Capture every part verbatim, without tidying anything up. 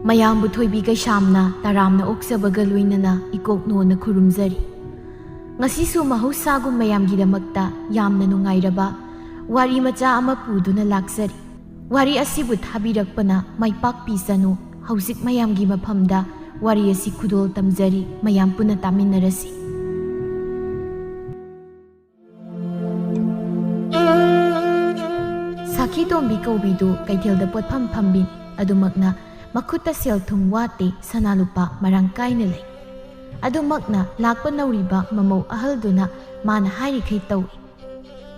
ꯃꯌꯥꯝꯕꯨ ꯊꯣꯏꯕꯤ ꯀꯩꯁꯥꯝꯅ ꯇꯔꯥꯝꯅ ꯑꯣꯛꯆꯕꯒ ꯂꯣꯏꯅꯅ ꯏꯀꯣꯛ ꯅꯣꯟꯅ ꯈꯨꯔꯨꯝꯖꯔꯤ꯫ ꯉꯁꯤꯁꯨ ꯃꯍꯧꯁꯥꯒꯨꯝ ꯃꯌꯥꯝꯒꯤꯗꯃꯛꯇ ꯌꯥꯝꯅ ꯅꯨꯡꯉꯥꯏꯔꯕ ꯋꯥꯔꯤ ꯃꯆꯥ ꯑꯃ ꯄꯨꯗꯨꯅ ꯂꯥꯛꯆꯔꯤ꯫ ꯋꯥꯔꯤ ꯑꯁꯤꯕꯨ ꯊꯥꯕꯤꯔꯛꯄꯅ ꯃꯥꯏ ꯄꯥꯛꯄꯤꯁꯅꯨ꯫ ꯍꯧꯖꯤꯛ ꯃꯌꯥꯝꯒꯤ ꯃꯐꯝꯗ ꯋꯥꯔꯤ ꯑꯁꯤ ꯈꯨꯗꯣꯜ ꯇꯝꯖꯔꯤ, ꯃꯌꯥꯝ ꯄꯨꯟꯅ ꯇꯥꯃꯤꯟꯅꯔꯁꯤ꯫ ꯁꯥꯈꯤ ꯇꯣꯝꯕꯤ ꯀꯧꯕꯤꯗꯨ ꯀꯩꯊꯦꯜꯗ ꯄꯣꯠꯐꯝ ꯐꯝꯕꯤꯅꯤ꯫ ꯑꯗꯨꯃꯛꯅ ꯃꯈꯨꯠꯇ ꯁꯦꯜ ꯊꯨꯝ ꯋꯥꯠꯇꯦ, ꯁꯅꯥ ꯂꯨꯄꯥ ꯃꯔꯥꯡ ꯀꯥꯏꯅ ꯂꯩ꯫ ꯑꯗꯨꯃꯛꯅ ꯂꯥꯛꯄ ꯅꯧꯔꯤꯕ ꯃꯃꯧ ꯑꯍꯜꯗꯨꯅ ꯃꯥꯅ ꯍꯥꯏꯔꯤꯈꯩ ꯇꯧꯏ꯫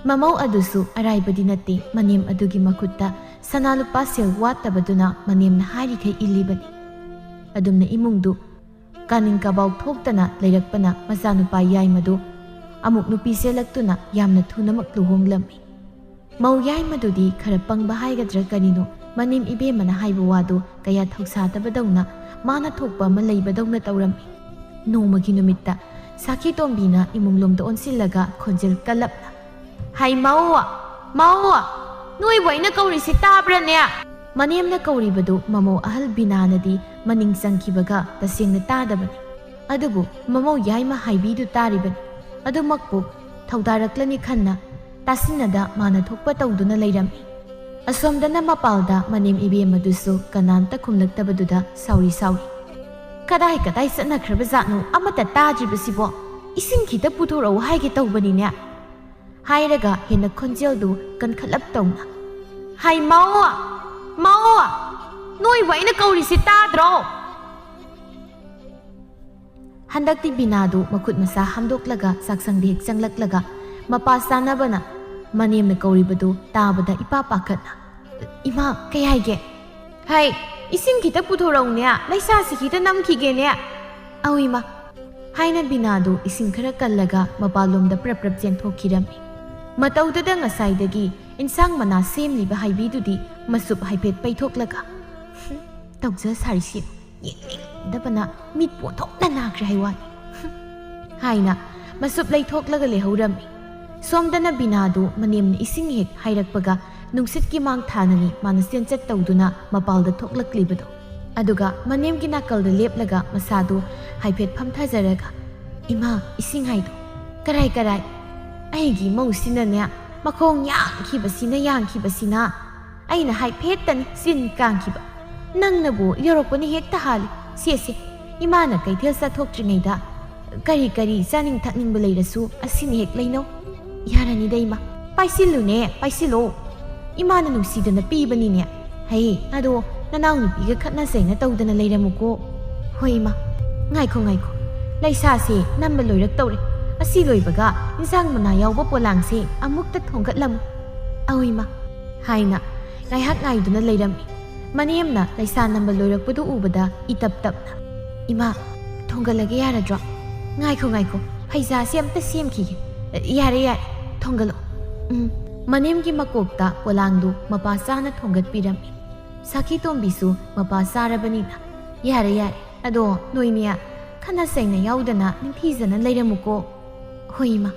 ꯃꯃꯧ ꯑꯗꯨꯁꯨ ꯑꯔꯥꯏꯕꯗꯤ ꯅꯠꯇꯦ, ꯃꯅꯦꯝ ꯑꯗꯨꯒꯤ ꯃꯈꯨꯠꯇ ꯁꯅꯥ ꯂꯨꯄꯥ ꯁꯦꯜ ꯋꯥꯠꯇꯕꯗꯨꯅ ꯃꯅꯦꯝꯅ ꯍꯥꯏꯔꯤꯈꯩ ꯏꯜꯂꯤꯕꯅꯤ꯫ ꯑꯗꯨꯝꯅ ꯏꯃꯨꯡꯗꯨ ꯀꯥꯅꯤꯡ ꯀꯕꯥꯎ ꯊꯣꯛꯇꯅ ꯂꯩꯔꯛꯄꯅ ꯃꯆꯥꯅꯨꯄꯥ ꯌꯥꯏꯃꯗꯨ ꯑꯃꯨꯛ ꯅꯨꯄꯤ ꯆꯦꯜꯂꯛꯇꯨꯅ ꯌꯥꯝꯅ ꯊꯨꯅꯃꯛ ꯂꯨꯍꯣꯡꯂꯝꯃꯤ꯫ ꯃꯧ ꯌꯥꯏꯃꯗꯨꯗꯤ ꯈꯔ ꯄꯪꯕ ꯍꯥꯏꯒꯗ꯭ꯔꯥ ꯀꯔꯤꯅꯣ, ꯃꯅꯦꯝ ꯏꯕꯦꯝꯃꯅ ꯍꯥꯏꯕ ꯋꯥꯗꯨ ꯀꯌꯥ ꯊꯧꯁꯥꯗꯕꯗꯧꯅ, ꯃꯥꯅ ꯊꯣꯛꯄ ꯑꯃ ꯂꯩꯕꯗꯧꯅ ꯇꯧꯔꯝꯃꯤ꯫ ꯅꯣꯡꯃꯒꯤ ꯅꯨꯃꯤꯠꯇ ꯁꯥꯈꯤ ꯇꯣꯝꯕꯤꯅ ꯏꯃꯨꯡꯂꯣꯝꯗ ꯑꯣꯟꯁꯤꯜꯂꯒ ꯈꯣꯟꯖꯦꯜ ꯀꯜꯂꯞꯅ, "ꯍꯩ ꯃꯧ! ꯃꯧ! ꯅꯣꯏꯕꯨ ꯑꯩꯅ ꯀꯧꯔꯤꯁꯤ ꯇꯥꯕ꯭ꯔꯅꯦ?" ꯃꯅꯦꯝꯅ ꯀꯧꯔꯤꯕꯗꯨ ꯃꯃꯧ ꯑꯍꯜ ꯕꯤꯅꯥꯅꯗꯤ ꯃꯅꯤꯡ ꯆꯪꯈꯤꯕꯒ ꯇꯁꯦꯡꯅ ꯇꯥꯗꯕꯅꯤ꯫ ꯑꯗꯨꯕꯨ ꯃꯃꯧ ꯌꯥꯏꯃ ꯍꯥꯏꯕꯤꯗꯨ ꯇꯥꯔꯤꯕꯅꯤ꯫ ꯑꯗꯨꯃꯛꯄꯨ ꯊꯧꯗꯥꯔꯛꯂꯅꯤ ꯈꯟꯅ ꯇꯥꯁꯤꯟꯅꯗ ꯃꯥꯅ ꯊꯣꯛꯄ ꯇꯧꯗꯨꯅ ꯂꯩꯔꯝꯃꯤ꯫ ꯑꯁꯣꯝꯗꯅ ꯃꯄꯥꯜꯗ ꯃꯅꯦꯝ ꯏꯕꯦꯝꯃꯗꯨꯁꯨ ꯀꯅꯥꯝꯇ ꯈꯨꯝꯂꯛꯇꯕꯗꯨꯗ ꯁꯥꯎꯔꯤ ꯁꯥꯎꯔꯤ, "ꯀꯗꯥꯏ ꯀꯗꯥꯏ ꯆꯠꯅꯈ꯭ꯔꯕ ꯖꯥꯠꯅꯣ? ꯑꯃꯠꯇ ꯇꯥꯗ꯭ꯔꯤꯕꯁꯤꯕꯣ? ꯏꯁꯤꯡ ꯈꯤꯇ ꯄꯨꯊꯣꯔꯛꯎ ꯍꯥꯏꯒꯦ ꯇꯧꯕꯅꯤꯅꯦ," ꯍꯥꯏꯔꯒ ꯍꯦꯟꯅ ꯈꯣꯟꯖꯦꯜꯗꯨ ꯀꯟꯈꯠꯂꯞ ꯇꯧꯅ, "ꯍꯩ ꯃꯧ! ꯃꯧ! ꯅꯣꯏꯕꯨ ꯑꯩꯅ ꯀꯧꯔꯤꯁꯤ ꯇꯥꯗ꯭ꯔꯣ?" ꯍꯟꯗꯛꯇꯤ ꯕꯤꯅꯥꯗꯨ ꯃꯈꯨꯠ ꯃꯁꯥ ꯍꯥꯝꯗꯣꯛꯂꯒ ꯆꯥꯛꯁꯪꯗ ꯍꯦꯛ ꯆꯪꯂꯛꯂꯒ ꯃꯄꯥ ꯆꯥꯅꯕꯅ ꯃꯅꯦꯝꯅ ꯀꯧꯔꯤꯕꯗꯨ ꯇꯥꯕꯗ ꯏꯄꯥ ꯄꯥꯈꯠꯅ, "ꯏꯃꯥ, ꯀꯩ ꯍꯥꯏꯒꯦ?" "ꯍꯩ, ꯏꯁꯤꯡ ꯈꯤꯇ ꯄꯨꯊꯣꯔꯛꯎꯅꯦ, ꯂꯩꯁꯥꯁꯤ ꯈꯤꯇ ꯅꯝꯈꯤꯒꯦꯅꯦ꯫" "ꯑꯧ ꯏꯃꯥ," ꯍꯥꯏꯅ ꯕꯤꯅꯥꯗꯨ ꯏꯁꯤꯡ ꯈꯔ ꯀꯜꯂꯒ ꯃꯄꯥꯟꯂꯣꯝꯗ ꯄ꯭ꯔꯞ ꯄ꯭ꯔꯞ ꯆꯦꯟꯊꯣꯛꯈꯤꯔꯝꯃꯤ꯫ ꯃꯇꯧꯗꯨꯗ ꯉꯁꯥꯏꯗꯒꯤ ꯏꯟꯁꯥꯡ ꯃꯅꯥ ꯁꯦꯝꯂꯤꯕ ꯍꯥꯏꯕꯤꯗꯨꯗꯤ ꯃꯁꯨꯞ ꯍꯥꯏꯐꯦꯠ ꯄꯩꯊꯣꯛꯂꯒ, "ꯍꯨꯝ, ꯇꯧꯖ ꯁꯥꯔꯤꯁꯤ ꯌꯦꯡꯅꯤꯡꯗꯕꯅ ꯃꯤꯠ ꯄꯣꯟꯊꯣꯛꯅ ꯅꯥꯈ꯭ꯔꯦ ꯍꯥꯏ ꯋꯥꯅꯤ," ꯍꯨꯝ, ꯍꯥꯏꯅ ꯃꯁꯨꯞ ꯂꯩꯊꯣꯛꯂꯒ ꯂꯩꯍꯧꯔꯝꯃꯤ꯫ ꯁꯣꯝꯗꯅ ꯕꯤꯅꯥꯗꯨ ꯃꯅꯦꯝꯅ ꯏꯁꯤꯡ ꯍꯦꯛ ꯍꯥꯏꯔꯛꯄꯒ ꯅꯨꯡꯁꯤꯠꯀꯤ ꯃꯥꯡ ꯊꯥꯅꯅꯤ ꯃꯥꯅ ꯆꯦꯟꯆꯠ ꯇꯧꯗꯨꯅ ꯃꯄꯥꯜꯗ ꯊꯣꯛꯂꯛꯂꯤꯕꯗꯣ꯫ ꯑꯗꯨꯒ ꯃꯅꯦꯝꯒꯤ ꯅꯥꯀꯜꯗ ꯂꯦꯞꯂꯒ ꯃꯁꯥꯗꯨ ꯍꯥꯏꯐꯦꯠ ꯐꯝꯊꯖꯔꯒ, "ꯏꯃꯥ, ꯏꯁꯤꯡ ꯍꯥꯏꯗꯣ ꯀꯔꯥꯏ ꯀꯔꯥꯏ?" ꯑꯩꯒꯤ ꯏꯃꯧꯁꯤꯅꯅꯦ, ꯃꯈꯣꯡ ꯌꯥꯡꯈꯤꯕꯁꯤꯅ ꯌꯥꯡꯈꯤꯕꯁꯤꯅ ꯑꯩꯅ ꯍꯥꯏꯐꯦꯠꯇꯅꯤ ꯆꯤꯟ ꯀꯥꯡꯈꯤꯕ꯫ "ꯅꯪꯅꯕꯨ ꯌꯧꯔꯛꯄꯅ ꯍꯦꯛꯇ ꯍꯥꯜꯂꯤ꯫ ꯁꯦ, ꯁꯦ, ꯏꯃꯥꯅ ꯀꯩꯊꯦꯜ ꯆꯠꯊꯣꯛꯇ꯭ꯔꯤꯉꯩꯗ ꯀꯔꯤ ꯀꯔꯤ ꯆꯥꯅꯤꯡ ꯊꯛꯅꯤꯡꯕ ꯂꯩꯔꯁꯨ ꯑꯁꯤꯅ ꯍꯦꯛ ꯂꯩꯅꯧ꯫ ꯌꯥꯔꯅꯤꯗ ꯏꯃꯥ꯫ ꯄꯥꯏꯁꯤꯜꯂꯨꯅꯦ, ꯄꯥꯏꯁꯤꯜꯂꯣ꯫ ꯏꯃꯥꯅ ꯅꯨꯡꯁꯤꯗꯅ ꯄꯤꯕꯅꯤꯅꯦ꯫ ꯍꯩ, ꯑꯗꯣ ꯅꯅꯥꯎꯅꯨꯄꯤꯒ ꯈꯠꯅ ꯆꯩꯅ ꯇꯧꯗꯅ ꯂꯩꯔꯝꯃꯨꯀꯣ꯫" "ꯍꯣꯏ ꯏꯃꯥ꯫ ꯉꯥꯏꯈꯣ, ꯉꯥꯏꯈꯣ꯫ ꯂꯩꯁꯥꯁꯦ ꯅꯝꯕ ꯂꯣꯏꯔꯛꯇꯧꯔꯦ꯫ ꯑꯁꯤ ꯂꯣꯏꯕꯒ ꯏꯟꯁꯥꯡ ꯃꯅꯥ ꯌꯥꯎꯕ ꯄꯣꯂꯥꯡꯁꯦ ꯑꯃꯨꯛꯇ ꯊꯣꯡꯒꯠꯂꯝꯃꯨ꯫" "ꯑꯧ ꯏꯃꯥ" ꯍꯥꯏꯅ ꯉꯥꯏꯍꯥꯛ ꯉꯥꯏꯗꯨꯅ ꯂꯩꯔꯝꯃꯤ꯫ ꯃꯅꯦꯝꯅ ꯂꯩꯁꯥ ꯅꯝꯕ ꯂꯣꯏꯔꯛꯄꯗꯨ ꯎꯕꯗ ꯏꯇꯞ ꯇꯞꯅ, "ꯏꯃꯥ, ꯊꯣꯡꯒꯠꯂꯒꯦ ꯌꯥꯔꯗ꯭ꯔꯣ?" "ꯉꯥꯏꯈꯣ, ꯉꯥꯏꯈꯣ, ꯐꯩꯖꯥꯁꯦ ꯑꯝꯇ ꯁꯦꯝꯈꯤꯒꯦ꯫" "ꯌꯥꯔꯦ, ꯌꯥꯔꯦ, ꯊꯣꯡꯒꯠꯂꯣ꯫" ꯎꯝ꯫ ꯃꯅꯦꯝꯒꯤ ꯃꯀꯣꯛꯇ ꯄꯣꯂꯥꯡꯗꯨ ꯃꯄꯥ ꯆꯥꯅ ꯊꯣꯡꯒꯠꯄꯤꯔꯝꯃꯤ꯫ ꯁꯥꯈꯤ ꯇꯣꯝꯕꯤꯁꯨ ꯃꯄꯥ ꯆꯥꯔꯕꯅꯤꯅ, "ꯌꯥꯔꯦ, ꯌꯥꯔꯦ, ꯑꯗꯣ ꯅꯣꯏꯅꯦ ꯈꯠꯅ ꯆꯩꯅ ꯌꯥꯎꯗꯅ ꯅꯤꯡꯊꯤꯖꯅ ꯂꯩꯔꯝꯃꯨꯀꯣ꯫" "ꯍꯣꯏ ꯏꯃꯥ꯫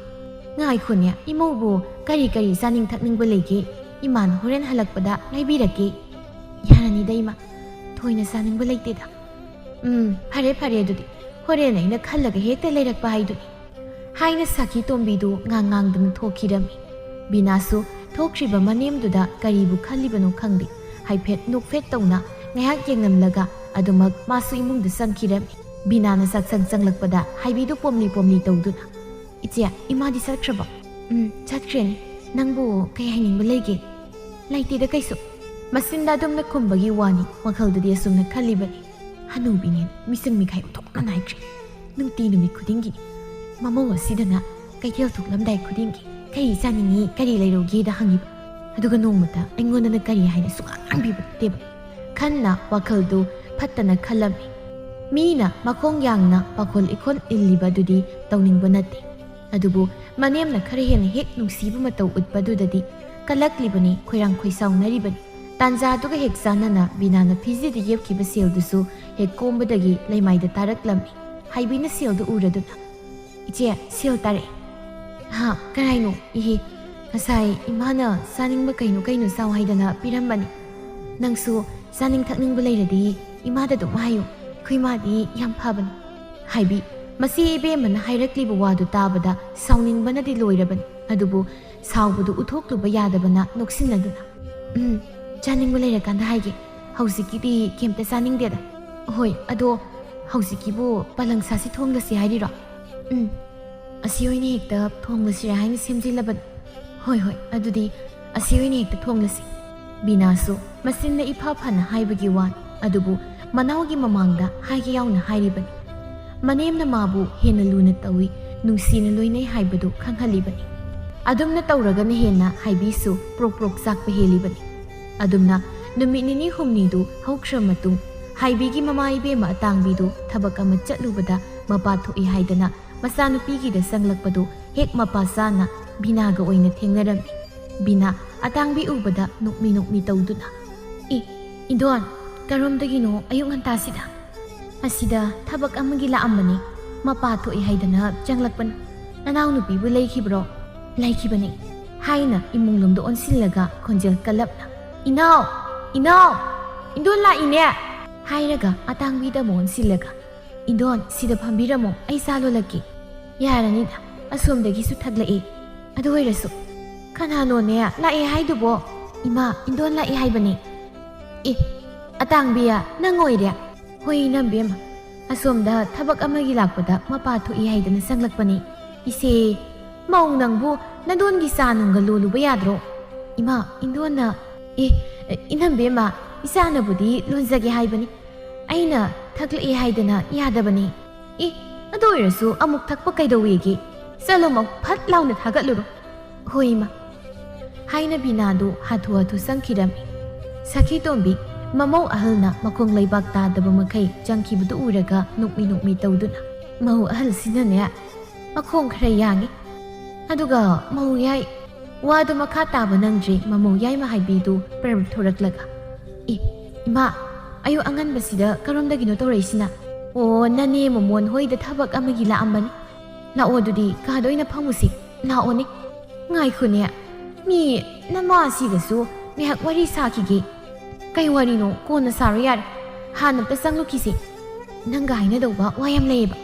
ꯉꯥꯏꯈꯣꯅꯦ, ꯏꯃꯧꯕꯨ ꯀꯔꯤ ꯀꯔꯤ ꯆꯥꯅꯤꯡ ꯊꯛꯅꯤꯡꯕ ꯂꯩꯒꯦ? ꯏꯃꯥꯅ ꯍꯣꯔꯦꯟ ꯍꯜꯂꯛꯄꯗ ꯂꯩꯕꯤꯔꯛꯀꯦ꯫" "ꯌꯥꯔꯅꯤꯗ ꯏꯃꯥ, ꯊꯣꯏꯅ ꯆꯥꯅꯤꯡꯕ ꯂꯩꯇꯦꯗ꯫" "ꯎꯝ, ꯐꯔꯦ ꯐꯔꯦ, ꯑꯗꯨꯗꯤ ꯍꯣꯔꯦꯟ ꯑꯩꯅ ꯈꯜꯂꯒ ꯍꯦꯛꯇ ꯂꯩꯔꯛꯄ ꯍꯥꯏꯗꯨꯅꯤ" ꯍꯥꯏꯅ ꯁꯥꯈꯤ ꯇꯣꯝꯕꯤꯗꯨ ꯉꯥꯡ ꯉꯥꯡꯗꯨꯅ ꯊꯣꯛꯈꯤꯔꯝꯃꯤ꯫ ꯕꯤꯅꯥꯁꯨ ꯊꯣꯛꯈ꯭ꯔꯤꯕ ꯃꯅꯦꯝꯗꯨꯗ ꯀꯔꯤꯕꯨ ꯈꯜꯂꯤꯕꯅꯣ ꯈꯪꯗꯦ, ꯍꯥꯏꯐꯦꯠ ꯅꯣꯛꯐꯦꯠ ꯇꯧꯅ ꯉꯥꯏꯍꯥꯛ ꯌꯦꯡꯂꯝꯂꯒ ꯑꯗꯨꯃꯛ ꯃꯥꯁꯨ ꯏꯃꯨꯡꯗ ꯆꯪꯈꯤꯔꯝꯃꯤ꯫ ꯕꯤꯅꯥꯅ ꯆꯥꯛꯁꯪ ꯆꯪꯂꯛꯄꯗ ꯍꯥꯏꯕꯤꯗꯨ ꯄꯣꯝꯂꯤ ꯄꯣꯝꯂꯤ ꯇꯧꯗꯨꯅ, "ꯏꯆꯦ, ꯏꯃꯥꯗꯤ ꯆꯠꯈ꯭ꯔꯕꯣ?" "ꯎꯝ, ꯆꯠꯈ꯭ꯔꯦꯅꯦ꯫ ꯅꯪꯕꯨ ꯀꯩ ꯍꯥꯏꯅꯤꯡꯕ ꯂꯩꯒꯦ?" "ꯂꯩꯇꯦꯗ ꯀꯩꯁꯨ꯫" ꯃꯆꯤꯟꯗ ꯑꯗꯨꯝꯅ ꯈꯨꯝꯕꯒꯤ ꯋꯥꯅꯤ, ꯋꯥꯈꯜꯗꯗꯤ ꯑꯁꯨꯝꯅ ꯈꯜꯂꯤꯕꯅꯤ, "ꯍꯅꯨꯕꯤꯅꯦ, ꯃꯤꯆꯪ ꯃꯤꯈꯥꯏ ꯑꯣꯟꯊꯣꯛꯅ ꯅꯥꯏꯈ꯭ꯔꯦ꯫ ꯅꯨꯡꯇꯤ ꯅꯨꯃꯤꯠ ꯈꯨꯗꯤꯡꯒꯤ ꯃꯃꯧ ꯑꯁꯤꯗꯅ ꯀꯩꯊꯦꯜ ꯊꯣꯛꯂꯝꯗꯥꯏ ꯈꯨꯗꯤꯡꯒꯤ ꯀꯔꯤ ꯆꯥꯅꯤꯡꯉꯤ, ꯀꯔꯤ ꯂꯩꯔꯧꯒꯦꯗ ꯍꯪꯉꯤꯕ, ꯑꯗꯨꯒ ꯅꯣꯡꯃꯇ ꯑꯩꯉꯣꯟꯗꯅ ꯀꯔꯤ ꯍꯥꯏꯅ ꯁꯨꯡꯍꯪ ꯍꯪꯕꯤꯕ ꯅꯠꯇꯦꯕ" ꯈꯟꯅ ꯋꯥꯈꯜꯗꯨ ꯐꯠꯇꯅ ꯈꯜꯂꯝꯃꯤ꯫ ꯃꯤꯅ ꯃꯈꯣꯡ ꯌꯥꯡꯅ ꯄꯥꯈꯣꯜ ꯏꯈꯣꯟ ꯏꯜꯂꯤꯕ ꯑꯗꯨꯗꯤ ꯇꯧꯅꯤꯡꯕ ꯅꯠꯇꯦ꯫ ꯑꯗꯨꯕꯨ ꯃꯅꯦꯝꯅ ꯈꯔ ꯍꯦꯟꯅ ꯍꯦꯛ ꯅꯨꯡꯁꯤꯕ ꯃꯇꯧ ꯎꯠꯄꯗꯨꯗꯗꯤ ꯀꯜꯂꯛꯂꯤꯕꯅꯤ, ꯈꯣꯏꯔꯥꯡ ꯈꯣꯏꯁꯥꯎꯅꯔꯤꯕꯅꯤ꯫ ꯇꯥꯟꯖꯥꯗꯨꯒ ꯍꯦꯛ ꯆꯥꯟꯅꯅ ꯕꯤꯅꯥꯅ ꯐꯤꯖꯤꯗ ꯌꯦꯞꯈꯤꯕ ꯁꯦꯜꯗꯨꯁꯨ ꯍꯦꯛ ꯀꯣꯝꯕꯗꯒꯤ ꯂꯩꯃꯥꯏꯗ ꯇꯥꯔꯛꯂꯝꯃꯤ꯫ ꯍꯥꯏꯕꯤꯅ ꯁꯦꯜꯗꯨ ꯎꯔꯗꯨꯅ, "ꯆꯦ, ꯁꯦꯜ ꯇꯥꯔꯛꯑꯦ꯫" "ꯍꯥ, ꯀꯔꯥꯏꯅꯣ?" "ꯏꯍꯤ, ꯉꯁꯥꯏ ꯏꯃꯥꯅ ꯆꯥꯅꯤꯡꯕ ꯀꯩꯅꯣ ꯀꯩꯅꯣ ꯆꯥꯎ ꯍꯥꯏꯗꯅ ꯄꯤꯔꯝꯕꯅꯤ꯫ ꯅꯪꯁꯨ ꯆꯥꯅꯤꯡ ꯊꯛꯅꯤꯡꯕ ꯂꯩꯔꯗꯤ ꯏꯃꯥꯗ ꯑꯗꯨꯝ ꯍꯥꯏꯌꯨ꯫ ꯑꯩꯈꯣꯏ ꯏꯃꯥꯗꯤ ꯌꯥꯝ ꯐꯕꯅꯤ꯫" ꯍꯥꯏꯕꯤ, ꯃꯁꯤ ꯏꯕꯦꯝꯃꯅ ꯍꯥꯏꯔꯛꯂꯤꯕ ꯋꯥꯗꯨ ꯇꯥꯕꯗ ꯁꯥꯎꯅꯤꯡꯕꯅꯗꯤ ꯂꯣꯏꯔꯕꯅꯤ꯫ ꯑꯗꯨꯕꯨ ꯁꯥꯎꯕꯗꯨ ꯎꯠꯊꯣꯛꯂꯨꯕ ꯌꯥꯗꯕꯅ ꯅꯣꯛꯁꯤꯟꯅꯗꯨꯅ, "ꯎꯝ, ꯆꯥꯅꯤꯡꯕ ꯂꯩꯔꯀꯥꯟꯗ ꯍꯥꯏꯒꯦ꯫ ꯍꯧꯖꯤꯛꯀꯤꯗꯤ ꯀꯩꯝꯇ ꯆꯥꯅꯤꯡꯗꯦꯗ꯫ ꯍꯣꯏ, ꯑꯗꯣ ꯍꯧꯖꯤꯛꯀꯤꯕꯨ ꯄꯥꯂꯪꯁꯥꯁꯤ ꯊꯣꯡꯂꯁꯤ ꯍꯥꯏꯔꯤꯔꯣ?" "ꯎꯝ, ꯑꯁꯤ ꯑꯣꯏꯅ ꯍꯦꯛꯇ ꯊꯣꯡꯂꯁꯤꯔꯥ ꯍꯥꯏꯅ ꯁꯦꯝꯖꯤꯜꯂꯕꯅꯤ꯫" "ꯍꯣꯏ, ꯍꯣꯏ, ꯑꯗꯨꯗꯤ ꯑꯁꯤ ꯑꯣꯏꯅ ꯍꯦꯛꯇ ꯊꯣꯡꯂꯁꯤ꯫" ꯕꯤꯅꯥꯁꯨ ꯃꯆꯤꯟꯅ ꯏꯐ ꯐꯅ ꯍꯥꯏꯕꯒꯤ ꯋꯥꯅꯤ, ꯑꯗꯨꯕꯨ ꯃꯅꯥꯎꯒꯤ ꯃꯃꯥꯡꯗ ꯍꯥꯏꯒꯦ ꯌꯥꯎꯅ ꯍꯥꯏꯔꯤꯕꯅꯤ꯫ ꯃꯅꯦꯝꯅ ꯃꯥꯕꯨ ꯍꯦꯟꯅ ꯂꯨꯅ ꯇꯧꯏ, ꯅꯨꯡꯁꯤꯅ ꯂꯣꯏꯅꯩ ꯍꯥꯏꯕꯗꯨ ꯈꯪꯍꯜꯂꯤꯕꯅꯤ꯫ ꯑꯗꯨꯝꯅ ꯇꯧꯔꯒꯅ ꯍꯦꯟꯅ ꯍꯥꯏꯕꯤꯁꯨ ꯄ꯭ꯔꯣꯛ ꯄ꯭ꯔꯣꯛ ꯆꯥꯛꯄ ꯍꯦꯜꯂꯤꯕꯅꯤ꯫ ꯑꯗꯨꯝꯅ ꯅꯨꯃꯤꯠ ꯅꯤꯅꯤ ꯍꯨꯝꯅꯤꯗꯨ ꯍꯧꯈ꯭ꯔ ꯃꯇꯨꯡ, ꯍꯥꯏꯕꯤꯒꯤ ꯃꯃꯥ ꯏꯕꯦꯝꯃ ꯑꯇꯥꯡꯕꯤꯗꯨ ꯊꯕꯛ ꯑꯃ ꯆꯠꯂꯨꯕꯗ ꯃꯄꯥ ꯊꯣꯛꯏ ꯍꯥꯏꯗꯅ ꯃꯆꯥꯅꯨꯄꯤꯒꯤꯗ ꯆꯪꯂꯛꯄꯗꯨ ꯍꯦꯛ ꯃꯄꯥ ꯆꯥꯅ ꯕꯤꯅꯥꯒ ꯑꯣꯏꯅ ꯊꯦꯡꯅꯔꯝꯃꯤ꯫ ꯕꯤꯅꯥ ꯑꯇꯥꯡꯕꯤ ꯎꯕꯗ ꯅꯣꯛꯃꯤ ꯅꯣꯛꯃꯤ ꯇꯧꯗꯨꯅ, "ꯏ, ꯏꯟꯗꯣꯟ, ꯀꯔꯣꯝꯗꯒꯤꯅꯣ ꯑꯌꯨꯛ ꯉꯟꯇꯥꯁꯤꯗ?" "ꯑꯁꯤꯗ ꯊꯕꯛ ꯑꯃꯒꯤ ꯂꯥꯛꯑꯝꯕꯅꯤ, ꯃꯄꯥ ꯊꯣꯛꯏ ꯍꯥꯏꯗꯅ ꯆꯪꯂꯛꯄꯅꯤ꯫" "ꯅꯅꯥꯎꯅꯨꯄꯤꯕꯨ ꯂꯩꯈꯤꯕ꯭ꯔꯣ?" "ꯂꯩꯈꯤꯕꯅꯤ," ꯍꯥꯏꯅ ꯏꯃꯨꯡꯂꯣꯝꯗ ꯑꯣꯟꯁꯤꯜꯂꯒ ꯈꯣꯟꯖꯦꯜ ꯀꯜꯂꯞꯅ, "ꯏꯅꯥꯎ! ꯏꯅꯥꯎ! ꯏꯟꯗꯣꯟ ꯂꯥꯛꯏꯅꯦ!" ꯍꯥꯏꯔꯒ ꯑꯇꯥꯡꯕꯤꯗ ꯑꯃꯨꯛ ꯑꯣꯟꯁꯤꯜꯂꯒ, "ꯏꯟꯗꯣꯟ, ꯁꯤꯗ ꯐꯝꯕꯤꯔꯝꯃꯣ, ꯑꯩ ꯆꯥ ꯂꯣꯜꯂꯛꯀꯦ꯫" "ꯌꯥꯔꯅꯤꯗ, ꯑꯁꯣꯝꯗꯒꯤꯁꯨ ꯊꯛꯂꯛꯑꯦ꯫ ꯑꯗꯨ ꯑꯣꯏꯔꯁꯨ, ꯀꯅꯥꯅꯣꯅꯦ ꯂꯥꯛꯑꯦ ꯍꯥꯏꯗꯨꯕꯣ?" "ꯏꯃꯥ, ꯏꯟꯗꯣꯟ ꯂꯥꯛꯑꯦ ꯍꯥꯏꯕꯅꯦ꯫" "ꯑꯦ, ꯑꯇꯥꯡꯕꯤꯌꯥ, ꯅꯪ ꯑꯣꯏꯔꯦ?" "ꯍꯣꯏ, ꯏꯅꯝꯕꯦꯝꯃ, ꯑꯁꯣꯝꯗ ꯊꯕꯛ ꯑꯃꯒꯤ ꯂꯥꯛꯄꯗ ꯃꯄꯥ ꯊꯣꯛꯏ ꯍꯥꯏꯗꯅ ꯆꯪꯂꯛꯄꯅꯤ꯫" "ꯏꯆꯦ, ꯃꯧ ꯅꯪꯕꯨ ꯅꯗꯣꯟꯒꯤ ꯆꯥ ꯅꯨꯡꯒ ꯂꯣꯜꯂꯨꯕ ꯌꯥꯗ꯭ꯔꯣ?" "ꯏꯃꯥ, ꯏꯟꯗꯣꯟꯅ꯫" "ꯑꯦ, ꯏꯅꯝꯕꯦꯝꯃ, ꯏꯆꯥꯅꯕꯨꯗꯤ ꯂꯣꯟꯖꯒꯦ ꯍꯥꯏꯕꯅꯤ꯫ ꯑꯩꯅ ꯊꯛꯂꯛꯑꯦ ꯍꯥꯏꯗꯅ ꯌꯥꯗꯕꯅꯤ꯫" "ꯑꯦ, ꯑꯗꯨ ꯑꯣꯏꯔꯁꯨ ꯑꯃꯨꯛ ꯊꯛꯄ ꯀꯩꯗꯧꯋꯦꯒꯦ? ꯆꯠꯂꯣ, ꯃꯧ, ꯐꯠ ꯂꯥꯎꯅ ꯊꯥꯒꯠꯂꯨꯔꯣ꯫" "ꯍꯣꯏ, ꯏꯃꯥ," ꯍꯥꯏꯅ ꯕꯤꯅꯥꯗꯨ ꯍꯥꯊꯨ ꯍꯥꯊꯨ ꯆꯪꯈꯤꯔꯝꯃꯤ꯫ ꯁꯈꯤ ꯇꯣꯝꯕꯤ, ꯃꯃꯧ ꯑꯍꯜꯅ ꯃꯈꯣꯡ ꯂꯩꯕꯥꯛ ꯇꯥꯗꯕ ꯃꯈꯩ ꯆꯪꯈꯤꯕꯗꯨ ꯎꯔꯒ ꯅꯣꯛꯃꯤ ꯅꯣꯛꯃꯤ ꯇꯧꯗꯨꯅ, "ꯃꯧ ꯑꯍꯜꯁꯤꯅꯅꯦ, ꯃꯈꯣꯡ ꯈꯔ ꯌꯥꯡꯉꯤ꯫ ꯑꯗꯨꯒ ꯃꯧ ꯌꯥꯏ꯫" ꯋꯥꯗꯨ ꯃꯈꯥ ꯇꯥꯕ ꯅꯪꯗ꯭ꯔꯤ ꯃꯃꯧ ꯌꯥꯏꯃ ꯍꯥꯏꯕꯤꯗꯨ ꯄꯔꯞ ꯊꯣꯔꯛꯂꯒ, "ꯑꯦ, ꯏꯃꯥ, ꯑꯌꯨꯛ ꯑꯉꯟꯕꯁꯤꯗ ꯀꯔꯣꯝꯗꯒꯤꯅꯣ ꯇꯧꯔꯛꯏꯁꯤꯅ?" "ꯑꯣ, ꯅꯅꯦ ꯃꯃꯣꯟ ꯍꯣꯏꯗ ꯊꯕꯛ ꯑꯃꯒꯤ ꯂꯥꯛꯑꯝꯕꯅꯤ꯫ "ꯂꯥꯛꯑꯣ, ꯑꯗꯨꯗꯤ ꯀꯥꯗ ꯑꯣꯏꯅ ꯐꯝꯃꯨꯁꯤ꯫ ꯂꯥꯛꯑꯣꯅꯦ꯫ ꯉꯥꯏꯈꯣꯅꯦ, ꯃꯤ ꯅꯃꯥꯁꯤꯒꯁꯨ ꯉꯥꯏꯍꯥꯛ ꯋꯥꯔꯤ ꯁꯥꯈꯤꯒꯦ꯫ ꯀꯩ ꯋꯥꯔꯤꯅꯣ? ꯀꯣꯟꯅ ꯁꯥꯔꯣ ꯌꯥꯔꯦ꯫ ꯍꯥꯟꯅ ꯑꯝꯇ ꯆꯪꯂꯨꯈꯤꯁꯦ꯫ ꯅꯪꯒ ꯍꯥꯏꯅꯗꯧꯕ ꯋꯥ ꯌꯥꯝ ꯂꯩꯌꯦꯕ꯫"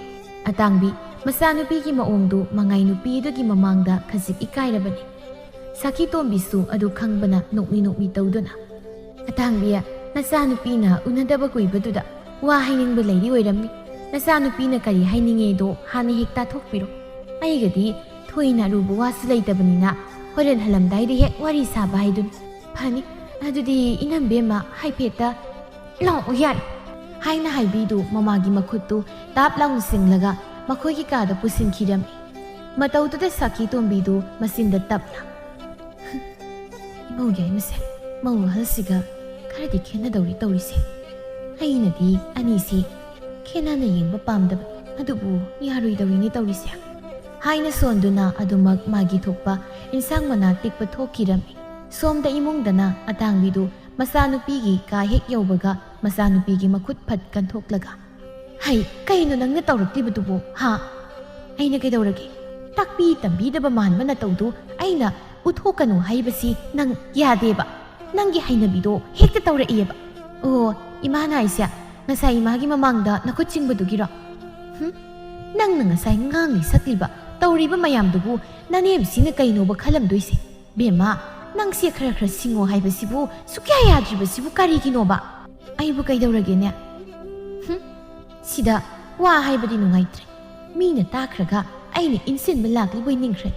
ꯑꯇꯥꯡꯕꯤ ꯃꯆꯥꯅꯨꯄꯤꯒꯤ ꯃꯑꯣꯡꯗꯨ ꯃꯉꯥꯏ ꯅꯨꯄꯤꯗꯨꯒꯤ ꯃꯃꯥꯡꯗ ꯈꯖꯤꯛ ꯏꯀꯥꯏꯔꯕꯅꯤ꯫ ꯁꯥꯈꯤꯇꯣꯝꯕꯤꯁꯨ ꯑꯗꯨ ꯈꯪꯕꯅ ꯅꯣꯛꯃꯤ ꯅꯣꯛꯃꯤ ꯇꯧꯗꯨꯅ, "ꯑꯇꯥꯡꯕꯤ, ꯅꯆꯥꯅꯨꯄꯤꯅ ꯎꯅꯗꯕ ꯀꯨꯏꯕꯗꯨꯗ ꯋꯥ ꯍꯥꯏꯅꯤꯡꯕ ꯂꯩꯔꯤ ꯑꯣꯏꯔꯝꯅꯤ꯫ ꯅꯆꯥꯅꯨꯄꯤꯅ ꯀꯔꯤ ꯍꯥꯏꯅꯤꯡꯉꯦꯗꯣ ꯍꯥꯟꯅ ꯍꯦꯛ ꯇꯥꯊꯣꯛꯄꯤꯔꯣ꯫ ꯑꯩꯒꯗꯤ ꯊꯣꯏꯅ ꯑꯔꯨꯕ ꯋꯥꯁꯨ ꯂꯩꯇꯕꯅꯤꯅ ꯍꯣꯔꯦꯟ ꯍꯜꯂꯝꯗꯥꯏꯗ ꯍꯦꯛ ꯋꯥꯔꯤ ꯁꯥꯕ ꯍꯥꯏꯗꯨꯅꯤ꯫ ꯐꯅꯤ, ꯑꯗꯨꯗꯤ ꯏꯅꯝꯕꯦꯝꯃ ꯍꯥꯏꯐꯦꯠꯇ ꯂꯥꯛꯑꯣ ꯌꯥꯔꯦ," ꯍꯥꯏꯅ ꯍꯥꯏꯕꯤꯗꯨ ꯃꯃꯥꯒꯤ ꯃꯈꯨꯠꯇꯨ ꯇꯥꯞ ꯂꯥꯎꯅ ꯁꯤꯡꯂꯒ ꯃꯈꯣꯏꯒꯤ ꯀꯥꯗ ꯄꯨꯁꯤꯟꯈꯤꯔꯝꯃꯤ꯫ ꯃꯇꯧꯗꯨꯗ ꯁꯥꯈꯤꯇꯣꯝꯕꯤꯗꯨ ꯃꯆꯤꯟꯗ ꯇꯞꯅ, "ꯏꯃꯧ ꯌꯥꯏꯃꯁꯦ, ꯃꯧ ꯑꯍꯜꯁꯤꯒ ꯈꯔꯗꯤ ꯈꯦꯠꯅꯗꯧꯔꯤ ꯇꯧꯔꯤꯁꯦ꯫ ꯑꯩꯅꯗꯤ ꯑꯅꯤꯁꯤ ꯈꯦꯠꯅꯅ ꯌꯦꯡꯕ ꯄꯥꯝꯗꯕ, ꯑꯗꯨꯕꯨ ꯌꯥꯔꯣꯏꯗꯧꯔꯤꯅꯦ ꯇꯧꯔꯤꯁꯦ," ꯍꯥꯏꯅ ꯁꯣꯟꯗꯨꯅ ꯑꯗꯨꯃꯛ ꯃꯥꯒꯤ ꯊꯣꯛꯄ ꯏꯟꯁꯥꯡ ꯃꯅꯥ ꯇꯤꯛꯄ ꯊꯣꯛꯈꯤꯔꯝꯃꯤ꯫ ꯁꯣꯝꯗ ꯏꯃꯨꯡꯗꯅ ꯑꯇꯥꯡꯕꯤꯗꯨ ꯃꯆꯥꯅꯨꯄꯤꯒꯤ ꯀꯥ ꯍꯦꯛ ꯌꯧꯕꯒ ꯃꯆꯥꯅꯨꯄꯤꯒꯤ ꯃꯈꯨꯠ ꯐꯠ ꯀꯟꯊꯣꯛꯂꯒ, "ꯍꯩ, ꯀꯩꯅꯣ ꯅꯪꯅ ꯇꯧꯔꯛꯂꯤꯕꯗꯨꯕꯨ, ꯍꯥ? ꯑꯩꯅ ꯀꯩꯗꯧꯔꯒꯦ? ꯇꯥꯛꯄꯤ ꯇꯝꯕꯤꯗꯕ ꯃꯥꯟꯕ ꯅꯇꯧꯗꯨ ꯑꯩꯅ ꯎꯠꯊꯣꯛꯀꯅꯨ ꯍꯥꯏꯕꯁꯤ ꯅꯪ ꯌꯥꯗꯦꯕ꯫ ꯅꯪꯒꯤ ꯍꯩꯅꯕꯤꯗꯣ ꯍꯦꯛꯇ ꯇꯧꯔꯛꯑꯦꯕ꯫" "ꯑꯣ, ꯏꯃꯥꯅ ꯍꯥꯏꯁꯦ ꯉꯁꯥꯏ ꯏꯃꯥꯒꯤ ꯃꯃꯥꯡꯗ ꯅꯈꯨꯠ ꯆꯤꯡꯕꯗꯨꯒꯤꯔꯣ? ꯍꯨꯝ? ꯅꯪꯅ ꯉꯁꯥꯏ ꯉꯥꯡꯂꯤ ꯁꯛꯂꯤꯕ, ꯇꯧꯔꯤꯕ ꯃꯌꯥꯝꯗꯨꯕꯨ ꯅꯅꯦꯝꯁꯤꯅ ꯀꯩꯅꯣꯕ ꯈꯜꯂꯝꯗꯣꯏꯁꯦ? ꯕꯦꯝꯃ, ꯅꯪꯁꯦ ꯈꯔ ꯈꯔ ꯁꯤꯡꯉꯣ ꯍꯥꯏꯕꯁꯤꯕꯨ ꯁꯨꯛꯌꯥ ꯌꯥꯗ꯭ꯔꯤꯕꯁꯤꯕꯨ ꯀꯔꯤꯒꯤꯅꯣꯕ?" "ꯑꯩꯕꯨ ꯀꯩꯗꯧꯔꯒꯦꯅꯦ? ꯍꯨꯝ? ꯁꯤꯗ ꯋꯥ ꯍꯥꯏꯕꯗꯤ ꯅꯨꯡꯉꯥꯏꯇ꯭ꯔꯦ꯫ ꯃꯤꯅ ꯇꯥꯈ꯭ꯔꯒ ꯑꯩꯅ ꯏꯟꯁꯤꯟꯕ ꯂꯥꯛꯂꯤꯕꯣꯏ ꯅꯤꯡꯈ꯭ꯔꯦ꯫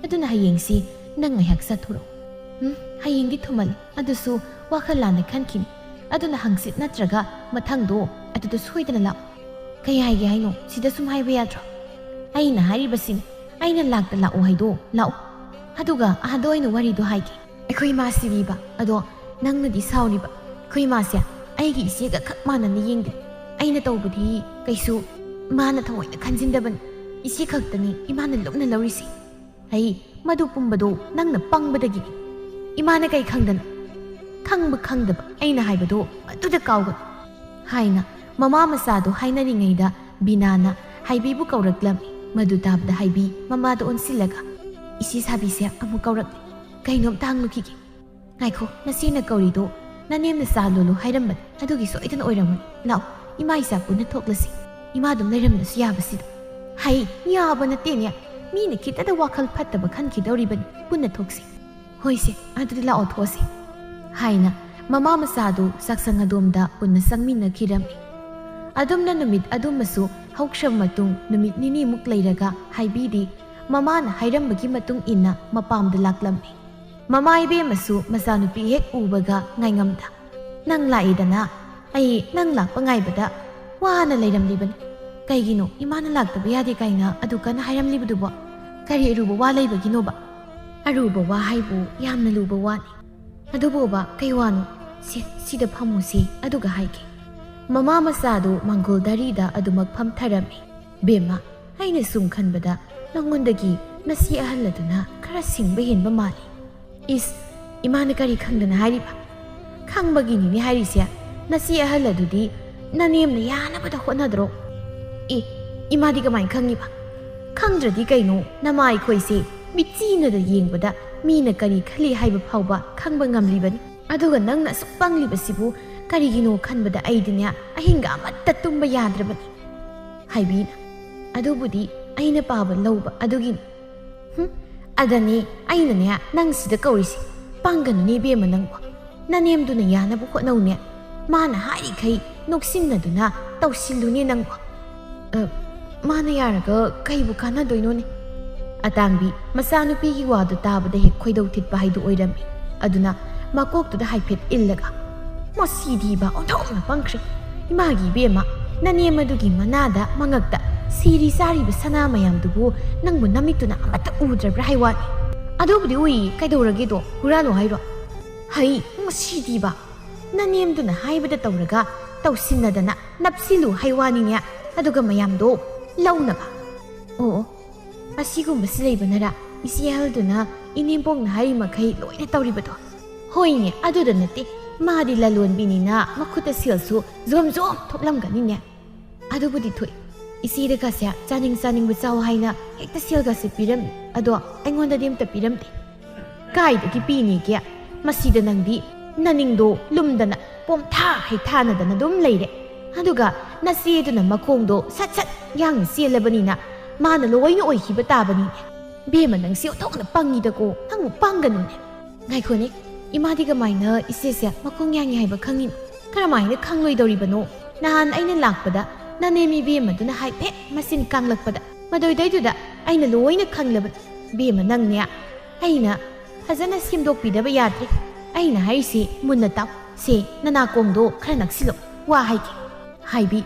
ꯑꯗꯨꯅ ꯍꯌꯦꯡꯁꯤ ꯅꯪ ꯉꯥꯏꯍꯥꯛ ꯆꯠꯊꯣꯔꯛꯑꯣ꯫ ꯎꯝ, ꯍꯌꯦꯡꯗꯤ ꯊꯨꯃꯜꯂꯤ꯫ ꯑꯗꯨꯁꯨ ꯋꯥꯈꯜ ꯂꯥꯟꯅ ꯈꯟꯈꯤꯅꯤ꯫ ꯑꯗꯨꯅ ꯍꯪꯆꯤꯠ ꯅꯠꯇ꯭ꯔꯒ ꯃꯊꯪꯗꯣ ꯑꯗꯨꯗ ꯁꯣꯏꯗꯅ ꯂꯥꯛꯑꯣ꯫ ꯀꯩ ꯍꯥꯏꯒꯦ ꯍꯥꯏꯅꯣ? ꯁꯤꯗ ꯁꯨꯝ ꯍꯥꯏꯕ ꯌꯥꯗ꯭ꯔꯣ? ꯑꯩꯅ ꯍꯥꯏꯔꯤꯕꯁꯤꯅꯤ, ꯑꯩꯅ ꯂꯥꯛꯇ ꯂꯥꯛꯑꯣ ꯍꯥꯏꯗꯣ ꯂꯥꯛꯑꯣ꯫ ꯑꯗꯨꯒ ꯑꯥꯗ ꯑꯣꯏꯅ ꯋꯥꯔꯤꯗꯣ ꯍꯥꯏꯒꯦ꯫ ꯑꯩꯈꯣꯏ ꯏꯃꯥꯁꯤꯗꯤꯕ, ꯑꯗꯣ ꯅꯪꯅꯗꯤ ꯁꯥꯎꯔꯤꯕ꯫ ꯑꯩꯈꯣꯏ ꯏꯃꯥꯁꯦ ꯑꯩꯒꯤ ꯏꯆꯦꯒ ꯈꯛ ꯃꯥꯟꯅꯅ ꯌꯦꯡꯗꯦ꯫ ꯑꯩꯅ ꯇꯧꯕꯗꯤ ꯀꯩꯁꯨ ꯃꯥꯅ ꯊꯑꯣꯏꯅ ꯈꯟꯖꯤꯟꯗꯕꯅꯤ꯫ ꯏꯆꯦ ꯈꯛꯇꯅꯤ ꯏꯃꯥꯅ ꯂꯨꯞꯅ ꯂꯧꯔꯤꯁꯤ꯫ ꯑꯩ ꯃꯗꯨ ꯄꯨꯝꯕꯗꯣ ꯅꯪꯅ ꯄꯪꯕꯗꯒꯤꯅꯤ꯫ ꯏꯃꯥꯅ ꯀꯩ ꯈꯪꯗꯅ? ꯈꯪꯕ ꯈꯪꯗꯕ ꯑꯩꯅ ꯍꯥꯏꯕꯗꯣ ꯃꯗꯨꯗ ꯀꯥꯎꯒꯅꯨ," ꯍꯥꯏꯅ ꯃꯃꯥ ꯃꯆꯥꯗꯣ ꯍꯥꯏꯅꯔꯤꯉꯩꯗ ꯕꯤꯅꯥꯅ ꯍꯥꯏꯕꯤꯕꯨ ꯀꯧꯔꯛꯂꯝꯃꯤ꯫ ꯃꯗꯨ ꯇꯥꯕꯗ ꯍꯥꯏꯕꯤ ꯃꯃꯥꯗ ꯑꯣꯟꯁꯤꯜꯂꯒ, "ꯏꯆꯦ ꯁꯥꯕꯤꯁꯦ ꯑꯃꯨꯛ ꯀꯧꯔꯛꯂꯦ꯫ ꯀꯩꯅꯣꯝꯇ ꯍꯪꯂꯨꯈꯤꯒꯦ꯫ ꯉꯥꯏꯈꯣ, ꯅꯆꯦꯅ ꯀꯧꯔꯤꯗꯣ ꯅꯅꯦꯝꯅ ꯆꯥ ꯂꯣꯜꯂꯨ ꯍꯥꯏꯔꯝꯕꯅꯤ꯫ ꯑꯗꯨꯒꯤ ꯁꯣꯏꯗꯅ ꯑꯣꯏꯔꯝꯃꯅꯤ꯫ ꯂꯥꯛꯑꯣ, ꯏꯃꯥ ꯏꯆꯥ ꯄꯨꯟꯅ ꯊꯣꯛꯂꯁꯤ꯫ ꯏꯃꯥ ꯑꯗꯨꯝ ꯂꯩꯔꯝꯕꯁꯨ ꯌꯥꯕꯁꯤꯗ꯫" "ꯍꯩ, ꯌꯥꯕ ꯅꯠꯇꯦꯅꯦ꯫ ꯃꯤꯅ ꯈꯤꯇꯗ ꯋꯥꯈꯜ ꯐꯠꯇꯕ ꯈꯟꯈꯤꯗꯧꯔꯤꯕꯅꯤ꯫ ꯄꯨꯟꯅ ꯊꯣꯛꯁꯤ꯫" "ꯍꯣꯏꯁꯦ, ꯑꯗꯨꯗꯤ ꯂꯥꯛꯑꯣ, ꯊꯣꯛꯑꯁꯤ," ꯍꯥꯏꯅ ꯃꯃꯥ ꯃꯆꯥꯗꯨ ꯆꯥꯛꯁꯪ ꯑꯗꯣꯝꯗ ꯄꯨꯟꯅ ꯆꯪꯃꯤꯟꯅꯈꯤꯔꯝꯃꯤ꯫ ꯑꯗꯨꯝꯅ ꯅꯨꯃꯤꯠ ꯑꯗꯨꯃꯁꯨ ꯍꯧꯈ꯭ꯔꯕ ꯃꯇꯨꯡ, ꯅꯨꯃꯤꯠ ꯅꯤꯅꯤꯃꯨꯛ ꯂꯩꯔꯒ ꯍꯥꯏꯕꯤꯗꯤ ꯃꯃꯥꯅ ꯍꯥꯏꯔꯝꯕꯒꯤ ꯃꯇꯨꯡ ꯏꯟꯅ ꯃꯄꯥꯝꯗ ꯂꯥꯛꯂꯝꯃꯤ꯫ ꯃꯃꯥ ꯏꯕꯦꯝꯃꯁꯨ ꯃꯆꯥꯅꯨꯄꯤ ꯍꯦꯛ ꯎꯕꯒ ꯉꯥꯏꯉꯝꯗ, "ꯅꯪ ꯂꯥꯛꯏꯗꯅ, ꯑꯩ ꯅꯪ ꯂꯥꯛꯄ ꯉꯥꯏꯕꯗ ꯋꯥꯅ ꯂꯩꯔꯝꯂꯤꯕꯅꯤ꯫ ꯀꯩꯒꯤꯅꯣ ꯏꯃꯥꯅ ꯂꯥꯛꯇꯕ ꯌꯥꯗꯦ ꯀꯥꯏꯅ ꯑꯗꯨ ꯀꯟꯅ ꯍꯥꯏꯔꯝꯂꯤꯕꯗꯨꯕꯣ? ꯀꯔꯤ ꯑꯔꯨꯕ ꯋꯥ ꯂꯩꯕꯒꯤꯅꯣꯕ?" "ꯑꯔꯨꯕ ꯋꯥ ꯍꯥꯏꯕꯨ ꯌꯥꯝꯅ ꯂꯨꯕ ꯋꯥꯅꯤ꯫" "ꯑꯗꯨꯕꯨꯕ, ꯀꯩ ꯋꯥꯅꯣ? ꯁꯦ, ꯁꯤꯗ ꯐꯝꯃꯨꯁꯤ, ꯑꯗꯨꯒ ꯍꯥꯏꯒꯦ꯫" ꯃꯃꯥ ꯃꯆꯥꯗꯨ ꯃꯥꯡꯒꯣꯜ ꯗꯥꯔꯤꯗ ꯑꯗꯨꯃꯛ ꯐꯝꯊꯔꯝꯃꯤ꯫ "ꯕꯦꯝꯃ, ꯑꯩꯅ ꯁꯨꯝ ꯈꯟꯕꯗ ꯅꯉꯣꯟꯗꯒꯤ ꯅꯆꯦ ꯑꯍꯜ ꯑꯗꯨꯅ ꯈꯔ ꯁꯤꯡꯕ ꯍꯦꯟꯕ ꯃꯥꯜꯂꯤ꯫" "ꯏꯁ, ꯏꯃꯥꯅ ꯀꯔꯤ ꯈꯪꯗꯅ ꯍꯥꯏꯔꯤꯕ?" "ꯈꯪꯕꯒꯤꯅꯤꯅꯦ ꯍꯥꯏꯔꯤꯁꯦ꯫ ꯅꯆꯦ ꯑꯍꯜ ꯑꯗꯨꯗꯤ ꯅꯅꯦꯝꯅ ꯌꯥꯅꯕꯗ ꯍꯣꯠꯅꯗ꯭ꯔꯣ?" "ꯑꯦ, ꯏꯃꯥꯗꯤ ꯀꯃꯥꯏꯅ ꯈꯪꯉꯤꯕ?" "ꯈꯪꯗ꯭ꯔꯗꯤ ꯀꯩꯅꯣ, ꯅꯃꯥ ꯑꯩꯈꯣꯏꯁꯦ ꯃꯤꯠꯆꯤꯅꯗ ꯌꯦꯡꯕꯗ ꯃꯤꯅ ꯀꯔꯤ ꯈꯜꯂꯤ ꯍꯥꯏꯕ ꯐꯥꯎꯕ ꯈꯪꯕ ꯉꯝꯂꯤꯕꯅꯤ꯫ ꯑꯗꯨꯒ ꯅꯪꯅ ꯑꯁꯨꯛ ꯄꯪꯂꯤꯕꯁꯤꯕꯨ ꯀꯔꯤꯒꯤꯅꯣ ꯈꯟꯕꯗ ꯑꯩꯗꯤꯅꯦ, ꯑꯍꯤꯡꯒ ꯑꯃꯠꯇ ꯇꯨꯝꯕ ꯌꯥꯗ꯭ꯔꯕꯅꯤ꯫" ꯍꯥꯏꯕꯤꯅ, "ꯑꯗꯨꯕꯨꯗꯤ ꯑꯩꯅ ꯄꯥꯕ ꯂꯧꯕ ꯑꯗꯨꯒꯤꯅꯤ꯫" "ꯍꯨꯝ, ꯑꯗꯅꯦ ꯑꯩꯅꯅꯦ ꯅꯪ ꯁꯤꯗ ꯀꯧꯔꯤꯁꯦ꯫ ꯄꯪꯒꯅꯨꯅꯦ ꯏꯕꯦꯝꯃ ꯅꯪꯕꯨ꯫ ꯅꯅꯦꯝꯗꯨꯅ ꯌꯥꯅꯕ ꯍꯣꯠꯅꯧꯅꯦ꯫ ꯃꯥꯅ ꯍꯥꯏꯔꯤꯈꯩ ꯅꯣꯛꯁꯤꯟꯅꯗꯨꯅ ꯇꯧꯁꯤꯜꯂꯨꯅꯦ ꯅꯪꯕꯨ꯫" "ꯑ, ꯃꯥꯅ ꯌꯥꯔꯒ ꯀꯩꯕꯨ ꯀꯥꯟꯅꯗꯣꯏꯅꯣꯅꯦ?" ꯑꯇꯥꯡꯕꯤ ꯃꯆꯥꯅꯨꯄꯤꯒꯤ ꯋꯥꯗꯨ ꯇꯥꯕꯗ ꯍꯦꯛ ꯈꯣꯏꯗꯧ ꯊꯤꯠꯄ ꯍꯥꯏꯗꯨ ꯑꯣꯏꯔꯝꯃꯤ꯫ ꯑꯗꯨꯅ ꯃꯀꯣꯛꯇꯨꯗ ꯍꯥꯏꯐꯦꯠ ꯏꯜꯂꯒ, "ꯃꯁꯤꯗꯤꯕ ꯑꯣꯟꯊꯣꯛꯅ ꯄꯪꯈ꯭ꯔꯦ꯫ ꯏꯃꯥꯒꯤ ꯏꯕꯦꯝꯃ, ꯅꯅꯦꯝ ꯑꯗꯨꯒꯤ ꯃꯅꯥꯗ ꯃꯉꯛꯇ ꯁꯤꯔꯤ ꯆꯥꯔꯤꯕ ꯁꯅꯥ ꯃꯌꯥꯝꯗꯨꯕꯨ ꯅꯪꯕꯨ ꯅꯃꯤꯠꯇꯨꯅ ꯑꯃꯠꯇ ꯎꯗ꯭ꯔꯕ꯭ꯔꯥ ꯍꯥꯏ ꯋꯥꯅꯤ?" "ꯑꯗꯨꯕꯨꯗꯤ ꯎꯏ, ꯀꯩꯗꯧꯔꯒꯦꯗꯣ? ꯍꯨꯔꯥꯜꯂꯣ ꯍꯥꯏꯔꯣ?" "ꯍꯩ, ꯃꯁꯤꯗꯤꯕ! ꯅꯅꯦꯝꯗꯨꯅ ꯍꯥꯏꯕꯗ ꯇꯧꯔꯒ ꯇꯧꯁꯤꯟꯅꯗꯅ ꯅꯞꯁꯤꯜꯂꯨ ꯍꯥꯏ ꯋꯥꯅꯤꯅꯦ꯫ ꯑꯗꯨꯒ ꯃꯌꯥꯝꯗꯣ ꯂꯧꯅꯕ꯫" "ꯑꯣ, ꯑꯣ, ꯑꯁꯤꯒꯨꯝꯕꯁꯤ ꯂꯩꯕꯅꯔꯥ ꯏꯆꯦ ꯑꯍꯜꯗꯨꯅ ꯏꯅꯦꯝꯕꯣꯛꯅ ꯍꯥꯏꯔꯤ ꯃꯈꯩ ꯂꯣꯏꯅ ꯇꯧꯔꯤꯕꯗꯣ?" "ꯍꯣꯏꯅꯦ, ꯑꯗꯨꯗ ꯅꯠꯇꯦ, ꯃꯥꯗꯤ ꯂꯂꯣꯟꯕꯤꯅꯤꯅ ꯃꯈꯨꯠꯇ ꯁꯦꯜꯁꯨ ꯖꯣꯝ ꯖꯣꯝ ꯊꯣꯛꯂꯝꯒꯅꯤꯅꯦ꯫" "ꯑꯗꯨꯕꯨꯗꯤ ꯊꯣꯛꯏ, ꯏꯆꯦꯗꯒꯁꯦ ꯆꯥꯅꯤꯡ ꯆꯥꯅꯤꯡꯕ ꯆꯥꯎ ꯍꯥꯏꯅ ꯍꯦꯛꯇ ꯁꯦꯜꯒꯁꯦ ꯄꯤꯔꯝꯃꯤ꯫ ꯑꯗꯣ ꯑꯩꯉꯣꯟꯗꯗꯤ ꯑꯝꯇ ꯄꯤꯔꯝꯗꯦ꯫ ꯀꯥꯏꯗꯒꯤ ꯄꯤꯅꯤꯒꯦ? ꯃꯁꯤꯗ ꯅꯪꯗꯤ ꯅꯅꯤꯡꯗꯣ ꯂꯨꯝꯗꯅ ꯄꯣꯝꯊꯥ ꯍꯩꯊꯥꯅꯗꯅ ꯑꯗꯨꯝ ꯂꯩꯔꯦ꯫ ꯑꯗꯨꯒ ꯅꯆꯦꯗꯨꯅ ꯃꯈꯣꯡꯗꯣ ꯁꯠ ꯁꯠ ꯌꯥꯡꯅ ꯆꯦꯜꯂꯕꯅꯤꯅ ꯃꯥꯅ ꯂꯣꯏꯅ ꯑꯣꯏꯈꯤꯕ ꯇꯥꯕꯅꯤꯅꯦ꯫ ꯕꯦꯝꯃ, ꯅꯪꯁꯦ ꯑꯣꯟꯊꯣꯛꯅ ꯄꯪꯉꯤꯗꯀꯣ꯫ ꯅꯪꯕꯨ ꯄꯪꯒꯅꯨꯅꯦ꯫ ꯉꯥꯏꯈꯣꯅꯦ, ꯏꯃꯥꯗꯤ ꯀꯃꯥꯏꯅ ꯏꯆꯦꯁꯦ ꯃꯈꯣꯡ ꯌꯥꯡꯉꯤ ꯍꯥꯏꯕ ꯈꯪꯉꯤꯅꯣ? ꯀꯔꯝꯍꯥꯏꯅ ꯈꯪꯂꯣꯏꯗꯧꯔꯤꯕꯅꯣ? ꯅꯍꯥꯟ ꯑꯩꯅ ꯂꯥꯛꯄꯗ ꯅꯅꯦꯝ ꯏꯕꯦꯝꯃꯗꯨꯅ ꯍꯥꯏꯐꯦꯠ ꯃꯆꯤꯟ ꯀꯥꯡꯂꯛꯄꯗ ꯃꯗꯨꯗꯩꯗꯨꯗ ꯑꯩꯅ ꯂꯣꯏꯅ ꯈꯪꯂꯕꯅꯤ꯫ ꯕꯦꯝꯃ, ꯅꯪꯅꯦ ꯑꯩꯅ ꯐꯖꯅ ꯁꯦꯝꯗꯣꯛꯄꯤꯗꯕ ꯌꯥꯗ꯭ꯔꯦ꯫ ꯑꯩꯅ ꯍꯥꯏꯔꯤꯁꯤ ꯃꯨꯟꯅ ꯇꯥꯎ꯫ ꯁꯦ, ꯅꯅꯥꯀꯣꯡꯗꯣ ꯈꯔ ꯅꯛꯁꯤꯜꯂꯣ꯫ ꯋꯥ ꯍꯥꯏꯒꯦ꯫ ꯍꯥꯏꯕꯤ꯫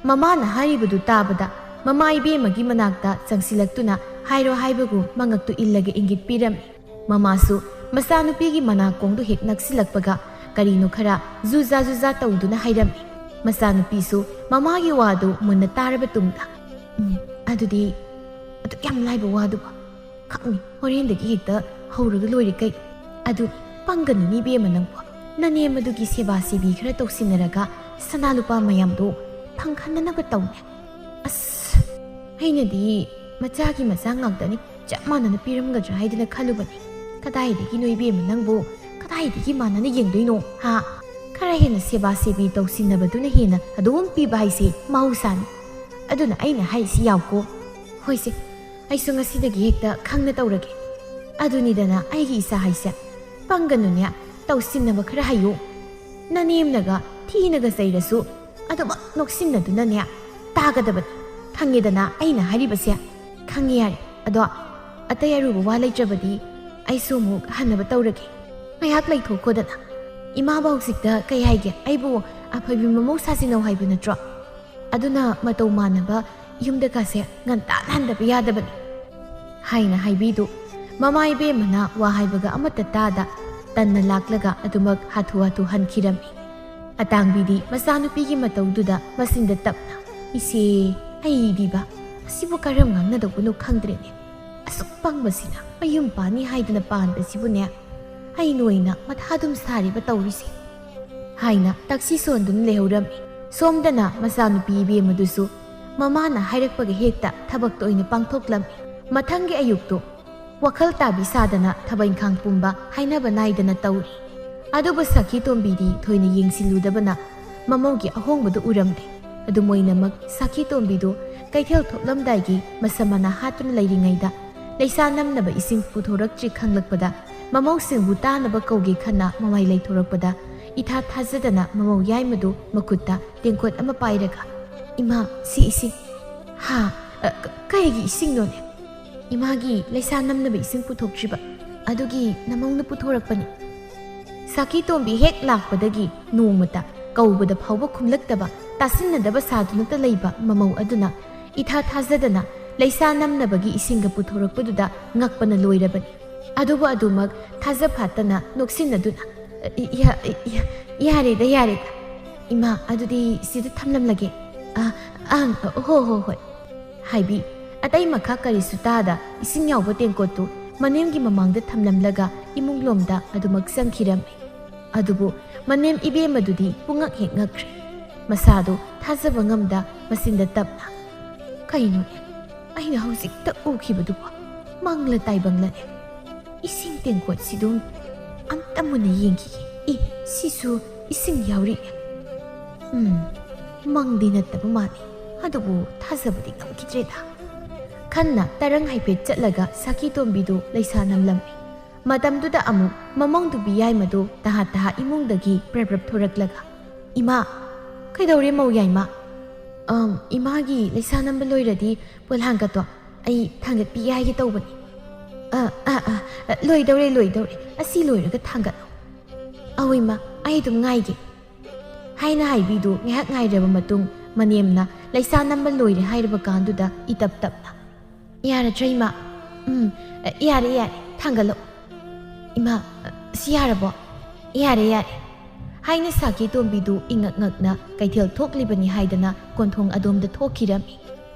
ꯃꯃꯥꯅ ꯍꯥꯏꯔꯤꯕꯗꯨ ꯇꯥꯕꯗ ꯃꯃꯥ ꯏꯕꯦꯝꯃꯒꯤ ꯃꯅꯥꯛꯇ ꯆꯪꯁꯤꯜꯂꯛꯇꯨꯅ ꯍꯥꯏꯔꯣ ꯍꯥꯏꯕꯒꯨꯝ ꯃꯉꯛꯇꯨ ꯏꯜꯂꯒ ꯏꯪꯒꯤꯠ ꯄꯤꯔꯝꯃꯤ꯫ ꯃꯃꯥꯁꯨ ꯃꯆꯥꯅꯨꯄꯤꯒꯤ ꯃꯅꯥꯀꯣꯡꯗꯨ ꯍꯦꯛ ꯅꯛꯁꯤꯜꯂꯛꯄꯒ ꯀꯔꯤꯅꯣ ꯈꯔ ꯖꯨꯖꯥ ꯖꯨꯖꯥ ꯇꯧꯗꯨꯅ ꯍꯥꯏꯔꯝꯃꯤ꯫ ꯃꯆꯥꯅꯨꯄꯤꯁꯨ ꯃꯃꯥꯒꯤ ꯋꯥꯗꯨ ꯃꯨꯟꯅ ꯇꯥꯔꯕ ꯇꯨꯡꯗ, "ꯎꯝ, ꯑꯗꯨꯗꯤ ꯑꯗꯨꯛ ꯌꯥꯝ ꯂꯥꯏꯕ ꯋꯥꯗꯨꯕꯨ ꯈꯪꯅꯤ, ꯍꯣꯔꯦꯟꯗꯒꯤ ꯍꯦꯛꯇ ꯍꯧꯔꯒ ꯂꯣꯏꯔꯦ ꯀꯩ꯫ ꯑꯗꯨ ꯄꯪꯒꯅꯨꯅꯤ ꯏꯕꯦꯝꯃ ꯅꯪꯕꯨ꯫ ꯅꯅꯦꯝ ꯑꯗꯨꯒꯤ ꯁꯦꯕꯥ ꯁꯦꯕꯤ ꯈꯔ ꯇꯧꯁꯤꯟꯅꯔꯒ ꯁꯅꯥ ꯂꯨꯄꯥ ꯃꯌꯥꯝꯗꯣ ꯐꯪꯍꯟꯅꯅꯕ ꯇꯧꯅꯦ꯫ ꯑꯁ, ꯑꯩꯅꯗꯤ ꯃꯆꯥꯒꯤ ꯃꯆꯥ ꯉꯥꯛꯇꯅꯤ, ꯆꯞ ꯃꯥꯟꯅꯅ ꯄꯤꯔꯝꯒꯗ꯭ꯔꯥ ꯍꯥꯏꯗꯅ ꯈꯜꯂꯨꯕꯅꯤ꯫ ꯀꯗꯥꯏꯗꯒꯤꯅꯣ ꯏꯕꯦꯝꯃ ꯅꯪꯕꯨ? ꯀꯗꯥꯏꯗꯒꯤ ꯃꯥꯟꯅꯅ ꯌꯦꯡꯗꯣꯏꯅꯣ? ꯍꯥ? ꯈꯔ ꯍꯦꯟꯅ ꯁꯦꯕꯥ ꯁꯦꯕꯤ ꯇꯧꯁꯤꯟꯅꯕꯗꯨꯅ ꯍꯦꯟꯅ ꯑꯗꯨꯝ ꯄꯤꯕ ꯍꯥꯏꯁꯦ ꯃꯍꯧꯁꯥꯅꯤ꯫ ꯑꯗꯨꯅ ꯑꯩꯅ ꯍꯥꯏꯔꯤꯁꯤ ꯌꯥꯎꯀꯣ꯫ ꯍꯣꯏꯁꯦ, ꯑꯩꯁꯨ ꯉꯁꯤꯗꯒꯤ ꯍꯦꯛꯇ ꯈꯪꯅ ꯇꯧꯔꯒꯦ꯫ ꯑꯗꯨꯅꯤꯗꯅ ꯑꯩꯒꯤ ꯏꯆꯥ ꯍꯥꯏꯁꯦ꯫ ꯄꯪꯒꯅꯨꯅꯦ, ꯇꯧꯁꯤꯟꯅꯕ ꯈꯔ ꯍꯩꯌꯨ꯫ ꯅꯅꯦꯝꯅꯒ ꯊꯤꯅꯒ ꯆꯩꯔꯁꯨ ꯑꯗꯨꯃꯛ ꯅꯣꯛꯁꯤꯟꯅꯗꯨꯅꯅꯦ ꯇꯥꯒꯗꯕꯅꯤ꯫ ꯈꯪꯉꯦꯗꯅ ꯑꯩꯅ ꯍꯥꯏꯔꯤꯕꯁꯦ? ꯈꯪꯉꯦ ꯌꯥꯔꯦ꯫ ꯑꯗꯣ ꯑꯇꯩ ꯑꯔꯨꯕ ꯋꯥ ꯂꯩꯇ꯭ꯔꯕꯗꯤ ꯑꯩꯁꯨ ꯑꯃꯨꯛ ꯍꯟꯅꯕ ꯇꯧꯔꯒꯦ꯫ ꯉꯥꯏꯍꯥꯛ ꯂꯩꯊꯣꯛꯈꯣꯗꯅ꯫ ꯏꯃꯥꯕꯨ ꯍꯧꯖꯤꯛꯇ ꯀꯩ ꯍꯥꯏꯒꯦ? ꯑꯩꯕꯨ ꯑꯐꯕꯤ ꯃꯃꯧ ꯁꯥꯁꯤꯟꯅꯧ ꯍꯥꯏꯕ ꯅꯠꯇ꯭ꯔꯣ? ꯑꯗꯨꯅ ꯃꯇꯧ ꯃꯥꯟꯅꯕ ꯌꯨꯝꯗꯒꯁꯦ ꯉꯟꯇꯥꯅ ꯍꯟꯗꯕ ꯌꯥꯗꯕꯅꯤ ꯍꯥꯏꯅ ꯍꯥꯏꯕꯤꯗꯨ ꯃꯃꯥ ꯏꯕꯦꯝꯃꯅ ꯋꯥ ꯍꯥꯏꯕꯒ ꯑꯃꯠꯇ ꯇꯥꯗ ꯇꯟꯅ ꯂꯥꯛꯂꯒ ꯑꯗꯨꯃꯛ ꯍꯥꯊꯨ ꯍꯥꯊꯨ ꯍꯟꯈꯤꯔꯝꯃꯤ꯫ ꯑꯇꯥꯡꯕꯤꯗꯤ ꯃꯆꯥꯅꯨꯄꯤꯒꯤ ꯃꯇꯧꯗꯨꯗ ꯃꯆꯤꯟꯗ ꯇꯞꯅ, "ꯏꯆꯦ, ꯑꯩꯗꯤꯕ ꯑꯁꯤꯕꯨ ꯀꯔꯝ ꯉꯥꯡꯅꯗꯧꯕꯅꯣ ꯈꯪꯗ꯭ꯔꯦꯅꯦ꯫ ꯑꯁꯨꯛ ꯄꯪꯕꯁꯤꯅ ꯃꯌꯨꯝ ꯄꯥꯟꯅꯤ ꯍꯥꯏꯗꯨꯅ ꯄꯥꯟꯕꯁꯤꯕꯨꯅꯦ, ꯑꯩ ꯅꯣꯏꯅ ꯃꯊꯥ ꯑꯗꯨꯝ ꯁꯥꯔꯤꯕ ꯇꯧꯔꯤꯁꯦ" ꯍꯥꯏꯅ ꯇꯛꯁꯤ ꯁꯣꯟꯗꯨꯅ ꯂꯩꯍꯧꯔꯝꯃꯤ꯫ ꯁꯣꯝꯗꯅ ꯃꯆꯥꯅꯨꯄꯤ ꯏꯕꯦꯝꯃꯗꯨꯁꯨ ꯃꯃꯥꯅ ꯍꯥꯏꯔꯛꯄꯒ ꯍꯦꯛꯇ ꯊꯕꯛꯇ ꯑꯣꯏꯅ ꯄꯥꯡꯊꯣꯛꯂꯝꯃꯤ꯫ ꯃꯊꯪꯒꯤ ꯑꯌꯨꯛꯇꯨ ꯋꯥꯈꯜ ꯇꯥꯕꯤ ꯁꯥꯗꯅ ꯊꯕꯛ ꯏꯪꯈꯥꯡ ꯄꯨꯝꯕ ꯍꯥꯏꯅꯕ ꯅꯥꯏꯗꯅ ꯇꯧꯔꯤ꯫ ꯑꯗꯨꯕꯨ ꯁꯈꯤꯇꯣꯝꯕꯤꯗꯤ ꯊꯣꯏꯅ ꯌꯦꯡꯁꯤꯜꯂꯨꯗꯕꯅ ꯃꯃꯧꯒꯤ ꯑꯍꯣꯡꯕꯗꯨ ꯎꯔꯝꯗꯦ꯫ ꯑꯗꯨꯝ ꯑꯣꯏꯅꯃꯛ ꯁꯈꯤꯇꯣꯝꯕꯤꯗꯨ ꯀꯩꯊꯦꯜ ꯊꯣꯛꯂꯝꯗꯥꯏꯒꯤ ꯃꯁꯝ ꯃꯅꯥ ꯍꯥꯠꯇꯨꯅ ꯂꯩꯔꯤꯉꯩꯗ ꯂꯩꯁꯥ ꯅꯝꯅꯕ ꯏꯁꯤꯡ ꯄꯨꯊꯣꯔꯛꯇ꯭ꯔꯤ ꯈꯪꯂꯛꯄꯗ ꯃꯃꯧꯁꯤꯡꯕꯨ ꯇꯥꯅꯕ ꯀꯧꯒꯦ ꯈꯟꯅ ꯃꯃꯥꯏ ꯂꯩꯊꯣꯔꯛꯄꯗ ꯏꯊꯥ ꯊꯥꯖꯗꯅ ꯃꯃꯧ ꯌꯥꯏꯃꯗꯨ ꯃꯈꯨꯠꯇ ꯇꯦꯡꯀꯣꯠ ꯑꯃ ꯄꯥꯏꯔꯒ, "ꯏꯃꯥ, ꯁꯤ ꯏꯁꯤꯡ"꯫ "ꯍꯥ? ꯑ, ꯀ-, ꯀꯩꯒꯤ ꯏꯁꯤꯡꯅꯣꯅꯦ?" "ꯏꯃꯥꯒꯤ ꯂꯩꯁꯥ ꯅꯝꯅꯕ ꯏꯁꯤꯡ ꯄꯨꯊꯣꯛꯇ꯭ꯔꯤꯕ, ꯑꯗꯨꯒꯤ ꯅꯃꯧꯅ ꯄꯨꯊꯣꯔꯛꯄꯅꯤ"꯫ ꯁꯈꯤꯇꯣꯝꯕꯤ ꯍꯦꯛ ꯂꯥꯛꯄꯗꯒꯤ ꯅꯣꯡꯃꯇ ꯀꯧꯕꯗ ꯐꯥꯎꯕ ꯈꯨꯝꯂꯛꯇꯕ, ꯇꯥꯁꯤꯟꯅꯗꯕ ꯁꯥꯗꯨꯅꯇ ꯂꯩꯕ ꯃꯃꯧ ꯑꯗꯨꯅ ꯏꯊꯥ ꯊꯥꯖꯗꯅ ꯂꯩꯁꯥ ꯅꯝꯅꯕꯒꯤ ꯏꯁꯤꯡꯒ ꯄꯨꯊꯣꯔꯛꯄꯗꯨꯗ ꯉꯛꯄꯅ ꯂꯣꯏꯔꯕꯅꯤ꯫ ꯑꯗꯨꯕꯨ ꯑꯗꯨꯃꯛ ꯊꯥꯖ ꯐꯥꯠꯇꯅ ꯅꯣꯛꯁꯤꯟꯅꯗꯨꯅ, "ꯏ-, ꯏ-, ꯏ-, ꯏ-, ꯌꯥꯔꯦꯗ, ꯌꯥꯔꯦꯗ꯫ ꯏꯃꯥ, ꯑꯗꯨꯗꯤ ꯁꯤꯗ ꯊꯝꯂꯝꯂꯒꯦ꯫ ꯑ, ꯑꯪ, ꯍꯣ, ꯍꯣ, ꯍꯣꯏ" ꯍꯥꯏꯕꯤ꯫ ꯑꯇꯩ ꯃꯈꯥ ꯀꯔꯤꯁꯨ ꯇꯥꯗ ꯏꯁꯤꯡ ꯌꯥꯎꯕ ꯇꯦꯡꯀꯣꯠꯇꯨ ꯃꯅꯦꯝꯒꯤ ꯃꯃꯥꯡꯗ ꯊꯝꯂꯝꯂꯒ ꯏꯃꯨꯡꯂꯣꯝꯗ ꯑꯗꯨꯃꯛ ꯆꯪꯈꯤꯔꯝꯃꯤ꯫ ꯑꯗꯨꯕꯨ ꯃꯅꯦꯝ ꯏꯕꯦꯝꯃꯗꯨꯗꯤ ꯄꯨꯡꯉꯛ ꯍꯦꯛ ꯉꯛꯈ꯭ꯔꯦ꯫ ꯃꯁꯥꯗꯨ ꯊꯥꯖꯕ ꯉꯝꯗ ꯃꯆꯤꯟꯗ ꯇꯞꯅ, "ꯀꯩꯅꯣꯅꯦ? ꯑꯩꯅ ꯍꯧꯖꯤꯛꯇ ꯎꯈꯤꯕꯗꯨꯕꯨ ꯃꯪꯂ ꯇꯥꯏꯕꯪꯂꯅꯦ? ꯏꯁꯤꯡ ꯇꯦꯡꯀꯣꯠꯁꯤꯗꯨ ꯑꯝꯇ ꯃꯨꯟꯅ ꯌꯦꯡꯈꯤꯒꯦ꯫ ꯑꯦ, ꯁꯤꯁꯨ ꯏꯁꯤꯡ ꯌꯥꯎꯔꯤꯅꯦ꯫ ꯎꯝ, ꯃꯪꯗꯤ ꯅꯠꯇꯕ ꯃꯥꯜꯂꯤ꯫ ꯑꯗꯨꯕꯨ ꯊꯥꯖꯕꯗꯤ ꯉꯝꯈꯤꯗ꯭ꯔꯦꯗ"꯫ ꯈꯟꯅ ꯇꯔꯪ ꯍꯥꯏꯐꯦꯠ ꯆꯠꯂꯒ ꯁꯈꯤꯇꯣꯝꯕꯤꯗꯨ ꯂꯩꯁꯥ ꯅꯝꯂꯝꯃꯤ꯫ ꯃꯇꯝꯗꯨꯗ ꯑꯃꯨꯛ ꯃꯃꯧ ꯅꯨꯄꯤ ꯌꯥꯏꯃꯗꯨ ꯇꯍꯥ ꯇꯍꯥ ꯏꯃꯨꯡꯗꯒꯤ ꯄ꯭ꯔꯞ ꯄ꯭ꯔꯞ ꯊꯣꯔꯛꯂꯒ, "ꯏꯃꯥ!" "ꯀꯩꯗꯧꯔꯦ ꯃꯧ ꯌꯥꯏꯃ?" "ꯑꯝ, ꯏꯃꯥꯒꯤ ꯂꯩꯁꯥ ꯅꯝꯕ ꯂꯣꯏꯔꯗꯤ ꯄꯣꯂꯥꯡꯒꯇꯣ ꯑꯩ ꯊꯥꯡꯒꯠꯄꯤꯒꯦ ꯍꯥꯏꯒꯦ ꯇꯧꯕꯅꯤ"꯫ "ꯑ, ꯑ, ꯑ, ꯑ, ꯂꯣꯏꯗꯧꯔꯦ, ꯂꯣꯏꯗꯧꯔꯦ꯫ ꯑꯁꯤ ꯂꯣꯏꯔꯒ ꯊꯥꯡꯒꯠꯂꯣ"꯫ "ꯑꯧ ꯏꯃꯥ, ꯑꯩ ꯑꯗꯨꯝ ꯉꯥꯏꯒꯦ" ꯍꯥꯏꯅ ꯍꯥꯏꯕꯤꯗꯨ ꯉꯥꯏꯍꯥꯛ ꯉꯥꯏꯔꯕ ꯃꯇꯨꯡ ꯃꯅꯦꯝꯅ ꯂꯩꯁꯥ ꯅꯝꯕ ꯂꯣꯏꯔꯦ ꯍꯥꯏꯔꯕ ꯀꯥꯟꯗꯨꯗ ꯏꯇꯞ ꯇꯞꯅ, "ꯌꯥꯔꯗ꯭ꯔꯥ ꯏꯃꯥ?" "ꯎꯝ, ꯌꯥꯔꯦ, ꯌꯥꯔꯦ, ꯊꯥꯡꯒꯠꯂꯣ"꯫ "ꯏꯃꯥ, ꯁꯤ ꯌꯥꯔꯕꯣ?" "ꯌꯥꯔꯦ, ꯌꯥꯔꯦ" ꯍꯥꯏꯅ ꯁꯈꯤꯇꯣꯝꯕꯤꯗꯨ ꯏꯉꯛ ꯉꯛꯅ ꯀꯩꯊꯦꯜ ꯊꯣꯛꯂꯤꯕꯅꯤ ꯍꯥꯏꯗꯅ ꯀꯣꯟꯊꯣꯡ ꯑꯗꯣꯝꯗ ꯊꯣꯛꯈꯤꯔꯝꯃꯤ꯫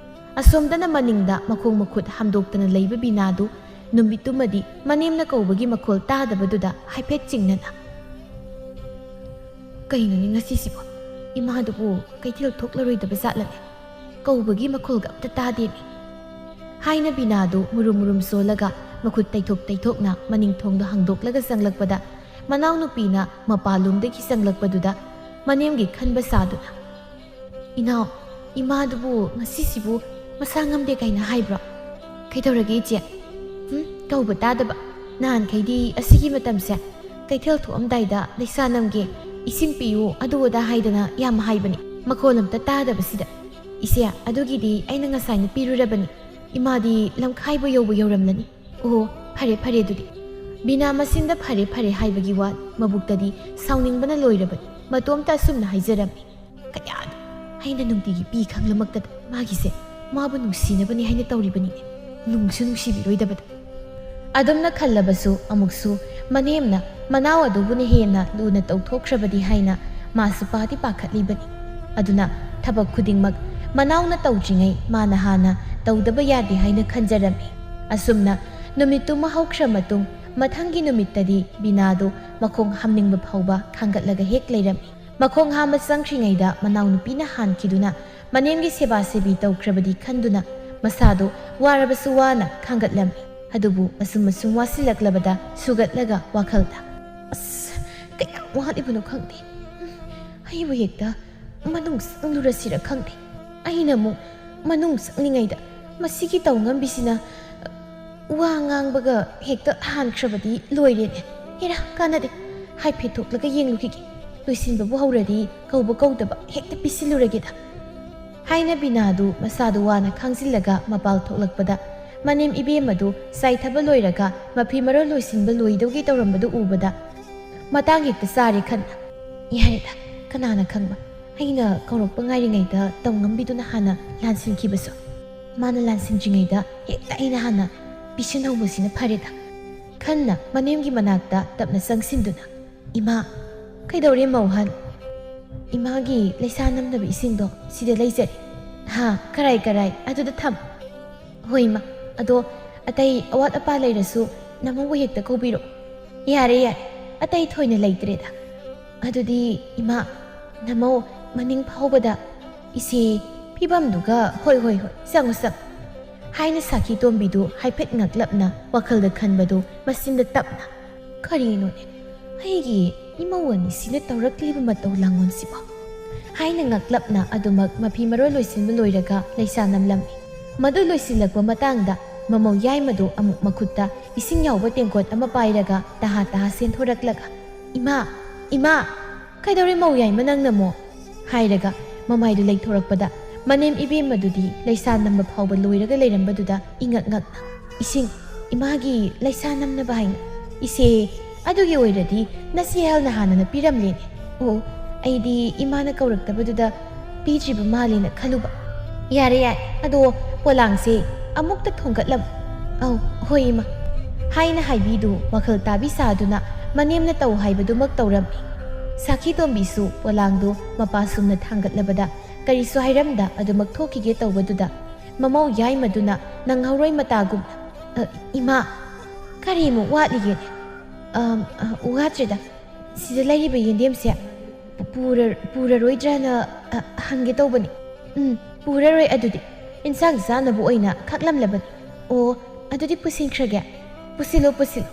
ꯑꯁꯣꯝꯗꯅ ꯃꯅꯤꯡꯗ ꯃꯈꯣꯡ ꯃꯈꯨꯠ ꯍꯥꯝꯗꯣꯛꯇꯅ ꯂꯩꯕ ꯕꯤꯅꯥꯗꯨ ꯅꯨꯃꯤꯠꯇꯨꯃꯗꯤ ꯃꯅꯦꯝꯅ ꯀꯧꯕꯒꯤ ꯃꯈꯣꯜ ꯇꯥꯗꯕꯗꯨꯗ ꯍꯥꯏꯐꯦꯠ ꯆꯤꯡꯅꯅ, "ꯀꯩꯅꯣꯅꯦ ꯉꯁꯤꯁꯤꯕꯣ? ꯏꯃꯥꯗꯨꯕꯨ ꯀꯩꯊꯦꯜ ꯊꯣꯛꯂꯔꯣꯏꯗꯕ ꯖꯥꯠꯂꯅꯦ?" ꯀꯧꯕꯒꯤ ꯃꯈꯣꯜꯒ ꯑꯝꯇ ꯇꯥꯗꯦꯅꯦ꯫ ꯍꯥꯏꯅ ꯕꯤꯅꯥꯗꯨ ꯃꯨꯔꯨꯝ ꯃꯨꯔꯨꯝ ꯁꯣꯜꯂꯒ ꯃꯈꯨꯠ ꯇꯩꯊꯣꯛ ꯇꯩꯊꯣꯛꯅ ꯃꯅꯤꯡ ꯊꯣꯡꯗꯣ ꯍꯥꯡꯗꯣꯛꯂꯒ ꯆꯪꯂꯛꯄꯗ ꯃꯅꯥꯎꯅꯨꯄꯤꯅ ꯃꯄꯥꯟꯂꯣꯝꯗꯒꯤ ꯆꯪꯂꯛꯄꯗꯨꯗ ꯃꯅꯦꯝꯒꯤ ꯈꯟꯕ ꯁꯥꯗꯨꯅ, "ꯏꯅꯥꯎ, ꯏꯃꯥꯗꯨꯕꯨ ꯉꯁꯤꯁꯤꯕꯨ ꯃꯁꯥ ꯉꯝꯗꯦ ꯀꯥꯏꯅ ꯍꯥꯏꯕ꯭ꯔꯣ? ꯀꯩꯗꯧꯔꯒꯦ ꯏꯆꯦ? ꯎꯝ, ꯀꯧꯕ ꯇꯥꯗꯕ꯫ ꯅꯍꯥꯟꯈꯩꯗꯤ ꯑꯁꯤꯒꯤ ꯃꯇꯝꯁꯦ ꯀꯩꯊꯦꯜ ꯊꯣꯛꯑꯝꯗꯥꯏꯗ ꯂꯩꯁꯥ ꯅꯝꯒꯦ, ꯏꯁꯤꯡ ꯄꯤꯌꯨ, ꯑꯗꯨ ꯑꯗꯥ ꯍꯥꯏꯗꯅ ꯌꯥꯝ ꯍꯥꯏꯕꯅꯤ꯫ ꯃꯈꯣꯜ ꯑꯝꯇ ꯇꯥꯗꯕꯁꯤꯗ꯫ ꯏꯆꯦ, ꯑꯗꯨꯒꯤꯗꯤ ꯑꯩꯅ ꯉꯁꯥꯏꯅ ꯄꯤꯔꯨꯔꯕꯅꯤ꯫ ꯏꯃꯥꯗꯤ ꯂꯝꯈꯥꯏꯕꯨ ꯌꯧꯕ ꯌꯧꯔꯝꯂꯅꯤ꯫ ꯑꯣ, ꯐꯔꯦ ꯐꯔꯦ ꯑꯗꯨꯗꯤ꯫" ꯕꯤꯅꯥ ꯃꯆꯤꯟꯗ "ꯐꯔꯦ ꯐꯔꯦ" ꯍꯥꯏꯕꯒꯤ ꯋꯥ, ꯃꯕꯨꯛꯇꯗꯤ ꯁꯥꯎꯅꯤꯡꯕꯅ ꯂꯣꯏꯔꯕꯅꯤ꯫ ꯃꯇꯣꯝꯇ ꯑꯁꯨꯝꯅ ꯍꯥꯏꯖꯔꯝꯃꯤ꯫ "ꯀꯌꯥꯗ ꯑꯩꯅ ꯅꯨꯡꯇꯤꯒꯤ ꯄꯤ ꯈꯪꯂꯃꯛꯇꯗ ꯃꯥꯒꯤꯁꯦ ꯃꯥꯕꯨ ꯅꯨꯡꯁꯤꯅꯕꯅꯤ ꯍꯥꯏꯅ ꯇꯧꯔꯤꯕꯅꯤꯅꯦ꯫ ꯅꯨꯡꯁꯨ ꯅꯨꯡꯁꯤꯕꯤꯔꯣꯏꯗꯕꯗ꯫" ꯑꯗꯨꯝꯅ ꯈꯜꯂꯕꯁꯨ ꯑꯃꯨꯛꯁꯨ ꯃꯅꯦꯝꯅ ꯃꯅꯥꯎ ꯑꯗꯨꯕꯨꯅ ꯍꯦꯟꯅ ꯂꯨꯅ ꯇꯧꯊꯣꯛꯈ꯭ꯔꯕꯗꯤ ꯍꯥꯏꯅ ꯃꯥꯁꯨ ꯄꯥꯗꯤ ꯄꯥꯈꯠꯂꯤꯕꯅꯤ꯫ ꯑꯗꯨꯅ ꯊꯕꯛ ꯈꯨꯗꯤꯡꯃꯛ ꯃꯅꯥꯎꯅ ꯇꯧꯗ꯭ꯔꯤꯉꯩ ꯃꯥꯅ ꯍꯥꯟꯅ ꯇꯧꯗꯕ ꯌꯥꯗꯦ ꯍꯥꯏꯅ ꯈꯟꯖꯔꯝꯃꯤ꯫ ꯑꯁꯨꯝꯅ ꯅꯨꯃꯤꯠꯇꯨꯃ ꯍꯧꯈ꯭ꯔ ꯃꯇꯨꯡ, ꯃꯊꯪꯒꯤ ꯅꯨꯃꯤꯠꯇꯗꯤ ꯕꯤꯅꯥꯗꯨ ꯃꯈꯣꯡ ꯍꯥꯝꯅꯤꯡꯕ ꯐꯥꯎꯕ ꯈꯥꯡꯒꯠꯂꯒ ꯍꯦꯛ ꯂꯩꯔꯝꯃꯤ꯫ ꯃꯈꯣꯡ ꯍꯥꯝꯕ ꯆꯪꯈ꯭ꯔꯤꯉꯩꯗ ꯃꯅꯥꯎꯅꯨꯄꯤꯅ ꯍꯥꯟꯈꯤꯗꯨꯅ ꯃꯅꯦꯝꯒꯤ ꯁꯦꯕꯥ ꯁꯦꯕꯤ ꯇꯧꯈ꯭ꯔꯕꯗꯤ ꯈꯟꯗꯨꯅ ꯃꯁꯥꯗꯨ ꯋꯥꯔꯕꯁꯨ ꯋꯥꯅ ꯈꯥꯡꯒꯠꯂꯝꯃꯤ꯫ ꯑꯗꯨꯕꯨ ꯑꯁꯨꯝ ꯑꯁꯨꯝ ꯋꯥꯁꯤꯜꯂꯛꯂꯕꯗ ꯁꯨꯒꯠꯂꯒ ꯋꯥꯈꯜꯗ, "ꯑꯁ, ꯀꯌꯥꯝ ꯋꯥꯠꯂꯤꯕꯅꯣ ꯈꯪꯗꯦ꯫ ꯑꯩꯕꯨ ꯍꯦꯛꯇ ꯃꯅꯨꯡ ꯆꯪꯂꯨꯔꯁꯤꯔ ꯈꯪꯗꯦ꯫ ꯑꯩꯅ ꯑꯃꯨꯛ ꯃꯅꯨꯡ ꯆꯪꯂꯤꯉꯩꯗ ꯃꯁꯤꯒꯤ ꯇꯧꯉꯝꯕꯤꯁꯤꯅ ꯋꯥ ꯉꯥꯡꯕꯒ ꯍꯦꯛꯇ ꯍꯥꯟꯈ꯭ꯔꯕꯗꯤ ꯂꯣꯏꯔꯦꯅꯦ꯫ ꯍꯦꯔꯥ, ꯀꯥꯟꯅꯗꯦ꯫ ꯍꯥꯏꯐꯦꯠ ꯊꯣꯛꯂꯒ ꯌꯦꯡꯂꯨꯈꯤꯒꯦ꯫ ꯂꯣꯏꯁꯤꯟꯕꯕꯨ ꯍꯧꯔꯗꯤ ꯀꯧꯕ ꯀꯧꯗꯕ ꯍꯦꯛꯇ ꯄꯤꯁꯤꯜꯂꯨꯔꯒꯦꯗ꯫" ꯍꯥꯏꯅ ꯕꯤꯅꯥꯗꯨ ꯃꯁꯥꯗꯨ ꯋꯥꯅ ꯈꯥꯡꯖꯤꯜꯂꯒ ꯃꯄꯥꯜ ꯊꯣꯛꯂꯛꯄꯗ ꯃꯅꯦꯝ ꯏꯕꯦꯝꯃꯗꯨ ꯆꯥꯏꯊꯕ ꯂꯣꯏꯔꯒ ꯃꯐꯤ ꯃꯔꯣꯜ ꯂꯣꯏꯁꯤꯟꯕ ꯂꯣꯏꯗꯧꯒꯤ ꯇꯧꯔꯝꯕꯗꯨ ꯎꯕꯗ ꯃꯇꯥꯡ ꯍꯦꯛꯇ ꯆꯥꯔꯦ ꯈꯟꯅ꯫ "ꯌꯥꯔꯦꯗ, ꯀꯅꯥꯅ ꯈꯪꯕ, ꯑꯩꯅ ꯀꯧꯔꯛꯄ ꯉꯥꯏꯔꯤꯉꯩꯗ ꯇꯧꯉꯝꯕꯤꯗꯨꯅ ꯍꯥꯟꯅ ꯂꯥꯟꯁꯤꯟꯈꯤꯕꯁꯨ꯫ ꯃꯥꯅ ꯂꯥꯟꯁꯤꯟꯗ꯭ꯔꯤꯉꯩꯗ ꯍꯦꯛꯇ ꯑꯩꯅ ꯍꯥꯟꯅ ꯄꯤꯁꯤꯟꯍꯧꯕꯁꯤꯅ ꯐꯔꯦꯗ꯫" ꯈꯟꯅ ꯃꯅꯦꯝꯒꯤ ꯃꯅꯥꯛꯇ ꯇꯞꯅ ꯆꯪꯁꯤꯟꯗꯨꯅ, "ꯏꯃꯥ, ꯀꯩꯗꯧꯔꯦ ꯃꯧꯍꯟ? ꯏꯃꯥꯒꯤ ꯂꯩꯁꯥ ꯅꯝꯅꯕ ꯏꯁꯤꯡꯗꯣ ꯁꯤꯗ ꯂꯩꯖꯔꯦ꯫" "ꯍꯥ, ꯀꯔꯥꯏ ꯀꯔꯥꯏ? ꯑꯗꯨꯗ ꯊꯝ꯫" "ꯍꯣꯏ ꯏꯃꯥ, ꯑꯗꯣ ꯑꯇꯩ ꯑꯋꯥꯠ ꯑꯄꯥ ꯂꯩꯔꯁꯨ ꯅꯃꯧꯕꯨ ꯍꯦꯛꯇ ꯀꯧꯕꯤꯔꯛꯑꯣ꯫" "ꯌꯥꯔꯦ ꯌꯥꯔꯦ, ꯑꯇꯩ ꯊꯣꯏꯅ ꯂꯩꯇ꯭ꯔꯦꯗ꯫ ꯑꯗꯨꯗꯤ ꯏꯃꯥ, ꯅꯃꯧ ꯃꯅꯤꯡ ꯐꯥꯎꯕꯗ ꯏꯆꯦ ꯐꯤꯕꯝꯗꯨꯒ "ꯍꯣꯏ, ꯍꯣꯏ, ꯍꯣꯏ, ꯆꯪꯉꯨ, ꯆꯪꯉꯨ" ꯍꯥꯏꯅ ꯁꯥꯈꯤ ꯇꯣꯝꯕꯤꯗꯨ ꯍꯥꯏꯐꯦꯠ ꯉꯛꯂꯞꯅ ꯋꯥꯈꯜꯗ ꯈꯟꯕꯗꯨ ꯃꯆꯤꯟꯗ ꯇꯞꯅ, "ꯀꯔꯤꯅꯣꯅꯦ? ꯑꯩꯒꯤ ꯏꯃꯧ ꯑꯅꯤꯁꯤꯅ ꯇꯧꯔꯛꯂꯤꯕ ꯃꯇꯧ ꯂꯥꯡꯉꯣꯟꯁꯤꯕꯣ?" ꯍꯥꯏꯅ ꯉꯛꯂꯞꯅ ꯑꯗꯨꯃꯛ ꯃꯐꯤ ꯃꯔꯣꯜ ꯂꯣꯏꯁꯤꯟꯕ ꯂꯣꯏꯔꯒ ꯂꯩꯁꯥ ꯅꯝꯂꯝꯃꯤ꯫ ꯃꯗꯨ ꯂꯣꯏꯁꯤꯜꯂꯛꯄ ꯃꯇꯥꯡꯗ ꯃꯃꯧ ꯌꯥꯏꯃꯗꯨ ꯑꯃꯨꯛ ꯃꯈꯨꯠꯇ ꯏꯁꯤꯡ ꯌꯥꯎꯕ ꯇꯦꯡꯀꯣꯠ ꯑꯃ ꯄꯥꯏꯔꯒ ꯇꯍꯥ ꯇꯍꯥ ꯆꯦꯟꯊꯣꯔꯛꯂꯒ, "ꯏꯃꯥ, ꯏꯃꯥ, ꯀꯩꯗꯧꯔꯦ ꯃꯧ ꯌꯥꯏꯃ ꯅꯪꯅꯃꯣ?" ꯍꯥꯏꯔꯒ ꯃꯃꯥꯏꯗꯨ ꯂꯩꯊꯣꯔꯛꯄꯗ ꯃꯅꯦꯝ ꯏꯕꯦꯝꯃꯗꯨꯗꯤ ꯂꯩꯁꯥ ꯅꯝꯕ ꯐꯥꯎꯕ ꯂꯣꯏꯔꯒ ꯂꯩꯔꯝꯕꯗꯨꯗ ꯏꯉꯛ ꯉꯛꯅ, "ꯏꯁꯤꯡ? ꯏꯃꯥꯒꯤ ꯂꯩꯁꯥ ꯅꯝꯅꯕ ꯍꯥꯏꯅ? ꯏꯆꯦ, ꯑꯗꯨꯒꯤ ꯑꯣꯏꯔꯗꯤ ꯅꯆꯦ ꯍꯦꯜꯅ ꯍꯥꯟꯅꯅ ꯄꯤꯔꯝꯂꯦꯅꯦ꯫ ꯑꯣ, ꯑꯩꯗꯤ ꯏꯃꯥꯅ ꯀꯧꯔꯛꯇꯕꯗꯨꯗ ꯄꯤꯗ꯭ꯔꯤꯕ ꯃꯥꯜꯂꯦꯅ ꯈꯜꯂꯨꯕ꯫ ꯌꯥꯔꯦ, ꯌꯥꯔꯦ, ꯑꯗꯣ ꯄꯣꯂꯥꯡꯁꯦ ꯑꯃꯨꯛꯇ ꯊꯣꯡꯒꯠꯂꯝꯃꯨ꯫ ꯑꯧ, ꯍꯣꯏ ꯏꯃꯥ" ꯍꯥꯏꯅ ꯍꯥꯏꯕꯤꯗꯨ ꯋꯥꯈꯜ ꯇꯥꯕꯤ ꯁꯥꯗꯨꯅ ꯃꯅꯦꯝꯅ ꯇꯧ ꯍꯥꯏꯕꯗꯨꯃꯛ ꯇꯧꯔꯝꯃꯤ꯫ ꯁꯥꯈꯤ ꯇꯣꯝꯕꯤꯁꯨ ꯄꯣꯂꯥꯡꯗꯨ ꯃꯄꯥ ꯁꯨꯝꯅ ꯊꯥꯡꯒꯠꯂꯕꯗ ꯀꯔꯤꯁꯨ ꯍꯥꯏꯔꯝꯗ ꯑꯗꯨꯃꯛ ꯊꯣꯛꯈꯤꯒꯦ ꯇꯧꯕꯗꯨꯗ ꯃꯃꯧ ꯌꯥꯏꯃꯗꯨꯅ ꯅꯪꯍꯧꯔꯣꯏ ꯃꯇꯥꯒꯨꯝꯅ, "ꯑ, ꯏꯃꯥ, ꯀꯔꯤꯃꯨꯛ ꯋꯥꯠꯂꯤꯒꯦꯅꯦ? ꯑꯝ, ꯑ, ꯋꯥꯠꯇ꯭ꯔꯦꯗ꯫ ꯁꯤꯗ ꯂꯩꯔꯤꯕ ꯌꯦꯟꯗꯦꯝꯁꯦ ꯄꯨ-, ꯄꯨꯔ-, ꯄꯨꯔꯔꯣꯏꯗ꯭ꯔꯅ, ꯑ, ꯍꯪꯒꯦ ꯇꯧꯕꯅꯤ꯫ ꯎꯝ, ꯄꯨꯔꯔꯣꯏ ꯑꯗꯨꯗꯤ꯫ ꯏꯟꯁꯥꯡ ꯆꯥꯅꯕ ꯑꯣꯏꯅ ꯈꯥꯛꯂꯝꯂꯕꯅꯤ꯫ ꯑꯣ, ꯑꯗꯨꯗꯤ ꯄꯨꯁꯤꯟꯈ꯭ꯔꯒꯦ꯫ ꯄꯨꯁꯤꯜꯂꯨ, ꯄꯨꯁꯤꯜꯂꯨ"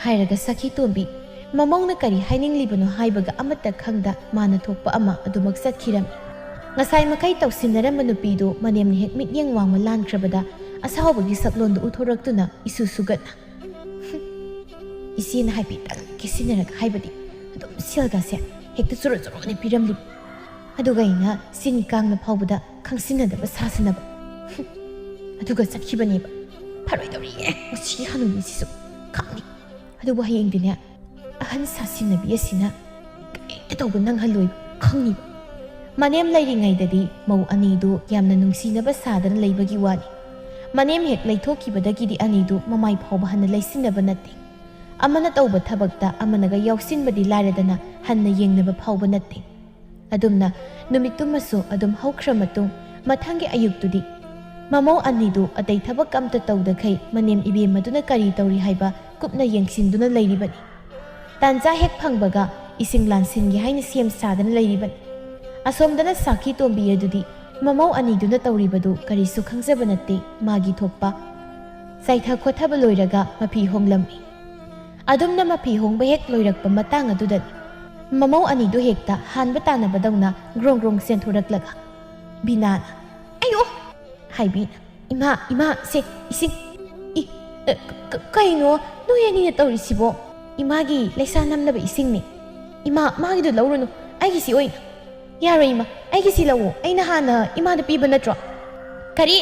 ꯍꯥꯏꯔꯒ ꯁꯈꯤ ꯇꯣꯝꯕꯤ ꯃꯃꯧꯅ ꯀꯔꯤ ꯍꯥꯏꯅꯤꯡꯂꯤꯕꯅꯣ ꯍꯥꯏꯕꯒ ꯑꯃꯠꯇ ꯈꯪꯗ ꯃꯥꯅ ꯊꯣꯛꯄ ꯑꯃ ꯑꯗꯨꯃꯛ ꯆꯠꯈꯤꯔꯝꯃꯤ꯫ ꯉꯁꯥꯏ ꯃꯈꯩ ꯇꯧꯁꯤꯟꯅꯔꯝꯕ ꯅꯨꯄꯤꯗꯨ ꯃꯅꯦꯝꯅ ꯍꯦꯛ ꯃꯤꯠꯌꯦꯡ ꯋꯥꯡꯃ ꯂꯥꯟꯈ꯭ꯔꯕꯗ ꯑꯁꯥꯎꯕꯒꯤ ꯁꯛꯂꯣꯟꯗꯨ ꯎꯠꯊꯣꯔꯛꯇꯨꯅ ꯏꯁꯨ ꯁꯨꯒꯠꯅ, "ꯏꯆꯦꯅ ꯍꯥꯏꯐꯦꯠꯇꯪ ꯀꯦꯁꯤꯟꯅꯔꯒ ꯍꯥꯏꯕꯗꯤ ꯑꯗꯨꯝ ꯁꯦꯜꯒꯥꯁꯦ ꯍꯦꯛꯇ ꯆꯨꯔꯣ ꯆꯨꯔꯣꯅꯦ ꯄꯤꯔꯝꯂꯤꯕ꯫ ꯑꯗꯨꯒ ꯑꯩꯅ ꯆꯤꯟ ꯀꯥꯡꯅ ꯐꯥꯎꯕꯗ ꯈꯪꯁꯤꯟꯅꯗꯕ ꯁꯥꯁꯤꯟꯅꯕ꯫ ꯑꯗꯨꯒ ꯆꯠꯈꯤꯕꯅꯦꯕ꯫ ꯐꯔꯣꯏꯗꯧꯔꯤꯌꯦ ꯃꯁꯤꯒꯤ ꯍꯅꯨꯕꯤꯁꯤꯁꯨ꯫ ꯈꯪꯅꯤ꯫ ꯑꯗꯨꯕꯨ ꯍꯌꯦꯡꯗꯤꯅꯦ, ꯑꯍꯟ ꯁꯥꯁꯤꯟꯅꯕꯤ ꯑꯁꯤꯅ ꯀꯔꯤꯝꯇ ꯇꯧꯕ ꯅꯪꯍꯜꯂꯣꯏ, ꯈꯪꯅꯤꯕ꯫" ꯃꯅꯦꯝ ꯂꯩꯔꯤꯉꯩꯗꯗꯤ ꯃꯧ ꯑꯅꯤꯗꯨ ꯌꯥꯝꯅ ꯅꯨꯡꯁꯤꯅꯕ ꯁꯥꯗꯅ ꯂꯩꯕꯒꯤ ꯋꯥꯅꯤ꯫ ꯃꯅꯦꯝ ꯍꯦꯛ ꯂꯩꯊꯣꯛꯈꯤꯕꯗꯒꯤꯗꯤ ꯑꯅꯤꯗꯨ ꯃꯃꯥꯏ ꯐꯥꯎꯕ ꯍꯟꯅ ꯂꯩꯁꯤꯟꯅꯕ ꯅꯠꯇꯦ꯫ ꯑꯃꯅ ꯇꯧꯕ ꯊꯕꯛꯇ ꯑꯃꯅꯒ ꯌꯥꯎꯁꯤꯟꯕꯗꯤ ꯂꯥꯏꯔꯗꯅ ꯍꯟꯅ ꯌꯦꯡꯅꯕ ꯐꯥꯎꯕ ꯅꯠꯇꯦ꯫ ꯑꯗꯨꯝꯅ ꯅꯨꯃꯤꯠꯇꯨꯃꯁꯨ ꯑꯗꯨꯝ ꯍꯧꯈ꯭ꯔ ꯃꯇꯨꯡ, ꯃꯊꯪꯒꯤ ꯑꯌꯨꯛꯇꯨꯗꯤ ꯃꯃꯧ ꯑꯅꯤꯗꯨ ꯑꯇꯩ ꯊꯕꯛ ꯑꯝꯇ ꯇꯧꯗꯈꯩ ꯃꯅꯦꯝ ꯏꯕꯦꯝꯃꯗꯨꯅ ꯀꯔꯤ ꯇꯧꯔꯤ ꯍꯥꯏꯕ ꯀꯨꯞꯅ ꯌꯦꯡꯁꯤꯟꯗꯨꯅ ꯂꯩꯔꯤꯕꯅꯤ꯫ ꯇꯥꯟꯖꯥ ꯍꯦꯛ ꯐꯪꯕꯒ ꯏꯁꯤꯡ ꯂꯥꯟꯁꯤꯟꯒꯦ ꯍꯥꯏꯅ ꯁꯦꯝ ꯁꯥꯗꯅ ꯂꯩꯔꯤꯕꯅꯤ꯫ ꯑꯁꯣꯝꯗꯅ ꯁꯥꯈꯤ ꯇꯣꯝꯕꯤ ꯑꯗꯨꯗꯤ ꯃꯃꯧ ꯑꯅꯤꯗꯨꯅ ꯇꯧꯔꯤꯕꯗꯨ ꯀꯔꯤꯁꯨ ꯈꯪꯖꯕ ꯅꯠꯇꯦ꯫ ꯃꯥꯒꯤ ꯊꯣꯛꯄ ꯆꯥꯏꯊ ꯈꯣꯠꯊꯕ ꯂꯣꯏꯔꯒ ꯃꯐꯤ ꯍꯣꯡꯂꯝꯃꯤ꯫ ꯑꯗꯨꯝꯅ ꯃꯐꯤ ꯍꯣꯡꯕ ꯍꯦꯛ ꯂꯣꯏꯔꯛꯄ ꯃꯇꯥꯡ ꯑꯗꯨꯗꯅꯤ ꯃꯃꯧ ꯑꯅꯤꯗꯨ ꯍꯦꯛꯇ ꯍꯥꯟꯕ ꯇꯥꯟꯅꯕꯗꯧꯅ ꯒ꯭ꯔꯣꯡ ꯒ꯭ꯔꯣꯡ ꯆꯦꯟꯊꯣꯔꯛꯂꯒ ꯕꯤꯅꯥꯅ "ꯑꯌꯣ!" ꯍꯥꯏꯕꯤ꯫ "ꯏꯃꯥ, ꯏꯃꯥ, ꯁꯦ ꯏꯁꯤꯡ꯫ ꯏ, ꯑ, ꯀ-, ꯀ-, ꯀꯩꯅꯣ ꯅꯣꯏ ꯑꯅꯤꯅ ꯇꯧꯔꯤꯁꯤꯕꯣ? ꯏꯃꯥꯒꯤ ꯂꯩꯁꯥ ꯅꯝꯅꯕ ꯏꯁꯤꯡꯅꯤ꯫ ꯏꯃꯥ, ꯃꯥꯒꯤꯗꯣ ꯂꯧꯔꯨꯅꯨ, ꯑꯩꯒꯤꯁꯤ ꯑꯣꯏꯅ꯫ ꯌꯥꯔꯣꯏ ꯏꯃꯥ, ꯑꯩꯒꯤꯁꯤ ꯂꯧꯑꯣ, ꯑꯩꯅ ꯍꯥꯟꯅ ꯏꯃꯥꯗ ꯄꯤꯕ ꯅꯠꯇ꯭ꯔꯣ?" "ꯀꯔꯤ?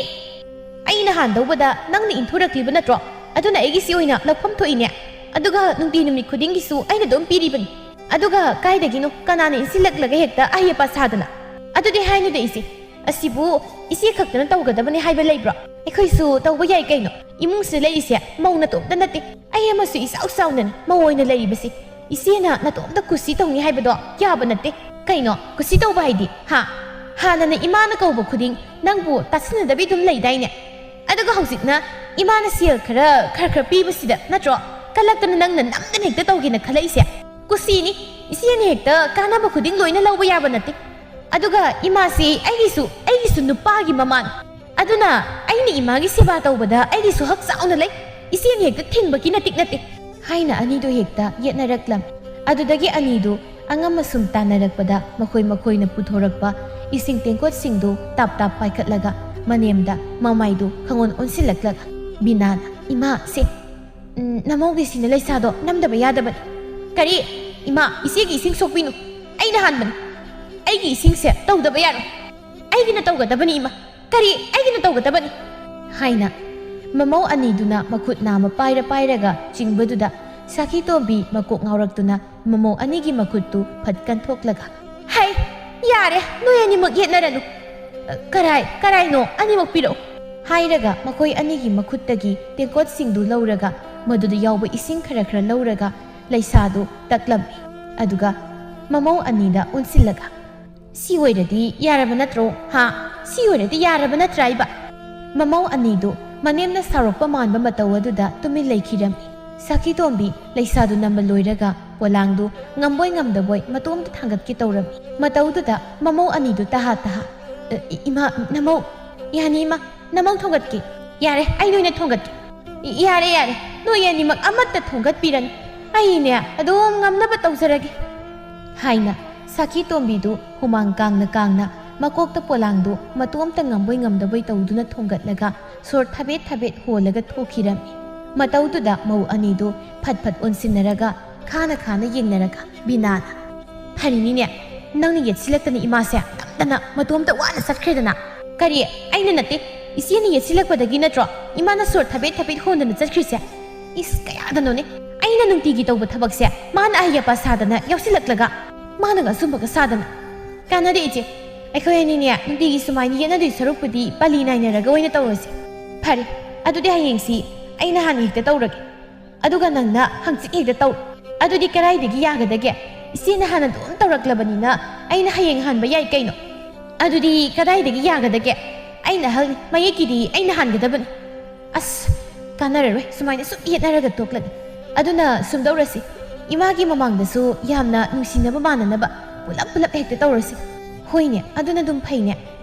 ꯑꯩꯅ ꯍꯥꯟꯗꯧꯕꯗ ꯅꯪꯅ ꯏꯟꯊꯣꯔꯛꯂꯤꯕ ꯅꯠꯇ꯭ꯔꯣ? ꯑꯗꯨꯅ ꯑꯩꯒꯤꯁꯤ ꯑꯣꯏꯅ ꯂꯧꯐꯝ ꯊꯣꯛꯏꯅꯦ꯫ ꯑꯗꯨꯒ ꯅꯨꯡꯇꯤ ꯅꯨꯃꯤꯠ ꯈꯨꯗꯤꯡꯒꯤꯁꯨ ꯑꯩꯅ ꯑꯗꯨꯝ ꯄꯤꯔꯤꯕꯅꯤ꯫ ꯑꯗꯨꯒ ꯀꯥꯏꯗꯒꯤꯅꯣ ꯀꯅꯥꯅ ꯏꯟꯁꯤꯜꯂꯛꯂꯒ ꯍꯦꯛꯇ ꯑꯍꯩ ꯑꯄꯥ ꯁꯥꯗꯅ? ꯑꯗꯨꯗꯤ ꯍꯥꯏꯅꯨꯗ ꯏꯆꯦ, ꯑꯁꯤꯕꯨ ꯏꯆꯦ ꯈꯛꯇꯅ ꯇꯧꯒꯗꯕꯅꯤ ꯍꯥꯏꯕ ꯂꯩꯕ꯭ꯔꯣ? ꯑꯩꯈꯣꯏꯁꯨ ꯇꯧꯕ ꯌꯥꯏ ꯀꯩꯅꯣ꯫ ꯏꯃꯨꯡꯁꯤꯗ ꯂꯩꯔꯤꯁꯦ ꯃꯧ ꯅꯇꯣꯝꯇ ꯅꯠꯇꯦ, ꯑꯩ ꯑꯃꯁꯨ ꯏꯆꯥꯎ ꯆꯥꯎꯅꯅꯤ ꯃꯧ ꯑꯣꯏꯅ ꯂꯩꯔꯤꯕꯁꯤ꯫ ꯏꯆꯦꯅ ꯅꯇꯣꯝꯇ ꯀꯨꯁꯤ ꯇꯧꯅꯤ ꯍꯥꯏꯕꯗꯣ ꯌꯥꯕ ꯅꯠꯇꯦ꯫ ꯀꯩꯅꯣ ꯀꯨꯁꯤ ꯇꯧꯕ ꯍꯥꯏꯗꯤ? ꯍꯥ? ꯍꯥꯟꯅꯅ ꯏꯃꯥꯅ ꯀꯧꯕ ꯈꯨꯗꯤꯡ ꯅꯪꯕꯨ ꯇꯥꯁꯤꯟꯅꯗꯕꯤ ꯑꯗꯨꯝ ꯂꯩꯗꯥꯏꯅꯦ? ꯑꯗꯨꯒ ꯍꯧꯖꯤꯛꯅ ꯏꯃꯥꯅ ꯁꯦꯜ ꯈꯔ, ꯈꯔ ꯈꯔ ꯄꯤꯕꯁꯤꯗ ꯅꯠꯇ꯭ꯔꯣ ꯀꯜꯂꯛꯇꯅ ꯅꯪꯅ ꯅꯝꯗꯅ ꯍꯦꯛꯇ ꯇꯧꯒꯦꯅ ꯈꯜꯂꯛꯏꯁꯦ? ꯀꯨꯁꯤꯅꯤ꯫ ꯏꯆꯦꯅ ꯍꯦꯛꯇ ꯀꯥꯟꯅꯕ ꯈꯨꯗꯤꯡ ꯂꯣꯏꯅ ꯂꯧꯕ ꯌꯥꯕ ꯅꯠꯇꯦ꯫ ꯑꯗꯨꯒ ꯏꯃꯥꯁꯤ ꯑꯩꯒꯤꯁꯨ, ꯑꯩꯒꯤꯁꯨ ꯅꯨꯄꯥꯒꯤ ꯃꯃꯥꯅꯤ꯫ ꯑꯗꯨꯅ ꯑꯩꯅ ꯏꯃꯥꯒꯤ ꯁꯦꯕꯥ ꯇꯧꯕꯗ ꯑꯩꯒꯤꯁꯨ ꯍꯛ ꯆꯥꯎꯅ ꯂꯩ꯫ ꯏꯆꯦꯅ ꯍꯦꯛꯇ ꯊꯤꯡꯕꯒꯤ ꯅꯇꯤꯛ ꯅꯠꯇꯦ," ꯍꯥꯏꯅ ꯑꯅꯤꯗꯨ ꯍꯦꯛꯇ ꯌꯦꯠꯅꯔꯛꯂꯝꯃꯤ꯫ ꯑꯗꯨꯗꯒꯤ ꯑꯅꯤꯗꯨ ꯑꯉꯝ ꯑꯁꯨꯝ ꯇꯥꯟꯅꯔꯛꯄꯗ ꯃꯈꯣꯏ ꯃꯈꯣꯏꯅ ꯄꯨꯊꯣꯔꯛꯄ ꯏꯁꯤꯡ ꯇꯦꯡꯀꯣꯠꯁꯤꯡꯗꯨ ꯇꯥꯞ ꯇꯥꯞ ꯄꯥꯏꯈꯠꯂꯒ ꯃꯅꯦꯝꯗ ꯃꯃꯥꯏꯗꯨ ꯈꯪꯑꯣꯟ ꯑꯣꯟꯁꯤꯜꯂꯛꯂꯒ ꯕꯤꯅꯥꯅ, "ꯏꯃꯥ, ꯁꯦ, ꯎꯝ, ꯅꯃꯧꯒꯤꯁꯤꯅ ꯂꯩꯁꯥꯗꯣ ꯅꯝꯗꯕ ꯌꯥꯗꯕꯅꯤ꯫ ꯀꯔꯤ? ꯏꯃꯥ, ꯏꯆꯦꯒꯤ ꯏꯁꯤꯡ ꯁꯣꯛꯄꯤꯅꯨ꯫ ꯑꯩꯅ ꯍꯥꯟꯕꯅꯤ꯫ ꯑꯩꯒꯤ ꯏꯁꯤꯡꯁꯦ ꯇꯧꯗꯕ ꯌꯥꯔꯣꯏ꯫ ꯑꯩꯒꯤꯅ ꯇꯧꯒꯗꯕꯅꯤ, ꯏꯃꯥ꯫ ꯀꯔꯤ? ꯑꯩꯒꯤꯅ ꯇꯧꯒꯗꯕꯅꯤ?" ꯍꯥꯏꯅ ꯃꯃꯧ ꯑꯅꯤꯗꯨꯅ ꯃꯈꯨꯠ ꯅꯥꯝꯃ ꯄꯥꯏꯔ ꯄꯥꯏꯔꯒ ꯆꯤꯡꯕꯗꯨꯗ ꯁꯥꯈꯤ ꯇꯣꯝꯕꯤ ꯃꯀꯣꯛ ꯉꯥꯎꯔꯛꯇꯨꯅ ꯃꯃꯧ ꯑꯅꯤꯒꯤ ꯃꯈꯨꯠꯇꯨ ꯐꯠ ꯀꯟꯊꯣꯛꯂꯒ, "ꯍꯩ, ꯌꯥꯔꯦ, ꯅꯣꯏ ꯑꯅꯤꯃꯛ ꯌꯦꯠꯅꯔꯅꯨ꯫ ꯑ, ꯀꯔꯥꯏ, ꯀꯔꯥꯏꯅꯣ? ꯑꯅꯤꯃꯛ ꯄꯤꯔꯛꯎ," ꯍꯥꯏꯔꯒ ꯃꯈꯣꯏ ꯑꯅꯤꯒꯤ ꯃꯈꯨꯠꯇꯒꯤ ꯇꯦꯡꯀꯣꯠꯁꯤꯡꯗꯨ ꯂꯧꯔꯒ ꯃꯗꯨꯗ ꯌꯥꯎꯕ ꯏꯁꯤꯡ ꯈꯔ ꯈꯔ ꯂꯧꯔꯒ ꯂꯩꯁꯥꯗꯨ ꯇꯛꯂꯝꯃꯤ꯫ ꯑꯗꯨꯒ ꯃꯃꯧ ꯑꯅꯤꯗ ꯑꯣꯟꯁꯤꯜꯂꯒ, "ꯁꯤ ꯑꯣꯏꯔꯗꯤ ꯌꯥꯔꯕ ꯅꯠꯇ꯭ꯔꯣ? ꯍꯥ? ꯁꯤ ꯑꯣꯏꯔꯗꯤ ꯌꯥꯔꯕ ꯅꯠꯇ꯭ꯔꯥ ꯏꯕ?" ꯃꯃꯧ ꯑꯅꯤꯗꯨ ꯃꯅꯦꯝꯅ ꯁꯥꯎꯔꯛꯄ ꯃꯥꯟꯕ ꯃꯇꯧ ꯑꯗꯨꯗ ꯇꯨꯃꯤꯟ ꯂꯩꯈꯤꯔꯝꯃꯤ꯫ ꯁꯥꯈꯤ ꯇꯣꯝꯕꯤ ꯂꯩꯁꯥꯗꯨ ꯅꯝꯕ ꯂꯣꯏꯔꯒ ꯄꯣꯂꯥꯡꯗꯨ ꯉꯝꯕꯣꯏ ꯉꯝꯗꯕꯣꯏ ꯃꯇꯣꯝꯇ ꯊꯥꯡꯒꯠꯀꯦ ꯇꯧꯔꯝꯃꯤ꯫ ꯃꯇꯧꯗꯨꯗ ꯃꯃꯧ ꯑꯅꯤꯗꯨ ꯇꯍꯥ ꯇꯍꯥ, "ꯑ, ꯏ-, ꯏꯃꯥ, ꯅꯃꯧ, ꯌꯥꯅꯤ ꯏꯃꯥ, ꯅꯃꯧ ꯊꯣꯡꯒꯠꯀꯦ꯫ ꯌꯥꯔꯦ, ꯑꯩ ꯅꯣꯏꯅ ꯊꯣꯡꯒꯠꯀꯦ꯫ ꯏ-, ꯌꯥꯔꯦ, ꯌꯥꯔꯦ, ꯅꯣꯏ ꯑꯅꯤꯃꯛ ꯑꯃꯠꯇ ꯊꯣꯡꯒꯠꯄꯤꯔꯅꯨ꯫ ꯑꯩꯅꯦ ꯑꯗꯨꯝ ꯉꯝꯅꯕ ꯇꯧꯖꯔꯒꯦ" ꯍꯥꯏꯅ ꯁꯥꯈꯤ ꯇꯣꯝꯕꯤꯗꯨ ꯍꯨꯃꯥꯡ ꯀꯥꯡꯅ ꯀꯥꯡꯅ ꯃꯀꯣꯛꯇ ꯄꯣꯂꯥꯡꯗꯨ ꯃꯇꯣꯝꯇ ꯉꯝꯕꯣꯏ ꯉꯝꯗꯕꯣꯏ ꯇꯧꯗꯨꯅ ꯊꯣꯡꯒꯠꯂꯒ ꯁꯣꯔ ꯊꯕꯦꯠ ꯊꯕꯦꯠ ꯍꯣꯜꯂꯒ ꯊꯣꯛꯈꯤꯔꯝꯃꯤ꯫ ꯃꯇꯧꯗꯨꯗ ꯃꯧ ꯑꯅꯤꯗꯨ ꯐꯠ ꯐꯠ ꯑꯣꯟꯁꯤꯟꯅꯔꯒ ꯈꯥꯅ ꯈꯥꯅ ꯌꯦꯡꯅꯔꯒ ꯕꯤꯅꯥꯅ, "ꯐꯔꯤꯅꯤꯅꯦ, ꯅꯪꯅ ꯌꯦꯠꯁꯤꯜꯂꯛꯇꯅ ꯏꯃꯥꯁꯦ ꯅꯝꯗꯅ ꯃꯇꯣꯝꯇ ꯋꯥꯅ ꯆꯠꯈ꯭ꯔꯦꯗꯅ꯫" "ꯀꯔꯤ? ꯑꯩꯅ ꯅꯠꯇꯦ, ꯏꯆꯦꯅ ꯌꯦꯠꯁꯤꯜꯂꯛꯄꯗꯒꯤ ꯅꯠꯇ꯭ꯔꯣ ꯏꯃꯥꯅ ꯁꯣꯔ ꯊꯕꯦꯠ ꯊꯕꯦꯠ ꯍꯣꯟꯗꯅ ꯆꯠꯈ꯭ꯔꯤꯁꯦ? ꯏꯁ, ꯀꯌꯥꯗꯅꯣꯅꯦ ꯑꯩꯅ ꯅꯨꯡꯇꯤꯒꯤ ꯇꯧꯕ ꯊꯕꯛꯁꯦ ꯃꯥꯅ ꯑꯍꯩ ꯑꯄꯥ ꯁꯥꯗꯅ ꯌꯥꯎꯁꯤꯜꯂꯛꯂꯒ, ꯃꯥꯅꯒ ꯑꯆꯨꯝꯕꯒ ꯁꯥꯗꯅ꯫ ꯀꯥꯟꯅꯗꯦ ꯏꯆꯦ, ꯑꯩꯈꯣꯏ ꯑꯅꯤꯅꯦ ꯅꯨꯡꯇꯤꯒꯤ ꯁꯨꯃꯥꯏꯅ ꯌꯦꯠꯅꯗꯣꯏ ꯁꯔꯨꯛꯄꯨꯗꯤ ꯄꯂꯤ ꯅꯥꯏꯅꯔꯒ ꯑꯣꯏꯅ ꯇꯧꯔꯁꯦ꯫ ꯐꯔꯦ, ꯑꯗꯨꯗꯤ ꯍꯌꯦꯡꯁꯤ ꯑꯩꯅ ꯍꯥꯟꯅ ꯍꯦꯛꯇ ꯇꯧꯔꯒꯦ, ꯑꯗꯨꯒ ꯅꯪꯅ ꯍꯪꯆꯤꯠ ꯍꯦꯛꯇ ꯇꯧꯔꯣ꯫ ꯑꯗꯨꯗꯤ ꯀꯗꯥꯏꯗꯒꯤ ꯌꯥꯒꯗꯒꯦ? ꯏꯆꯦꯅ ꯍꯥꯟꯅ ꯑꯗꯨꯝ ꯇꯧꯔꯛꯂꯕꯅꯤꯅ ꯑꯩꯅ ꯍꯌꯦꯡ ꯍꯥꯟꯕ ꯌꯥꯏ ꯀꯩꯅꯣ꯫ ꯑꯗꯨꯗꯤ ꯀꯗꯥꯏꯗꯒꯤ ꯌꯥꯒꯗꯒꯦ? ꯑꯩꯅ ꯑꯍꯜꯅꯤ, ꯃꯌꯦꯛꯀꯤꯗꯤ ꯑꯩꯅ ꯍꯥꯟꯒꯗꯕꯅꯤ꯫ ꯑꯁ, ꯀꯥꯟꯅꯔꯔꯣꯏ ꯁꯨꯃꯥꯏꯅ ꯁꯨꯝ ꯌꯦꯠꯅꯔꯒ ꯇꯣꯛꯂꯗꯤ꯫ ꯑꯗꯨꯅ ꯁꯨꯝ ꯇꯧꯔꯁꯤ, ꯏꯃꯥꯒꯤ ꯃꯃꯥꯡꯗꯁꯨ ꯌꯥꯝꯅ ꯅꯨꯡꯁꯤꯅꯕ ꯃꯥꯟꯅꯅꯕ ꯄꯨꯂꯞ ꯄꯨꯂꯞ ꯍꯦꯛꯇ ꯇꯧꯔꯁꯤ꯫ ꯍꯣꯏꯅꯦ, ꯑꯗꯨꯅ ꯑꯗꯨꯝ ꯐꯩꯅꯦ꯫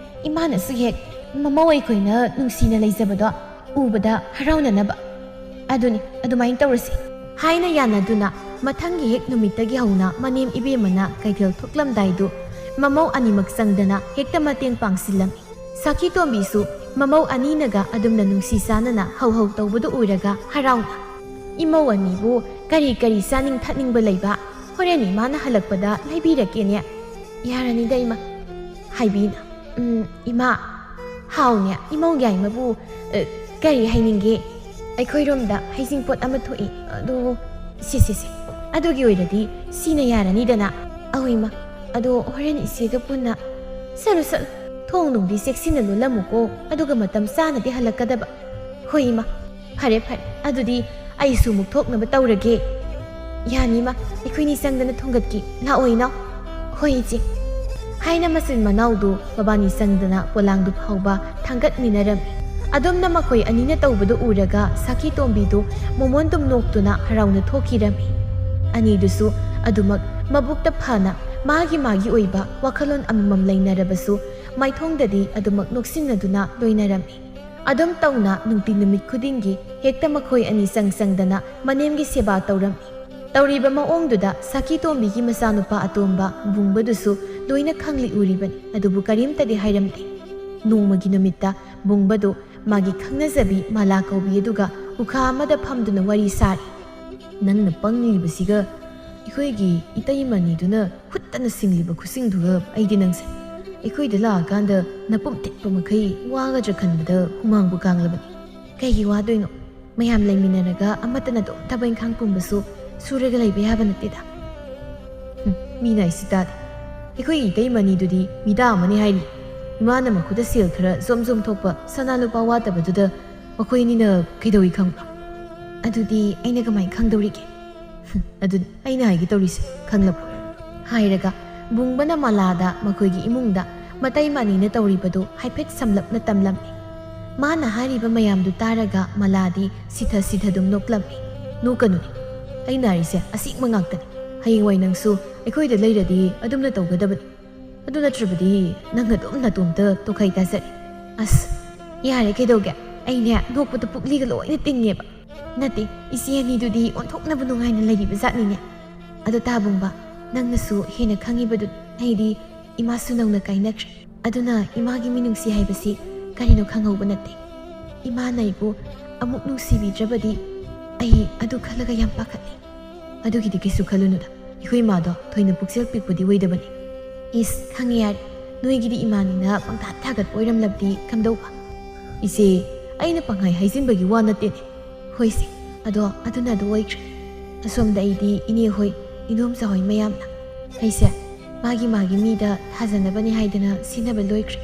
ꯏꯃꯥꯅꯁꯨ ꯍꯦꯛ ꯃꯃꯧ ꯑꯩꯈꯣꯏꯅ ꯅꯨꯡꯁꯤꯅ ꯂꯩꯖꯕꯗꯣ ꯎꯕꯗ ꯍꯔꯥꯎꯅꯅꯕ꯫ ꯑꯗꯨꯅꯤ, ꯑꯗꯨꯃꯥꯏꯅ ꯇꯧꯔꯁꯤ" ꯍꯥꯏꯅ ꯌꯥꯅꯗꯨꯅ ꯃꯊꯪꯒꯤ ꯍꯦꯛ ꯅꯨꯃꯤꯠꯇꯒꯤ ꯍꯧꯅ ꯃꯅꯦꯝ ꯏꯕꯦꯝꯃꯅ ꯀꯩꯊꯦꯜ ꯊꯣꯛꯂꯝꯗꯥꯏꯗꯨ ꯃꯃꯧ ꯑꯅꯤꯃꯛ ꯆꯪꯗꯅ ꯍꯦꯛꯇ ꯃꯇꯦꯡ ꯄꯥꯡꯁꯤꯜꯂꯝꯃꯤ꯫ ꯁꯥꯈꯤ ꯇꯣꯝꯕꯤꯁꯨ ꯃꯃꯧ ꯑꯅꯤꯅꯒ ꯑꯗꯨꯝꯅ ꯅꯨꯡꯁꯤ ꯆꯥꯟꯅꯅ ꯍꯧ ꯍꯧ ꯇꯧꯕꯗꯨ ꯎꯔꯒ ꯍꯔꯥꯎꯅ, "ꯏꯃꯧ ꯑꯅꯤꯕꯨ ꯀꯔꯤ ꯀꯔꯤ ꯆꯥꯅꯤꯡ ꯊꯛꯅꯤꯡꯕ ꯂꯩꯕ? ꯍꯣꯔꯦꯟ ꯏꯃꯥꯅ ꯍꯜꯂꯛꯄꯗ ꯂꯩꯕꯤꯔꯛꯀꯦꯅꯦ꯫" "ꯌꯥꯔꯅꯤꯗ ꯏꯃꯥ꯫" ꯍꯥꯏꯕꯤꯅ, "ꯎꯝ, ꯏꯃꯥ, ꯍꯥꯎꯅꯦ, ꯏꯃꯧ ꯌꯥꯏꯃꯕꯨ, ꯑ, ꯀꯔꯤ ꯍꯥꯏꯅꯤꯡꯒꯦ? ꯑꯩꯈꯣꯏꯔꯣꯝꯗ ꯍꯩꯖꯤꯡꯄꯣꯠ ꯑꯃ ꯊꯣꯛꯏ, ꯑꯗꯣ ꯁꯤ, ꯁꯤ, ꯁꯤ꯫ ꯑꯗꯨꯒꯤ ꯑꯣꯏꯔꯗꯤ ꯁꯤꯅ ꯌꯥꯔꯅꯤꯗꯅ?" "ꯑꯧ ꯏꯃꯥ, ꯑꯗꯣ ꯍꯣꯔꯦꯟ ꯏꯆꯦꯒ ꯄꯨꯟꯅ ꯆꯠꯂꯨ, ꯆꯠꯂꯨ꯫ ꯊꯣꯡ ꯅꯨꯡꯗꯤ ꯆꯦꯛꯁꯤꯟꯅ ꯂꯣꯜꯂꯝꯃꯨꯀꯣ, ꯑꯗꯨꯒ ꯃꯇꯝ ꯆꯥꯅꯗꯤ ꯍꯜꯂꯛꯀꯗꯕ꯫" "ꯍꯣꯏ ꯏꯃꯥ, ꯐꯔꯦ, ꯐꯔꯦ꯫ ꯑꯗꯨꯗꯤ ꯑꯩꯁꯨ ꯑꯃꯨꯛ ꯊꯣꯛꯅꯕ ꯇꯧꯔꯒꯦ꯫" "ꯌꯥꯅꯤ ꯏꯃꯥ, ꯑꯩꯈꯣꯏꯅꯤ ꯆꯪꯗꯅ ꯊꯣꯡꯒꯠꯀꯦ꯫ ꯂꯥꯛꯑꯣ ꯏꯅꯥꯎ꯫" "ꯍꯣꯏ ꯏꯆꯦ" ꯍꯥꯏꯅ ꯃꯆꯤꯟ ꯃꯅꯥꯎꯗꯨ ꯃꯕꯥꯅꯤ ꯆꯪꯗꯅ ꯄꯣꯂꯥꯡꯗꯨ ꯐꯥꯎꯕ ꯊꯥꯡꯒꯠꯃꯤꯟꯅꯔꯝꯃꯤ꯫ ꯑꯗꯨꯝꯅ ꯃꯈꯣꯏ ꯑꯅꯤꯅ ꯇꯧꯕꯗꯨ ꯎꯔꯒ ꯁꯥꯈꯤ ꯇꯣꯝꯕꯤꯗꯨ ꯃꯣꯃꯣꯟ ꯇꯨꯝ ꯅꯣꯛꯇꯨꯅ ꯍꯔꯥꯎꯅ ꯊꯣꯛꯈꯤꯔꯝꯃꯤ꯫ ꯑꯅꯤꯗꯨꯁꯨ ꯑꯗꯨꯃꯛ ꯃꯕꯨꯛꯇ ꯐꯅ ꯃꯥꯒꯤ ꯃꯥꯒꯤ ꯑꯣꯏꯕ ꯋꯥꯈꯜꯂꯣꯟ ꯑꯃꯃꯝ ꯂꯩꯅꯔꯕꯁꯨ ꯃꯥꯏꯊꯣꯡꯗꯗꯤ ꯑꯗꯨꯃꯛ ꯅꯣꯛꯁꯤꯟꯅꯗꯨꯅ ꯂꯣꯏꯅꯔꯝꯃꯤ꯫ ꯑꯗꯨꯝ ꯇꯧꯅ ꯅꯨꯡꯇꯤ ꯅꯨꯃꯤꯠ ꯈꯨꯗꯤꯡꯒꯤ ꯍꯦꯛꯇ ꯃꯈꯣꯏ ꯑꯅꯤ ꯆꯪ ꯆꯪꯗꯅ ꯃꯅꯦꯝꯒꯤ ꯁꯦꯕꯥ ꯇꯧꯔꯝꯃꯤ꯫ ꯇꯧꯔꯤꯕ ꯃꯑꯣꯡꯗꯨꯗ ꯁꯈꯤ ꯇꯣꯝꯕꯤꯒꯤ ꯃꯆꯥꯅꯨꯄꯥ ꯑꯇꯣꯝꯕ ꯕꯨꯡꯕꯗꯨꯁꯨ ꯂꯣꯏꯅ ꯈꯪꯂꯤ ꯎꯔꯤꯕꯅꯤ, ꯑꯗꯨꯕꯨ ꯀꯔꯤꯝꯇꯗꯤ ꯍꯥꯏꯔꯝꯗꯦ꯫ ꯅꯣꯡꯃꯒꯤ ꯅꯨꯃꯤꯠꯇ ꯕꯨꯡꯕꯗꯨ ꯃꯥꯒꯤ ꯈꯪꯅꯖꯕꯤ ꯃꯥꯂꯥ ꯀꯧꯕꯤ ꯑꯗꯨꯒ ꯎꯈꯥ ꯑꯃꯗ ꯐꯝꯗꯨꯅ ꯋꯥꯔꯤ ꯁꯥꯔꯤ꯫ "ꯅꯪꯅ ꯄꯪꯂꯤꯕꯁꯤꯒ ꯑꯩꯈꯣꯏꯒꯤ ꯏꯇꯩꯃꯅꯤꯗꯨꯅ ꯈꯨꯠꯇꯅ ꯁꯤꯡꯂꯤꯕ ꯈꯨꯁꯤꯡꯗꯨꯒ ꯑꯩꯗꯤ ꯅꯪꯁꯦ ꯑꯩꯈꯣꯏꯗ ꯂꯥꯛꯑꯀꯥꯟꯗ ꯅꯄꯨꯝ ꯊꯤꯠꯄ ꯃꯈꯩ ꯋꯥꯒꯗ꯭ꯔꯥ ꯈꯟꯕꯗ ꯍꯨꯃꯥꯡꯕꯨ ꯀꯥꯡꯂꯕꯅꯤ꯫ ꯀꯩꯒꯤ ꯋꯥꯗꯣꯏꯅꯣ? ꯃꯌꯥꯝ ꯂꯩꯃꯤꯟꯅꯔꯒ ꯑꯃꯠꯇꯅ ꯑꯗꯨꯝ ꯊꯕꯛ ꯏꯪꯈꯥꯡ ꯄꯨꯝꯕꯁꯨ ꯁꯨꯔꯒ ꯂꯩꯕ ꯌꯥꯕ ꯅꯠꯇꯦꯗ꯫" "ꯍꯨꯝ, ꯃꯤꯅ ꯑꯩꯁꯤ ꯇꯥꯗꯦ꯫ ꯑꯩꯈꯣꯏ ꯏꯇꯩꯃꯅꯤꯗꯨꯗꯤ ꯃꯤꯗꯥ ꯑꯃꯅꯤ ꯍꯥꯏꯔꯤ꯫ ꯏꯃꯥꯅ ꯃꯈꯨꯠꯇ ꯁꯦꯜ ꯈꯔ ꯖꯣꯝ ꯖꯣꯝ ꯊꯣꯛꯄ ꯁꯅꯥ ꯂꯨꯄꯥ ꯋꯥꯠꯇꯕꯗꯨꯗ ꯃꯈꯣꯏ ꯑꯅꯤꯅ ꯀꯩꯗꯧꯏ ꯈꯪꯕ꯭ꯔꯣ?" "ꯑꯗꯨꯗꯤ ꯑꯩꯅ ꯀꯃꯥꯏꯅ ꯈꯪꯗꯧꯔꯤꯒꯦ?" "ꯍꯨꯝ, ꯑꯗꯨꯅꯤ ꯑꯩꯅ ꯍꯥꯏꯒꯦ ꯇꯧꯔꯤꯁꯦ, ꯈꯪꯂꯕ꯭ꯔꯣ?" ꯍꯥꯏꯔꯒ ꯕꯨꯡꯕꯅ ꯃꯂꯥꯗ ꯃꯈꯣꯏꯒꯤ ꯏꯃꯨꯡꯗ ꯃꯇꯩ ꯃꯅꯤꯅ ꯇꯧꯔꯤꯕꯗꯨ ꯍꯥꯏꯐꯦꯠ ꯁꯝꯂꯞꯅ ꯇꯝꯂꯝꯃꯤ꯫ ꯃꯥꯅ ꯍꯥꯏꯔꯤꯕ ꯃꯌꯥꯝꯗꯨ ꯇꯥꯔꯒ ꯃꯂꯥꯗꯤ ꯁꯤꯊ ꯁꯤꯊꯗꯨꯝ ꯅꯣꯛꯂꯝꯃꯤ꯫ "ꯅꯣꯛꯀꯅꯨꯅꯦ, ꯑꯩꯅ ꯍꯥꯏꯔꯤꯁꯦ ꯑꯁꯦꯡꯕ ꯉꯥꯛꯇꯅꯤ꯫ ꯍꯌꯦꯡꯋꯥꯏ ꯅꯪꯁꯨ ꯑꯩꯈꯣꯏꯗ ꯂꯩꯔꯗꯤ ꯑꯗꯨꯝꯅ ꯇꯧꯒꯗꯕꯅꯤ꯫ ꯑꯗꯨ ꯅꯠꯇ꯭ꯔꯕꯗꯤ ꯅꯪ ꯑꯗꯨꯝ ꯅꯇꯣꯝꯇ ꯇꯣꯈꯥꯏ ꯇꯥꯖꯔꯦ꯫" "ꯑꯁ, ꯌꯥꯔꯦ, ꯀꯩꯗꯧꯒꯦ? ꯑꯩꯅꯦ ꯅꯣꯛꯄꯗ ꯄꯨꯛꯂꯤꯒ ꯂꯣꯏꯅ ꯇꯤꯡꯉꯦꯕ꯫" "ꯅꯠꯇꯦ, ꯏꯆꯦ ꯑꯅꯤꯗꯨꯗꯤ ꯑꯣꯟꯊꯣꯛꯅꯕ ꯅꯨꯡꯉꯥꯏꯅ ꯂꯩꯔꯤꯕ ꯖꯥꯠꯅꯤꯅꯦ꯫ ꯑꯗꯣ ꯇꯥ ꯕꯨꯡꯕ, ꯅꯪꯅꯁꯨ ꯍꯦꯟꯅ ꯈꯪꯉꯤꯕꯗꯨ, ꯑꯩꯗꯤ ꯏꯃꯥꯁꯨ ꯅꯧꯅ ꯀꯥꯏꯅꯈ꯭ꯔꯦ꯫ ꯑꯗꯨꯅ ꯏꯃꯥꯒꯤ ꯃꯤꯅꯨꯡꯁꯤ ꯍꯥꯏꯕꯁꯤ ꯀꯔꯤꯅꯣ ꯈꯪꯍꯧꯕ ꯅꯠꯇꯦ꯫ ꯏꯃꯥꯅ ꯑꯩꯕꯨ ꯑꯃꯨꯛ ꯅꯨꯡꯁꯤꯕꯤꯗ꯭ꯔꯕꯗꯤ ꯑꯩ ꯑꯗꯨ ꯈꯜꯂꯒ ꯌꯥꯝ ꯄꯥꯈꯠꯂꯤ꯫" "ꯑꯗꯨꯒꯤꯗꯤ ꯀꯩꯁꯨ ꯈꯜꯂꯨꯅꯨꯗ, ꯑꯩꯈꯣꯏ ꯏꯃꯥꯗꯣ ꯊꯣꯏꯅ ꯄꯨꯛꯆꯦꯜ ꯄꯤꯛꯄꯗꯤ ꯑꯣꯏꯗꯕꯅꯤ꯫" "ꯏꯁ, ꯈꯪꯉꯦ ꯌꯥꯔꯦ, ꯅꯣꯏꯒꯤꯗꯤ ꯏꯃꯥꯅꯤꯅ ꯄꯪꯊꯥ ꯊꯥꯒꯠꯄ ꯑꯣꯏꯔꯝꯂꯕꯗꯤ ꯀꯝꯗꯧꯕ?" "ꯏꯆꯦ, ꯑꯩꯅ ꯄꯪꯍꯥꯏ ꯍꯥꯏꯖꯤꯟꯕꯒꯤ ꯋꯥ ꯅꯠꯇꯦꯅꯦ꯫" "ꯍꯣꯏꯁꯦ, ꯑꯗꯣ ꯑꯗꯨꯅ ꯑꯗꯨ ꯑꯣꯏꯈ꯭ꯔꯦ꯫ ꯑꯁꯣꯝꯗ ꯑꯩꯗꯤ ꯏꯅꯦ ꯍꯣꯏ, ꯏꯗꯣꯝꯆꯥ ꯍꯣꯏ ꯃꯌꯥꯝꯅ ꯑꯩꯁꯦ ꯃꯥꯒꯤ ꯃꯥꯒꯤ ꯃꯤꯗ ꯊꯥꯖꯅꯕꯅꯤ ꯍꯥꯏꯗꯅ ꯁꯤꯟꯅꯕ ꯂꯣꯏꯈ꯭ꯔꯦ꯫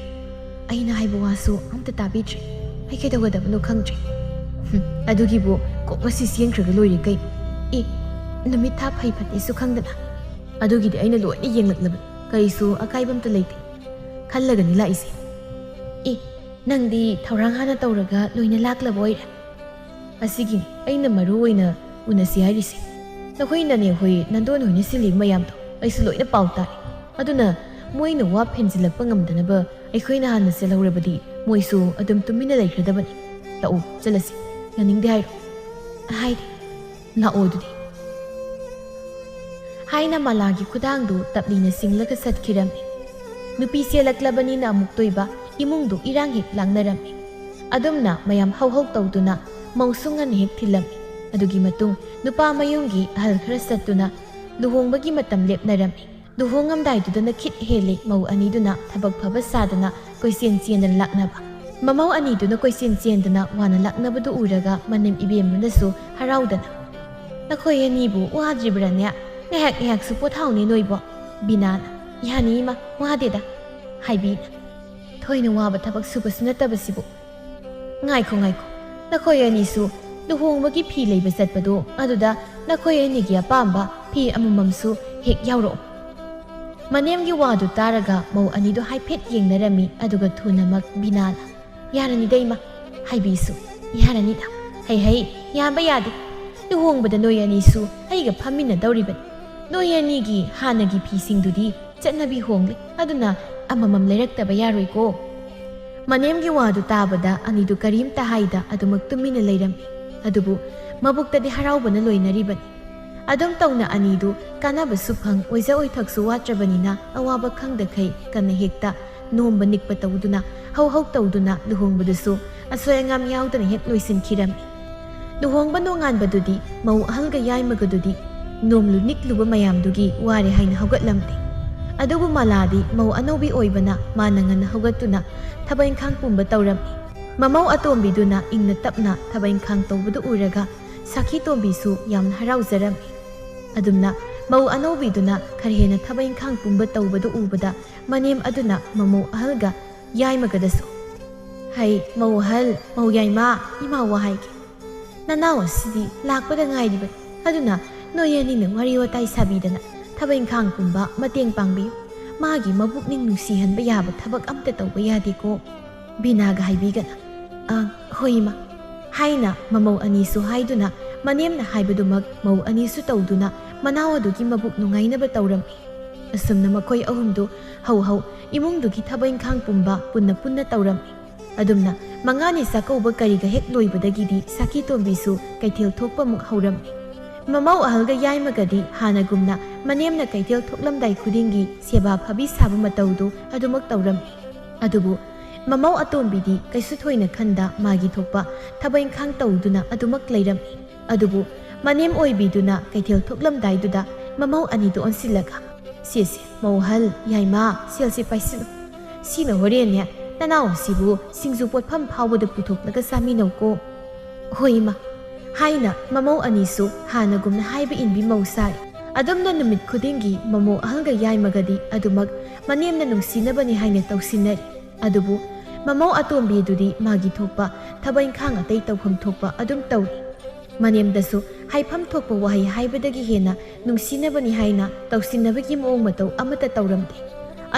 ꯑꯩꯅ ꯍꯥꯏꯕ ꯋꯥꯁꯨ ꯑꯝꯇ ꯇꯥꯕꯤꯗ꯭ꯔꯦ꯫ ꯑꯩ ꯀꯩꯗꯧꯒꯗꯕꯅꯣ ꯈꯪꯗ꯭ꯔꯦ꯫" "ꯍꯨꯝ, ꯑꯗꯨꯒꯤꯕꯨ ꯀꯣꯛ ꯉꯁꯤ ꯆꯦꯟꯈ꯭ꯔꯒ ꯂꯣꯏꯔꯦ ꯀꯩꯅꯣ? ꯑꯦ, ꯅꯨꯃꯤꯠ ꯊꯥ ꯐꯩ ꯐꯠꯇꯦꯁꯨ ꯈꯪꯗꯅ꯫" "ꯑꯗꯨꯒꯤꯗꯤ ꯑꯩꯅ ꯂꯣꯏꯅ ꯌꯦꯡꯂꯛꯂꯕꯅꯤ, ꯀꯔꯤꯁꯨ ꯑꯀꯥꯏꯕ ꯑꯝꯇ ꯂꯩꯇꯦ꯫ ꯈꯜꯂꯒꯅꯤ ꯂꯥꯛꯏꯁꯦ꯫" "ꯑꯦ, ꯅꯪꯗꯤ ꯊꯧꯔꯥꯡ ꯍꯥꯟꯅ ꯇꯧꯔꯒ ꯂꯣꯏꯅ ꯂꯥꯛꯂꯕ ꯑꯣꯏꯔꯦ꯫ ꯑꯁꯤꯒꯤꯅꯤ ꯑꯩꯅ ꯃꯔꯨ ꯑꯣꯏꯅ ꯎꯅꯁꯤ ꯍꯥꯏꯔꯤꯁꯦ꯫ ꯅꯈꯣꯏ ꯅꯅꯦ ꯍꯣꯏ, ꯅꯟꯗꯣꯟ ꯍꯣꯏꯅ ꯁꯤꯜꯂꯤꯕ ꯃꯌꯥꯝꯗꯣ ꯑꯩꯁꯨ ꯂꯣꯏꯅ ꯄꯥꯎ ꯇꯥꯔꯦ꯫ ꯑꯗꯨꯅ ꯃꯣꯏꯅ ꯋꯥ ꯐꯦꯟꯖꯤꯜꯂꯛꯄ ꯉꯝꯗꯅꯕ ꯑꯩꯈꯣꯏꯅ ꯍꯥꯟꯅ ꯆꯦꯜꯍꯧꯔꯕꯗꯤ ꯃꯣꯏꯁꯨ ꯑꯗꯨꯝ ꯇꯨꯃꯤꯟꯅ ꯂꯩꯈ꯭ꯔꯗꯕꯅꯤ꯫ ꯂꯥꯛꯎ, ꯆꯠꯂꯁꯤ꯫ ꯌꯥꯅꯤꯡꯗꯦ ꯍꯥꯏꯔꯣ? ꯍꯥꯏꯗꯦ꯫ ꯂꯥꯛꯑꯣ ꯑꯗꯨꯗꯤ꯫ ꯍꯥꯏꯅ ꯃꯂꯥꯒꯤ ꯈꯨꯗꯥꯡꯗꯨ ꯇꯞꯂꯤꯅ ꯁꯤꯡꯂꯒ ꯆꯠꯈꯤꯔꯝꯃꯤ꯫ ꯅꯨꯄꯤ ꯆꯦꯜꯂꯛꯂꯕꯅꯤꯅ ꯑꯃꯨꯛꯇꯣꯏꯕ ꯏꯃꯨꯡꯗꯨ ꯏꯔꯥꯡ ꯍꯦꯛ ꯂꯥꯡꯅꯔꯝꯃꯤ꯫ ꯑꯗꯨꯝꯅ ꯃꯌꯥꯝ ꯍꯧꯍꯧ ꯇꯧꯗꯨꯅ ꯃꯧꯁꯨ ꯉꯟꯅ ꯍꯦꯛ ꯊꯤꯜꯂꯝꯃꯤ꯫ ꯑꯗꯨꯒꯤ ꯃꯇꯨꯡ ꯅꯨꯄꯥ ꯃꯌꯨꯝꯒꯤ ꯑꯍꯜ ꯈꯔ ꯆꯠꯇꯨꯅ ꯂꯨꯍꯣꯡꯕꯒꯤ ꯃꯇꯝ ꯂꯦꯞꯅꯔꯝꯃꯤ꯫ ꯂꯨꯍꯣꯡꯉꯝꯗꯥꯏꯗꯨꯗꯅ ꯈꯤꯠ ꯍꯦꯜꯂꯤ ꯃꯧ ꯑꯅꯤꯗꯨꯅ ꯊꯕꯛ ꯐꯕ ꯁꯥꯗꯅ ꯀꯣꯏꯆꯦꯟ ꯆꯦꯟꯗꯅ ꯂꯥꯛꯅꯕ꯫ ꯃꯃꯧ ꯑꯅꯤꯗꯨꯅ ꯀꯣꯏꯆꯦꯟ ꯆꯦꯟꯗꯅ ꯋꯥꯅ ꯂꯥꯛꯅꯕꯗꯨ ꯎꯔꯒ ꯃꯅꯦꯝ ꯏꯕꯦꯝꯃꯅꯁꯨ ꯍꯔꯥꯎꯗꯅ, "ꯅꯈꯣꯏ ꯑꯅꯤꯕꯨ ꯋꯥꯗ꯭ꯔꯤꯕ꯭ꯔꯥꯅꯦ? ꯉꯥꯏꯍꯥꯛ ꯉꯥꯏꯍꯥꯛꯁꯨ ꯄꯣꯊꯥꯎꯅꯦ ꯅꯣꯏꯕꯣ꯫" ꯕꯤꯅꯥꯅ, "ꯌꯥꯅꯤ ꯏꯃꯥ, ꯋꯥꯗꯦꯗ꯫" ꯍꯥꯏꯕꯤꯅ, "ꯊꯣꯏꯅ ꯋꯥꯕ ꯊꯕꯛ ꯁꯨꯕꯁꯨ ꯅꯠꯇꯕꯁꯤꯕꯨ꯫" "ꯉꯥꯏꯈꯣ, ꯉꯥꯏꯈꯣ, ꯅꯈꯣꯏ ꯑꯅꯤꯁꯨ ꯂꯨꯍꯣꯡꯕꯒꯤ ꯐꯤ ꯂꯩꯕ ꯆꯠꯄꯗꯣ, ꯑꯗꯨꯗ ꯅꯈꯣꯏ ꯑꯅꯤꯒꯤ ꯑꯄꯥꯝꯕ ꯐꯤ ꯑꯃꯃꯝꯁꯨ ꯍꯦꯛ ꯌꯥꯎꯔꯛꯑꯣ꯫" ꯃꯅꯦꯝꯒꯤ ꯋꯥꯗꯨ ꯇꯥꯔꯒ ꯃꯧ ꯑꯅꯤꯗꯨ ꯍꯥꯏꯐꯦꯠ ꯌꯦꯡꯅꯔꯝꯃꯤ, ꯑꯗꯨꯒ ꯊꯨꯅꯃꯛ ꯕꯤꯅꯥꯅ, "ꯌꯥꯔꯅꯤꯗ ꯏꯃꯥ꯫" ꯍꯥꯏꯕꯤꯁꯨ, "ꯌꯥꯔꯅꯤꯗ꯫" "ꯍꯩ ꯍꯩ, ꯌꯥꯕ ꯌꯥꯗꯦ꯫ ꯂꯨꯍꯣꯡꯕꯗ ꯅꯣꯏ ꯑꯅꯤꯁꯨ ꯑꯩꯒ ꯐꯝꯃꯤꯟꯅꯗꯧꯔꯤꯕꯅꯤ꯫ ꯅꯣꯏ ꯑꯅꯤꯒꯤ ꯍꯥꯟꯅꯒꯤ ꯐꯤꯁꯤꯡꯗꯨꯗꯤ ꯆꯠꯅꯕꯤ ꯍꯣꯡꯂꯦ, ꯑꯗꯨꯅ ꯑꯃꯃꯝ ꯂꯩꯔꯛꯇꯕ ꯌꯥꯔꯣꯏꯀꯣ꯫" ꯃꯅꯦꯝꯒꯤ ꯋꯥꯗꯨ ꯇꯥꯕꯗ ꯑꯅꯤꯗꯨ ꯀꯔꯤꯝꯇ ꯍꯥꯏꯗ ꯑꯗꯨꯃꯛ ꯇꯨꯃꯤꯟꯅ ꯂꯩꯔꯝꯃꯤ꯫ ꯑꯗꯨꯕꯨ ꯃꯕꯨꯛꯇꯗꯤ ꯍꯔꯥꯎꯕꯅ ꯂꯣꯏꯅꯔꯤꯕꯅꯤ꯫ ꯑꯗꯨꯝ ꯇꯧꯅ ꯑꯅꯤꯗꯨ ꯀꯥꯟꯅꯕꯁꯨ ꯐꯪ, ꯑꯣꯏꯖ ꯑꯣꯏꯊꯛꯁꯨ ꯋꯥꯠꯇ꯭ꯔꯕꯅꯤꯅ ꯑꯋꯥꯕ ꯈꯪꯗꯈꯩ ꯀꯟꯅ ꯍꯦꯛꯇ ꯅꯣꯝꯕ ꯅꯤꯛꯄ ꯇꯧꯗꯨꯅ, ꯍꯧ ꯍꯧ ꯇꯧꯗꯨꯅ ꯂꯨꯍꯣꯡꯕꯗꯨꯁꯨ ꯑꯁꯣꯏ ꯑꯉꯥꯝ ꯌꯥꯎꯗꯅ ꯍꯦꯛ ꯂꯣꯏꯁꯤꯟꯈꯤꯔꯝꯃꯤ꯫ ꯂꯨꯍꯣꯡꯕ ꯅꯣꯡꯉꯥꯟꯕꯗꯨꯗꯤ ꯃꯧ ꯑꯍꯜꯒ ꯌꯥꯏꯃꯒꯗꯨꯗꯤ ꯅꯣꯝꯂꯨ ꯅꯤꯛꯂꯨꯕ ꯃꯌꯥꯝꯗꯨꯒꯤ ꯋꯥꯔꯦ ꯍꯥꯏꯅ ꯍꯧꯒꯠꯂꯝꯗꯦ꯫ ꯑꯗꯨꯕꯨ ꯃꯂꯥꯗꯤ ꯃꯧ ꯑꯅꯧꯕꯤ ꯑꯣꯏꯕꯅ ꯃꯥꯅ ꯉꯟꯅ ꯍꯧꯒꯠꯇꯨꯅ ꯊꯕꯛ ꯏꯪꯈꯥꯡ ꯄꯨꯝꯕ ꯇꯧꯔꯝꯃꯤ꯫ ꯃꯃꯧ ꯑꯇꯣꯝꯕꯤꯗꯨꯅ ꯏꯪꯅ ꯇꯞꯅ ꯊꯕꯛ ꯏꯪꯈꯥꯡ ꯇꯧꯕꯗꯨ ꯎꯔꯒ ꯁꯥꯈꯤ ꯇꯣꯝꯕꯤꯁꯨ ꯌꯥꯝꯅ ꯍꯔꯥꯎꯖꯔꯝꯃꯤ꯫ ꯑꯗꯨꯝꯅ ꯃꯧ ꯑꯅꯧꯕꯤꯗꯨꯅ ꯈꯔ ꯍꯦꯟꯅ ꯊꯕꯛ ꯏꯪꯈꯥꯡ ꯄꯨꯝꯕ ꯇꯧꯕꯗꯨ ꯎꯕꯗ ꯃꯅꯦꯝ ꯑꯗꯨꯅ ꯃꯃꯧ ꯑꯍꯜꯒ ꯌꯥꯏꯃꯒꯗꯁꯨ, "ꯍꯩ, ꯃꯧ ꯑꯍꯜ, ꯃꯧ ꯌꯥꯏꯃ, ꯏꯃꯥ ꯋꯥ ꯍꯥꯏꯒꯦ꯫ ꯅꯅꯥꯎ ꯑꯁꯤꯗꯤ ꯂꯥꯛꯄꯗ ꯉꯥꯏꯔꯤꯕꯅꯤ, ꯑꯗꯨꯅ ꯅꯣꯏ ꯑꯅꯤꯅ ꯋꯥꯔꯤ ꯋꯥꯇꯥꯏ ꯁꯥꯕꯤꯗꯅ ꯊꯕꯛ ꯏꯪꯈꯥꯡ ꯄꯨꯝꯕ ꯃꯇꯦꯡ ꯄꯥꯡꯕꯤꯌꯨ꯫ ꯃꯥꯒꯤ ꯃꯕꯨꯛꯅꯤꯡ ꯅꯨꯡꯁꯤꯍꯟꯕ ꯌꯥꯕ ꯊꯕꯛ ꯑꯝꯇ ꯇꯧꯕ ꯌꯥꯗꯦꯀꯣ꯫" ꯕꯤꯅꯥꯒ ꯍꯥꯏꯕꯤꯒꯅ, "ꯑꯪ, ꯍꯣꯏ ꯏꯃꯥ" ꯍꯥꯏꯅ ꯃꯃꯧ ꯑꯅꯤꯁꯨ ꯍꯥꯏꯗꯨꯅ ꯃꯅꯦꯝꯅ ꯍꯥꯏꯕꯗꯨꯃꯛ ꯃꯧ ꯑꯅꯤꯁꯨ ꯇꯧꯗꯨꯅ ꯃꯅꯥꯎ ꯑꯗꯨꯒꯤ ꯃꯕꯨꯛ ꯅꯨꯡꯉꯥꯏꯅꯕ ꯇꯧꯔꯝꯃꯤ꯫ ꯑꯁꯨꯝꯅ ꯃꯈꯣꯏ ꯑꯍꯨꯝꯗꯨ ꯍꯧ ꯍꯧ ꯏꯃꯨꯡꯗꯨꯒꯤ ꯊꯕꯛ ꯏꯪꯈꯥꯡ ꯄꯨꯝꯕ ꯄꯨꯟꯅ ꯄꯨꯟꯅ ꯇꯧꯔꯝꯃꯤ꯫ ꯑꯗꯨꯝꯅ ꯃꯉꯥꯅꯤ ꯆꯥꯛꯀꯧꯕ ꯀꯔꯤꯒ ꯍꯦꯛ ꯂꯣꯏꯕꯗꯒꯤꯗꯤ ꯁꯥꯈꯤꯇꯣꯝꯕꯤꯁꯨ ꯀꯩꯊꯦꯜ ꯊꯣꯛꯄꯃꯨꯛ ꯍꯧꯔꯝꯃꯤ꯫ ꯃꯃꯧ ꯑꯍꯜꯒ ꯌꯥꯏꯃꯒꯗꯤ ꯍꯥꯟꯅꯒꯨꯝꯅ ꯃꯅꯦꯝꯅ ꯀꯩꯊꯦꯜ ꯊꯣꯛꯂꯝꯗꯥꯏ ꯈꯨꯗꯤꯡꯒꯤ ꯁꯦꯕꯥ ꯐꯕꯤ ꯁꯥꯕ ꯃꯇꯧꯗꯨ ꯑꯗꯨꯃꯛ ꯇꯧꯔꯝꯃꯤ꯫ ꯑꯗꯨꯕꯨ ꯃꯃꯧ ꯑꯇꯣꯝꯕꯤꯗꯤ ꯀꯩꯁꯨ ꯊꯣꯏꯅ ꯈꯟꯗ ꯃꯥꯒꯤ ꯊꯣꯛꯄ ꯊꯕꯛ ꯏꯪꯈꯥꯡ ꯇꯧꯗꯨꯅ ꯑꯗꯨꯃꯛ ꯂꯩꯔꯝꯃꯤ꯫ ꯑꯗꯨꯕꯨ ꯃꯅꯦꯝ ꯑꯣꯏꯕꯤꯗꯨꯅ ꯀꯩꯊꯦꯜ ꯊꯣꯛꯂꯝꯗꯥꯏꯗꯨꯗ ꯃꯃꯧ ꯑꯅꯤꯗꯨ ꯑꯣꯟꯁꯤꯜꯂꯒ, "ꯁꯦ ꯁꯦ, ꯃꯧ ꯑꯍꯜ, ꯌꯥꯏꯃ, ꯁꯦꯜꯁꯤ ꯄꯥꯏꯁꯤꯜꯂꯨ꯫ ꯁꯤꯅ ꯍꯣꯔꯦꯟꯅꯦ ꯅꯅꯥꯎ ꯑꯁꯤꯕꯨ ꯁꯤꯡꯖꯨ ꯄꯣꯠꯐꯝ ꯐꯥꯎꯕꯗ ꯄꯨꯊꯣꯛꯂꯒ ꯆꯥꯃꯤꯟꯅꯧꯀꯣ꯫" "ꯍꯣꯏ ꯏꯃꯥ" ꯍꯥꯏꯅ ꯃꯃꯧ ꯑꯅꯤꯁꯨ ꯍꯥꯟꯅꯒꯨꯝꯅ ꯍꯥꯏꯕ ꯏꯟꯕꯤ ꯃꯧ ꯁꯥꯔꯤ꯫ ꯑꯗꯨꯝꯅ ꯅꯨꯃꯤꯠ ꯈꯨꯗꯤꯡꯒꯤ ꯃꯃꯧ ꯑꯍꯜꯒ ꯌꯥꯏꯃꯒꯗꯤ ꯑꯗꯨꯃꯛ ꯃꯅꯦꯝꯅ ꯅꯨꯡꯁꯤꯅꯕꯅꯤ ꯍꯥꯏꯅ ꯇꯧꯁꯤꯟꯅꯔꯤ꯫ ꯑꯗꯨꯕꯨ ꯃꯃꯧ ꯑꯇꯣꯝꯕꯤꯗꯨꯗꯤ ꯃꯥꯒꯤ ꯊꯣꯛꯄ ꯊꯕꯛ ꯏꯪꯈꯥꯡ ꯑꯇꯩ ꯇꯧꯐꯝ ꯊꯣꯛꯄ ꯑꯗꯨꯝ ꯇꯧꯔꯤ꯫ ꯃꯅꯦꯝꯗꯁꯨ ꯍꯥꯏꯐꯝ ꯊꯣꯛꯄ ꯋꯥꯍꯩ ꯍꯥꯏꯕꯗꯒꯤ ꯍꯦꯟꯅ ꯅꯨꯡꯁꯤꯅꯕꯅꯤ ꯍꯥꯏꯅ ꯇꯧꯁꯤꯟꯅꯕꯒꯤ ꯃꯑꯣꯡ ꯃꯇꯧ ꯑꯃꯠꯇ ꯇꯧꯔꯝꯗꯦ꯫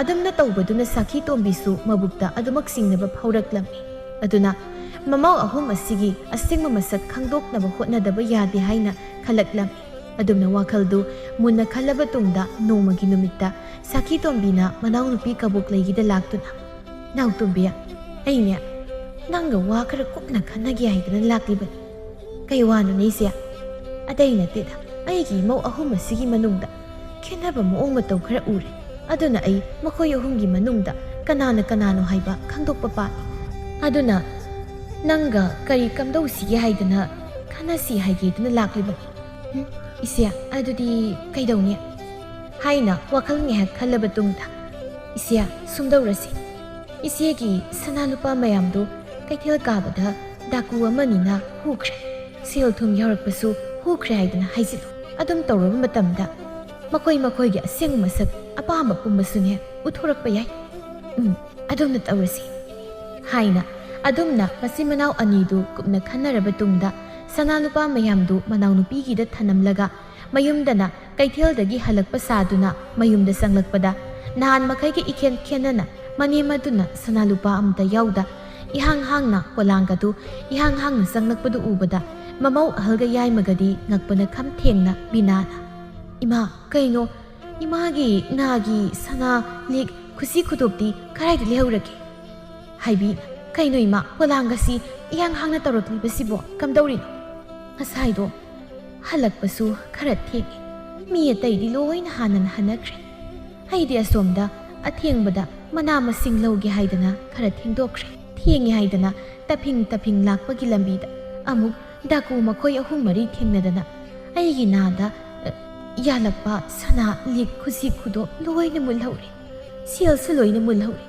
ꯑꯗꯨꯝꯅ ꯇꯧꯕꯗꯨꯅ ꯁꯥꯈꯤꯇꯣꯝꯕꯤꯁꯨ ꯃꯕꯨꯛꯇ ꯑꯗꯨꯃꯛ ꯆꯤꯡꯅꯕ ꯐꯥꯎꯔꯛꯂꯝꯃꯤ꯫ ꯑꯗꯨꯅ ꯃꯃꯧ ꯑꯍꯨꯝ ꯑꯁꯤꯒꯤ ꯑꯁꯦꯡꯕ ꯃꯁꯛ ꯈꯪꯗꯣꯛꯅꯕ ꯍꯣꯠꯅꯗꯕ ꯌꯥꯗꯦ ꯍꯥꯏꯅ ꯈꯜꯂꯛꯂꯝꯃꯤ꯫ ꯑꯗꯨꯝꯅ ꯋꯥꯈꯜꯗꯨ ꯃꯨꯟꯅ ꯈꯜꯂꯕ ꯇꯨꯡꯗ ꯅꯣꯡꯃꯒꯤ ꯅꯨꯃꯤꯠꯇ ꯁꯥꯈꯤꯇꯣꯝꯕꯤꯅ ꯃꯅꯥꯎꯅꯨꯄꯤ ꯀꯕꯣꯛꯂꯩꯒꯤꯗ ꯂꯥꯛꯇꯨꯅ, "ꯅꯥꯎꯇꯣꯝꯕꯤ, ꯑꯩꯅꯦ ꯅꯪꯒ ꯋꯥ ꯈꯔ ꯀꯨꯞꯅ ꯈꯟꯅꯒꯦ ꯍꯥꯏꯗꯅ ꯂꯥꯛꯂꯤꯕꯅꯤ꯫" "ꯀꯩ ꯋꯥꯅꯣꯅꯦ ꯏꯆꯦ?" "ꯑꯇꯩ ꯅꯠꯇꯦꯗ, ꯑꯩꯒꯤ ꯏꯃꯧ ꯑꯍꯨꯝ ꯑꯁꯤꯒꯤ ꯃꯅꯨꯡꯗ ꯈꯦꯠꯅꯕ ꯃꯑꯣꯡ ꯃꯇꯧ ꯈꯔ ꯎꯔꯦ꯫ ꯑꯗꯨꯅ ꯑꯩ ꯃꯈꯣꯏ ꯑꯍꯨꯝꯒꯤ ꯃꯅꯨꯡꯗ ꯀꯅꯥꯅ ꯀꯅꯥꯅꯣ ꯍꯥꯏꯕ ꯈꯪꯗꯣꯛꯄ ꯄꯥꯝꯃꯤ꯫ ꯑꯗꯨꯅ ꯅꯪꯒ ꯀꯔꯤ ꯀꯝꯗꯧꯁꯤꯒꯦ ꯍꯥꯏꯗꯅ ꯈꯟꯅꯁꯤ ꯍꯥꯏꯒꯦꯗꯅ ꯂꯥꯛꯂꯤꯕꯅꯤ꯫" "ꯍꯨꯝ, ꯏꯆꯦ, ꯑꯗꯨꯗꯤ ꯀꯩꯗꯧꯅꯤ?" ꯍꯥꯏꯅ ꯋꯥꯈꯜ ꯉꯥꯏꯍꯥꯛ ꯈꯜꯂꯕ ꯇꯨꯡꯗ, "ꯏꯆꯦ, ꯁꯨꯝꯗꯧꯔꯁꯤ꯫ ꯏꯆꯦꯒꯤ ꯁꯅꯥ ꯂꯨꯄꯥ ꯃꯌꯥꯝꯗꯨ ꯀꯩꯊꯦꯜ ꯀꯥꯕꯗ ꯗꯥꯀꯨ ꯑꯃꯅꯤꯅ ꯍꯨꯈ꯭ꯔꯦ, ꯁꯦꯜ ꯊꯨꯝ ꯌꯥꯎꯔꯛꯄꯁꯨ ꯍꯨꯈ꯭ꯔꯦ ꯍꯥꯏꯗꯅ ꯍꯥꯏꯖꯤꯜꯂꯨ꯫ ꯑꯗꯨꯝ ꯇꯧꯔꯕ ꯃꯇꯝꯗ ꯃꯈꯣꯏ ꯃꯈꯣꯏꯒꯤ ꯑꯁꯦꯡꯕ ꯃꯁꯛ ꯑꯄꯥꯝꯕ ꯄꯨꯝꯕꯁꯨꯅꯦ ꯎꯠꯊꯣꯔꯛꯄ ꯌꯥꯏ꯫ ꯎꯝ, ꯑꯗꯨꯝꯅ ꯇꯧꯔꯁꯤ" ꯍꯥꯏꯅ ꯑꯗꯨꯝꯅ ꯃꯆꯤꯟ ꯃꯅꯥꯎ ꯑꯅꯤꯗꯨ ꯀꯨꯞꯅ ꯈꯟꯅꯔꯕ ꯇꯨꯡꯗ ꯁꯅꯥ ꯂꯨꯄꯥ ꯃꯌꯥꯝꯗꯨ ꯃꯅꯥꯎꯅꯨꯄꯤꯒꯤꯗ ꯊꯅꯝꯂꯒ ꯃꯌꯨꯝꯗꯅ ꯀꯩꯊꯦꯜꯗꯒꯤ ꯍꯜꯂꯛꯄ ꯁꯥꯗꯨꯅ ꯃꯌꯨꯝꯗ ꯆꯪꯂꯛꯄꯗ ꯅꯍꯥꯟ ꯃꯈꯩꯒ ꯏꯈꯦꯟ ꯈꯦꯟꯅꯅ ꯃꯅꯦꯝ ꯑꯗꯨꯅ ꯁꯅꯥ ꯂꯨꯄꯥ ꯑꯃꯠꯇ ꯌꯥꯎꯗ ꯏꯍꯥꯡ ꯍꯥꯡꯅ ꯄꯣꯂꯥꯡꯒꯗꯨ ꯏꯍꯥꯡ ꯍꯥꯡꯅ ꯆꯪꯂꯛꯄꯗꯨ ꯎꯕꯗ ꯃꯃꯧ ꯑꯍꯜꯒ ꯌꯥꯏꯃꯒꯗꯤ ꯉꯛꯄꯅ ꯈꯝ ꯊꯦꯡꯅ ꯕꯤꯅꯥꯅ, "ꯏꯃꯥ, ꯀꯩꯅꯣ? "ꯏꯃꯥꯒꯤ ꯅꯥꯒꯤ ꯁꯅꯥ, ꯂꯤꯛ, ꯈꯨꯠꯁꯤ ꯈꯨꯗꯣꯞꯇꯤ ꯀꯗꯥꯏꯗ ꯂꯩꯍꯧꯔꯒꯦ?" ꯍꯥꯏꯕꯤꯅ, "ꯀꯩꯅꯣ ꯏꯃꯥ, ꯄꯣꯂꯥꯡꯒꯁꯤ ꯏꯍꯥꯡ ꯍꯥꯡꯅ ꯇꯧꯔꯛꯂꯤꯕꯁꯤꯕꯣ? ꯀꯝꯗꯧꯔꯤꯅꯣ? ꯉꯁꯥꯏꯗꯣ ꯍꯜꯂꯛꯄꯁꯨ ꯈꯔ ꯊꯦꯡꯉꯦ꯫ ꯃꯤ ꯑꯇꯩꯗꯤ ꯂꯣꯏꯅ ꯍꯥꯟꯅꯅ ꯍꯟꯅꯈ꯭ꯔꯦ꯫ ꯑꯩꯗꯤ ꯑꯁꯣꯝꯗ ꯑꯊꯦꯡꯕꯗ ꯃꯅꯥ ꯃꯁꯤꯡ ꯂꯧꯒꯦ ꯍꯥꯏꯗꯅ ꯈꯔ ꯊꯦꯡꯗꯣꯛꯈ꯭ꯔꯦ꯫ ꯊꯦꯡꯉꯦ ꯍꯥꯏꯗꯅ ꯇꯞꯐꯤꯡ ꯇꯞꯐꯤꯡ ꯂꯥꯛꯄꯒꯤ ꯂꯝꯕꯤꯗ ꯑꯃꯨꯛ ꯗꯥꯀꯨ ꯃꯈꯣꯏ ꯑꯍꯨꯝ ꯃꯔꯤ ꯊꯦꯡꯅꯗꯅ ꯑꯩꯒꯤ ꯅꯥꯗ, ꯑ, ꯌꯥꯜꯂꯛꯄ ꯁꯅꯥ, ꯂꯤꯛ, ꯈꯨꯠꯁꯤ ꯈꯨꯗꯣꯞ ꯂꯣꯏꯅ ꯃꯨꯜꯍꯧꯔꯦ꯫ ꯁꯦꯜꯁꯨ ꯂꯣꯏꯅ ꯃꯨꯜꯍꯧꯔꯦ꯫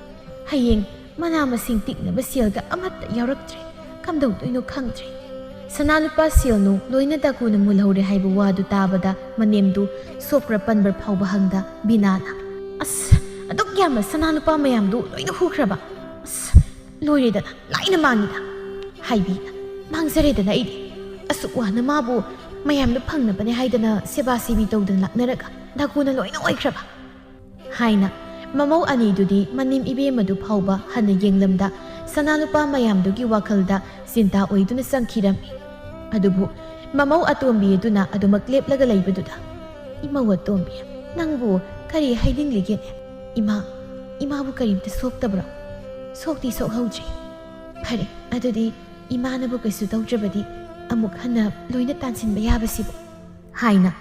ꯍꯌꯦꯡ ꯃꯅꯥ ꯃꯁꯤꯡ ꯇꯤꯛꯅꯕ ꯁꯦꯜꯒ ꯑꯃꯠꯇ ꯌꯥꯎꯔꯛꯇ꯭ꯔꯦ꯫ ꯀꯝꯗꯧꯗꯣꯏꯅꯣ ꯈꯪꯗ꯭ꯔꯦ꯫ ꯁꯅꯥ ꯂꯨꯄꯥ ꯁꯦꯜ ꯅꯨꯡ ꯂꯣꯏꯅ ꯗꯥꯀꯨꯅ ꯃꯨꯜꯍꯧꯔꯦ" ꯍꯥꯏꯕ ꯋꯥꯗꯨ ꯇꯥꯕꯗ ꯃꯅꯦꯝꯗꯨ ꯁꯣꯛꯄ꯭ꯔ ꯄꯟꯕ꯭ꯔ ꯐꯥꯎꯕ ꯍꯪꯗ ꯕꯤꯅꯥꯅ, "ꯑꯁ, ꯑꯗꯨꯛ ꯌꯥꯝꯕ ꯁꯅꯥ ꯂꯨꯄꯥ ꯃꯌꯥꯝꯗꯨ ꯂꯣꯏꯅ ꯍꯨꯈ꯭ꯔꯕ? ꯑꯁ, ꯂꯣꯏꯔꯦꯗꯅ, ꯂꯥꯏꯅ ꯃꯥꯡꯉꯤꯗ" ꯍꯥꯏꯕꯤꯅ, "ꯃꯥꯡꯖꯔꯦꯗꯅ ꯑꯩꯗꯤ꯫ ꯑꯁꯨꯛ ꯋꯥꯅ ꯃꯥꯕꯨ ꯃꯌꯥꯝꯗꯨ ꯐꯪꯅꯕꯅꯦ ꯍꯥꯏꯗꯅ ꯁꯦꯕꯥ ꯁꯦꯕꯤ ꯇꯧꯗꯅ ꯂꯥꯛꯅꯔꯒ ꯗꯥꯀꯨꯅ ꯂꯣꯏꯅ ꯑꯣꯏꯈ꯭ꯔꯕ?" ꯍꯥꯏꯅ ꯃꯃꯧ ꯑꯅꯤꯗꯨꯗꯤ ꯃꯅꯦꯝ ꯏꯕꯦꯝꯃꯗꯨ ꯐꯥꯎꯕ ꯍꯟꯅ ꯌꯦꯡꯂꯝꯗ ꯁꯅꯥ ꯂꯨꯄꯥ ꯃꯌꯥꯝꯗꯨꯒꯤ ꯋꯥꯈꯜꯗ ꯆꯤꯟꯇꯥ ꯑꯣꯏꯗꯨꯅ ꯆꯪꯈꯤꯔꯝꯃꯤ꯫ ꯑꯗꯨꯕꯨ ꯃꯃꯧ ꯑꯇꯣꯝꯕꯤ ꯑꯗꯨꯅ ꯑꯗꯨꯃꯛ ꯂꯦꯞꯂꯒ ꯂꯩꯕꯗꯨꯗ, "ꯏꯃꯧ ꯑꯇꯣꯝꯕꯤ, ꯅꯪꯕꯨ ꯀꯔꯤ ꯍꯥꯏꯅꯤꯡꯂꯤꯒꯦꯅꯦ? ꯏꯃꯥ, ꯏꯃꯥꯕꯨ ꯀꯔꯤꯝꯇ ꯁꯣꯛꯇꯕ꯭ꯔꯣ?" "ꯁꯣꯛꯇꯤ ꯁꯣꯛꯍꯧꯗ꯭ꯔꯤ"꯫ "ꯐꯔꯦ, ꯑꯗꯨꯗꯤ ꯏꯃꯥꯅꯕꯨ ꯀꯩꯁꯨ ꯇꯧꯗ꯭ꯔꯕꯗꯤ ꯑꯃꯨꯛ ꯍꯟꯅ ꯂꯣꯏꯅ ꯇꯥꯟꯁꯤꯟꯕ ꯌꯥꯕꯁꯤꯕꯨ?" ꯍꯥꯏꯅ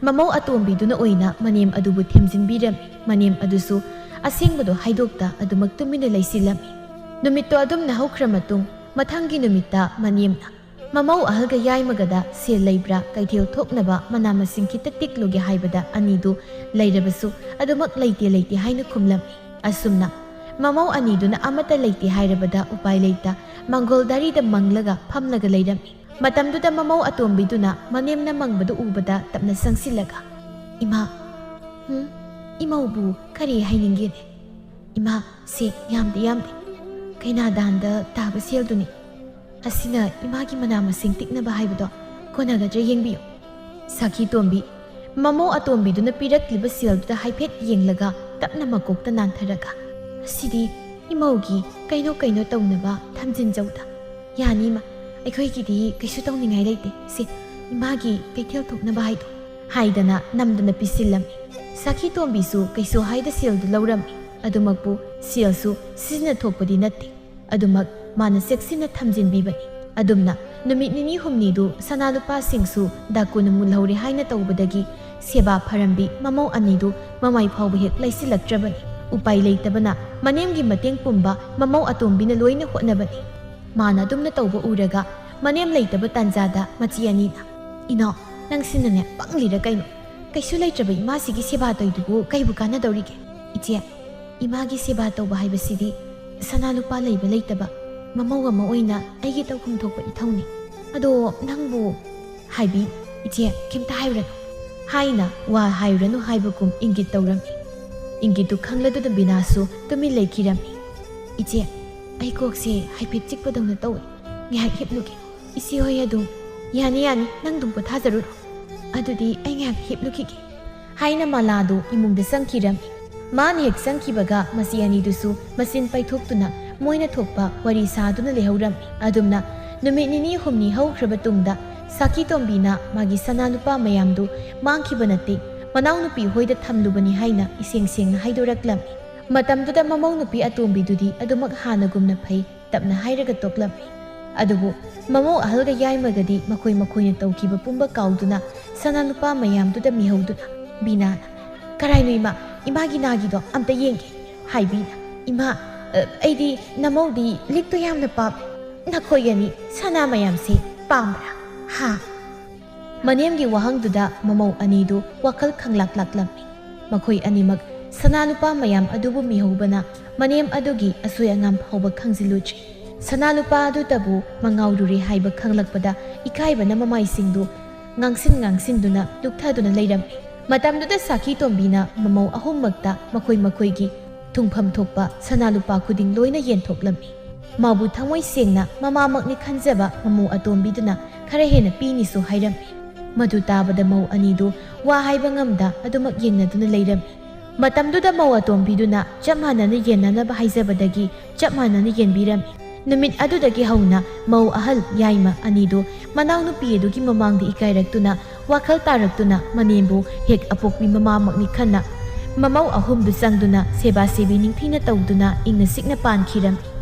ꯃꯃꯧ ꯑꯇꯣꯝꯕꯤꯗꯨꯅ ꯑꯣꯏꯅ ꯃꯅꯦꯝ ꯑꯗꯨꯕꯨ ꯊꯦꯝꯖꯤꯟꯕꯤꯔꯝꯃꯤ꯫ ꯃꯅꯦꯝ ꯑꯗꯨꯁꯨ ꯑꯁꯦꯡꯕꯗꯣ ꯍꯥꯏꯗꯣꯛꯇ ꯑꯗꯨꯃꯛ ꯇꯨꯃꯤꯟꯅ ꯂꯩꯁꯤꯜꯂꯝꯃꯤ꯫ ꯅꯨꯃꯤꯠꯇꯣ ꯑꯗꯨꯝꯅ ꯍꯧꯈ꯭ꯔ ꯃꯇꯨꯡ, ꯃꯊꯪꯒꯤ ꯅꯨꯃꯤꯠꯇ ꯃꯅꯦꯝꯅ ꯃꯃꯧ ꯑꯍꯜꯒ ꯌꯥꯏꯃꯒꯗ ꯁꯦꯜ ꯂꯩꯕ꯭ꯔꯥ, ꯀꯩꯊꯦꯜ ꯊꯣꯛꯅꯕ ꯃꯅꯥ ꯃꯁꯤꯡ ꯈꯤꯇ ꯇꯤꯛꯂꯨꯒꯦ ꯍꯥꯏꯕꯗ, ꯑꯅꯤꯗꯨ ꯂꯩꯔꯕꯁꯨ ꯑꯗꯨꯃꯛ ꯂꯩꯇꯦ ꯂꯩꯇꯦ ꯍꯥꯏꯅ ꯈꯨꯝꯂꯝꯃꯤ꯫ ꯑꯁꯨꯝꯅ ꯃꯃꯧ ꯑꯅꯤꯗꯨꯅ ꯑꯃꯠꯇ ꯂꯩꯇꯦ ꯍꯥꯏꯔꯕꯗ ꯎꯄꯥꯏ ꯂꯩꯇ ꯃꯪꯒꯣꯜ ꯗꯥꯔꯤꯗ ꯃꯪꯂꯒ ꯐꯝꯂꯒ ꯂꯩꯔꯝꯃꯤ꯫ ꯃꯇꯝꯗꯨꯗ ꯃꯃꯧ ꯑꯇꯣꯝꯕꯤꯗꯨꯅ ꯃꯅꯦꯝꯅ ꯃꯪꯕꯗꯨ ꯎꯕꯗ ꯇꯞꯅ ꯆꯪꯁꯤꯜꯂꯒ, "ꯏꯃꯥ, ꯍꯨꯝ, ꯏꯃꯧꯕꯨ ꯀꯔꯤ ꯍꯥꯏꯅꯤꯡꯒꯦꯅꯦ? ꯏꯃꯥ, ꯁꯦ ꯌꯥꯝꯗꯤ ꯌꯥꯝꯗꯦ꯫ ꯀꯩꯅꯥꯗꯥꯟꯗ ꯇꯥꯕ ꯁꯦꯜꯗꯨꯅꯤ꯫ ꯑꯁꯤꯅ ꯏꯃꯥꯒꯤ ꯃꯅꯥ ꯃꯁꯤꯡ ꯇꯤꯛꯅꯕ ꯍꯥꯏꯕꯗꯣ ꯀꯣꯟꯅꯒꯗ꯭ꯔꯥ ꯌꯦꯡꯕꯤꯌꯨ"꯫ ꯁꯈꯤ ꯇꯣꯝꯕꯤ ꯃꯃꯧ ꯑꯇꯣꯝꯕꯤꯗꯨꯅ ꯄꯤꯔꯛꯂꯤꯕ ꯁꯦꯜꯗꯨꯗ ꯍꯥꯏꯐꯦꯠ ꯌꯦꯡꯂꯒ ꯇꯞꯅ ꯃꯀꯣꯛꯇ ꯅꯥꯟꯊꯔꯒ, "ꯑꯁꯤꯗꯤ ꯏꯃꯧꯒꯤ ꯀꯩꯅꯣ ꯀꯩꯅꯣ ꯇꯧꯅꯕ ꯊꯝꯖꯤꯟꯖꯧꯗ꯫ ꯌꯥꯅꯤ ꯏꯃꯥ, ꯑꯩꯈꯣꯏꯒꯤꯗꯤ ꯀꯩꯁꯨ ꯇꯧꯅꯤꯡꯉꯥꯏ ꯂꯩꯇꯦ꯫ ꯁꯦ, ꯏꯃꯥꯒꯤ ꯀꯩꯊꯦꯜ ꯊꯣꯛꯅꯕ ꯍꯥꯏꯗꯣ" ꯍꯥꯏꯗꯅ ꯅꯝꯗꯅ ꯄꯤꯁꯤꯜꯂꯝꯃꯤ꯫ ꯁꯥꯈꯤ ꯇꯣꯝꯕꯤꯁꯨ ꯀꯩꯁꯨ ꯍꯥꯏꯗ ꯁꯦꯜꯗꯨ ꯂꯧꯔꯝꯃꯤ꯫ ꯑꯗꯨꯃꯛꯄꯨ ꯁꯦꯜꯁꯨ ꯁꯤꯖꯤꯟꯅꯊꯣꯛꯄꯗꯤ ꯅꯠꯇꯦ꯫ ꯑꯗꯨꯃꯛ ꯃꯥꯅ ꯆꯦꯛꯁꯤꯟꯅ ꯊꯝꯖꯤꯟꯕꯤꯕꯅꯤ꯫ ꯑꯗꯨꯝꯅ ꯅꯨꯃꯤꯠ ꯅꯤꯅꯤ ꯍꯨꯝꯅꯤꯗꯨ ꯁꯅꯥ ꯂꯨꯄꯥꯁꯤꯡꯁꯨ ꯗꯥꯀꯨꯅ ꯃꯨꯜꯍꯧꯔꯦ ꯍꯥꯏꯅ ꯇꯧꯕꯗꯒꯤ ꯁꯦꯕꯥ ꯐꯔꯝꯕꯤ ꯃꯃꯧ ꯑꯅꯤꯗꯨ ꯃꯃꯥꯏ ꯐꯥꯎꯕ ꯍꯦꯛ ꯂꯩꯁꯤꯜꯂꯛꯇ꯭ꯔꯕꯅꯤ꯫ ꯎꯄꯥꯏ ꯂꯩꯇꯕꯅ ꯃꯅꯦꯝꯒꯤ ꯃꯇꯦꯡ ꯄꯨꯝꯕ ꯃꯃꯧ ꯑꯇꯣꯝꯕꯤꯅ ꯂꯣꯏꯅ ꯍꯣꯠꯅꯕꯅꯤ꯫ ꯃꯥꯅ ꯑꯗꯨꯝꯅ ꯇꯧꯕ ꯎꯔꯒ ꯃꯅꯦꯝ ꯂꯩꯇꯕ ꯇꯥꯟꯖꯥꯗ ꯃꯆꯦ ꯑꯅꯤꯅ, "ꯏꯅꯥꯎ, ꯅꯪꯁꯤꯅꯅꯦ ꯄꯪꯂꯤꯔ ꯀꯩꯅꯣ? ꯀꯩꯁꯨ ꯂꯩꯇ꯭ꯔꯕ ꯏꯃꯥꯁꯤꯒꯤ ꯁꯦꯕꯥ ꯇꯧꯏꯗꯨꯕꯨ ꯀꯩꯕꯨ ꯀꯥꯟꯅꯗꯧꯔꯤꯒꯦ?" "ꯏꯆꯦ, ꯏꯃꯥꯒꯤ ꯁꯦꯕꯥ ꯇꯧꯕ ꯍꯥꯏꯕꯁꯤꯗꯤ ꯁꯅꯥ ꯂꯨꯄꯥ ꯂꯩꯕ ꯂꯩꯇꯕ ꯃꯃꯧ ꯑꯃ ꯑꯣꯏꯅ ꯑꯩꯒꯤ ꯇꯧꯐꯝ ꯊꯣꯛꯄ ꯏꯊꯧꯅꯤ꯫ ꯑꯗꯣ ꯅꯪꯕꯨ ꯍꯥꯏꯕꯤ, ꯏꯆꯦ, ꯀꯩꯝꯇ ꯍꯥꯏꯔꯨꯔꯅꯨ" ꯍꯥꯏꯅ ꯋꯥ ꯍꯥꯏꯔꯨꯔꯅꯨ ꯍꯥꯏꯕꯒꯨꯝ ꯏꯪꯒꯤꯠ ꯇꯧꯔꯝꯃꯤ꯫ ꯏꯪꯒꯤꯠꯇꯨ ꯈꯪꯂꯗꯨꯅ ꯕꯤꯅꯥꯁꯨ ꯇꯨꯃꯤꯟ ꯂꯩꯈꯤꯔꯝꯃꯤ꯫ "ꯏꯆꯦ, ꯑꯩ ꯀꯣꯛꯁꯦ ꯍꯥꯏꯐꯦꯠ ꯆꯤꯛꯄꯗꯧꯅ ꯇꯧꯏ꯫ ꯉꯥꯏꯍꯥꯛ ꯍꯤꯞꯂꯨꯒꯦ꯫" "ꯏꯆꯦ ꯍꯣꯏ ꯑꯗꯨꯝ ꯌꯥꯅꯤ, ꯌꯥꯅꯤ, ꯅꯪ ꯑꯗꯨꯝ ꯄꯣꯊꯥꯖꯔꯨꯔꯣ꯫ ꯑꯗꯨꯗꯤ ꯑꯩ ꯉꯥꯏꯍꯥꯛ ꯍꯤꯞꯂꯨꯈꯤꯒꯦ" ꯍꯥꯏꯅ ꯃꯂꯥꯗꯨ ꯏꯃꯨꯡꯗ ꯆꯪꯈꯤꯔꯝꯃꯤ꯫ ꯃꯥꯅ ꯍꯦꯛ ꯆꯪꯈꯤꯕꯒ ꯃꯆꯦ ꯑꯅꯤꯗꯨꯁꯨ ꯃꯆꯤꯟ ꯄꯩꯊꯣꯛꯇꯨꯅ ꯃꯣꯏꯅ ꯊꯣꯛꯄ ꯋꯥꯔꯤ ꯁꯥꯗꯨꯅ ꯂꯩꯍꯧꯔꯝꯃꯤ꯫ ꯑꯗꯨꯝꯅ ꯅꯨꯃꯤꯠ ꯅꯤꯅꯤ ꯍꯨꯝꯅꯤ ꯍꯧꯈ꯭ꯔꯕ ꯇꯨꯡꯗ ꯁꯥꯈꯤ ꯇꯣꯝꯕꯤꯅ ꯃꯥꯒꯤ ꯁꯅꯥ ꯂꯨꯄꯥ ꯃꯌꯥꯝꯗꯨ ꯃꯥꯡꯈꯤꯕ ꯅꯠꯇꯦ, ꯃꯅꯥꯎꯅꯨꯄꯤ ꯍꯣꯏꯗ ꯊꯝꯂꯨꯕꯅꯤ ꯍꯥꯏꯅ ꯏꯁꯦꯡ ꯁꯦꯡꯅ ꯍꯥꯏꯗꯣꯔꯛꯂꯝꯃꯤ꯫ ꯃꯇꯝꯗꯨꯗ ꯃꯃꯧ ꯅꯨꯄꯤ ꯑꯇꯣꯝꯕꯤꯗꯨꯗꯤ ꯑꯗꯨꯃꯛ ꯍꯥꯟꯅꯒꯨꯝꯅ ꯐꯩ, ꯇꯞꯅ ꯍꯥꯏꯔꯒ ꯇꯣꯛꯂꯝꯃꯤ꯫ ꯑꯗꯨꯕꯨ ꯃꯃꯧ ꯑꯍꯜꯒ ꯌꯥꯏꯃꯒꯗꯤ ꯃꯈꯣꯏ ꯃꯈꯣꯏꯅ ꯇꯧꯈꯤꯕ ꯄꯨꯝꯕ ꯀꯥꯎꯗꯨꯅ ꯁꯅꯥ ꯂꯨꯄꯥ ꯃꯌꯥꯝꯗꯨꯗ ꯃꯤꯍꯧꯗꯨꯅ ꯕꯤꯅꯥꯅ, "ꯀꯔꯥꯏꯅꯣ ꯏꯃꯥ? ꯏꯃꯥꯒꯤ ꯅꯥꯒꯤꯗꯣ ꯑꯝꯇ ꯌꯦꯡꯒꯦ" ꯍꯥꯏꯕꯤꯅ, "ꯏꯃꯥ, ꯑ, ꯑꯩꯗꯤ ꯅꯃꯧꯗꯤ ꯂꯤꯛꯇꯣ ꯌꯥꯝꯅ ꯄꯥꯝꯃꯤ꯫ ꯅꯈꯣꯏ ꯑꯅꯤ ꯁꯅꯥ ꯃꯌꯥꯝꯁꯦ ꯄꯥꯝꯕ꯭ꯔꯥ? ꯍꯥ?" ꯃꯅꯦꯝꯒꯤ ꯋꯥꯍꯪꯗꯨꯗ ꯃꯃꯧ ꯑꯅꯤꯗꯨ ꯋꯥꯈꯜ ꯈꯪꯂꯥꯛ ꯂꯥꯛꯂꯝꯃꯤ꯫ ꯃꯈꯣꯏ ꯑꯅꯤꯃꯛ ꯁꯅꯥ ꯂꯨꯄꯥ ꯃꯌꯥꯝ ꯑꯗꯨꯕꯨ ꯃꯤꯍꯧꯕꯅ ꯃꯅꯦꯝ ꯑꯗꯨꯒꯤ ꯑꯁꯣꯏ ꯑꯉꯥꯝ ꯐꯥꯎꯕ ꯈꯪꯖꯤꯜꯂꯨꯗ꯭ꯔꯤ꯫ ꯁꯅꯥ ꯂꯨꯄꯥ ꯑꯗꯨꯇꯕꯨ ꯃꯉꯥꯎꯔꯨꯔꯦ ꯍꯥꯏꯕ ꯈꯪꯂꯛꯄꯗ ꯏꯀꯥꯏꯕꯅ ꯃꯃꯥꯏꯁꯤꯡꯗꯨ ꯉꯥꯡꯁꯤꯟ ꯉꯥꯡꯁꯤꯟꯗꯨꯅ ꯂꯨꯞꯊꯗꯨꯅ ꯂꯩꯔꯝꯃꯤ꯫ ꯃꯇꯝꯗꯨꯗ ꯁꯥꯈꯤ ꯇꯣꯝꯕꯤꯅ ꯃꯃꯧ ꯑꯍꯨꯝꯃꯛꯇ ꯃꯈꯣꯏ ꯃꯈꯣꯏꯒꯤ ꯊꯨꯡꯐꯝ ꯊꯣꯛꯄ ꯁꯅꯥ ꯂꯨꯄꯥ ꯈꯨꯗꯤꯡ ꯂꯣꯏꯅ ꯌꯦꯟꯊꯣꯛꯂꯝꯃꯤ꯫ ꯃꯥꯕꯨ ꯊꯃꯣꯏ ꯁꯦꯡꯅ ꯃꯃꯥꯃꯛꯅꯤ ꯈꯟꯖꯕ ꯃꯃꯧ ꯑꯇꯣꯝꯕꯤꯗꯨꯅ ꯈꯔ ꯍꯦꯟꯅ ꯄꯤꯅꯤꯁꯨ ꯍꯥꯏꯔꯝꯃꯤ꯫ ꯃꯗꯨ ꯇꯥꯕꯗ ꯃꯧ ꯑꯅꯤꯗꯨ ꯋꯥ ꯍꯥꯏꯕ ꯉꯝꯗ ꯑꯗꯨꯃꯛ ꯌꯦꯡꯅꯗꯨꯅ ꯂꯩꯔꯝꯃꯤ꯫ ꯃꯇꯝꯗꯨꯗ ꯃꯧ ꯑꯇꯣꯝꯕꯤꯗꯨꯅ ꯆꯞ ꯃꯥꯟꯅꯅ ꯌꯦꯟꯅꯅꯕ ꯍꯥꯏꯖꯕꯗꯒꯤ ꯆꯞ ꯃꯥꯟꯅꯅ ꯌꯦꯟꯕꯤꯔꯝꯃꯤ꯫ ꯅꯨꯃꯤꯠ ꯑꯗꯨꯗꯒꯤ ꯍꯧꯅ ꯃꯧ ꯑꯍꯜ ꯌꯥꯏꯃ ꯑꯅꯤꯗꯨ ꯃꯅꯥꯎꯅꯨꯄꯤ ꯑꯗꯨꯒꯤ ꯃꯃꯥꯡꯗ ꯏꯀꯥꯏꯔꯛꯇꯨꯅ, ꯋꯥꯈꯜ ꯇꯥꯔꯛꯇꯨꯅ ꯃꯅꯦꯝꯕꯨ ꯍꯦꯛ ꯑꯄꯣꯛꯄꯤ ꯃꯃꯥꯃꯛꯅꯤ ꯈꯟꯅ ꯃꯃꯧ ꯑꯍꯨꯝꯗꯨ ꯆꯪꯗꯨꯅ ꯁꯦꯕꯥ ꯁꯦꯕꯤ ꯅꯤꯡꯊꯤꯅ ꯇꯧꯗꯨꯅ ꯏꯪꯅ ꯆꯤꯛꯅ ꯄꯥꯟꯈꯤꯔꯝꯃꯤ꯫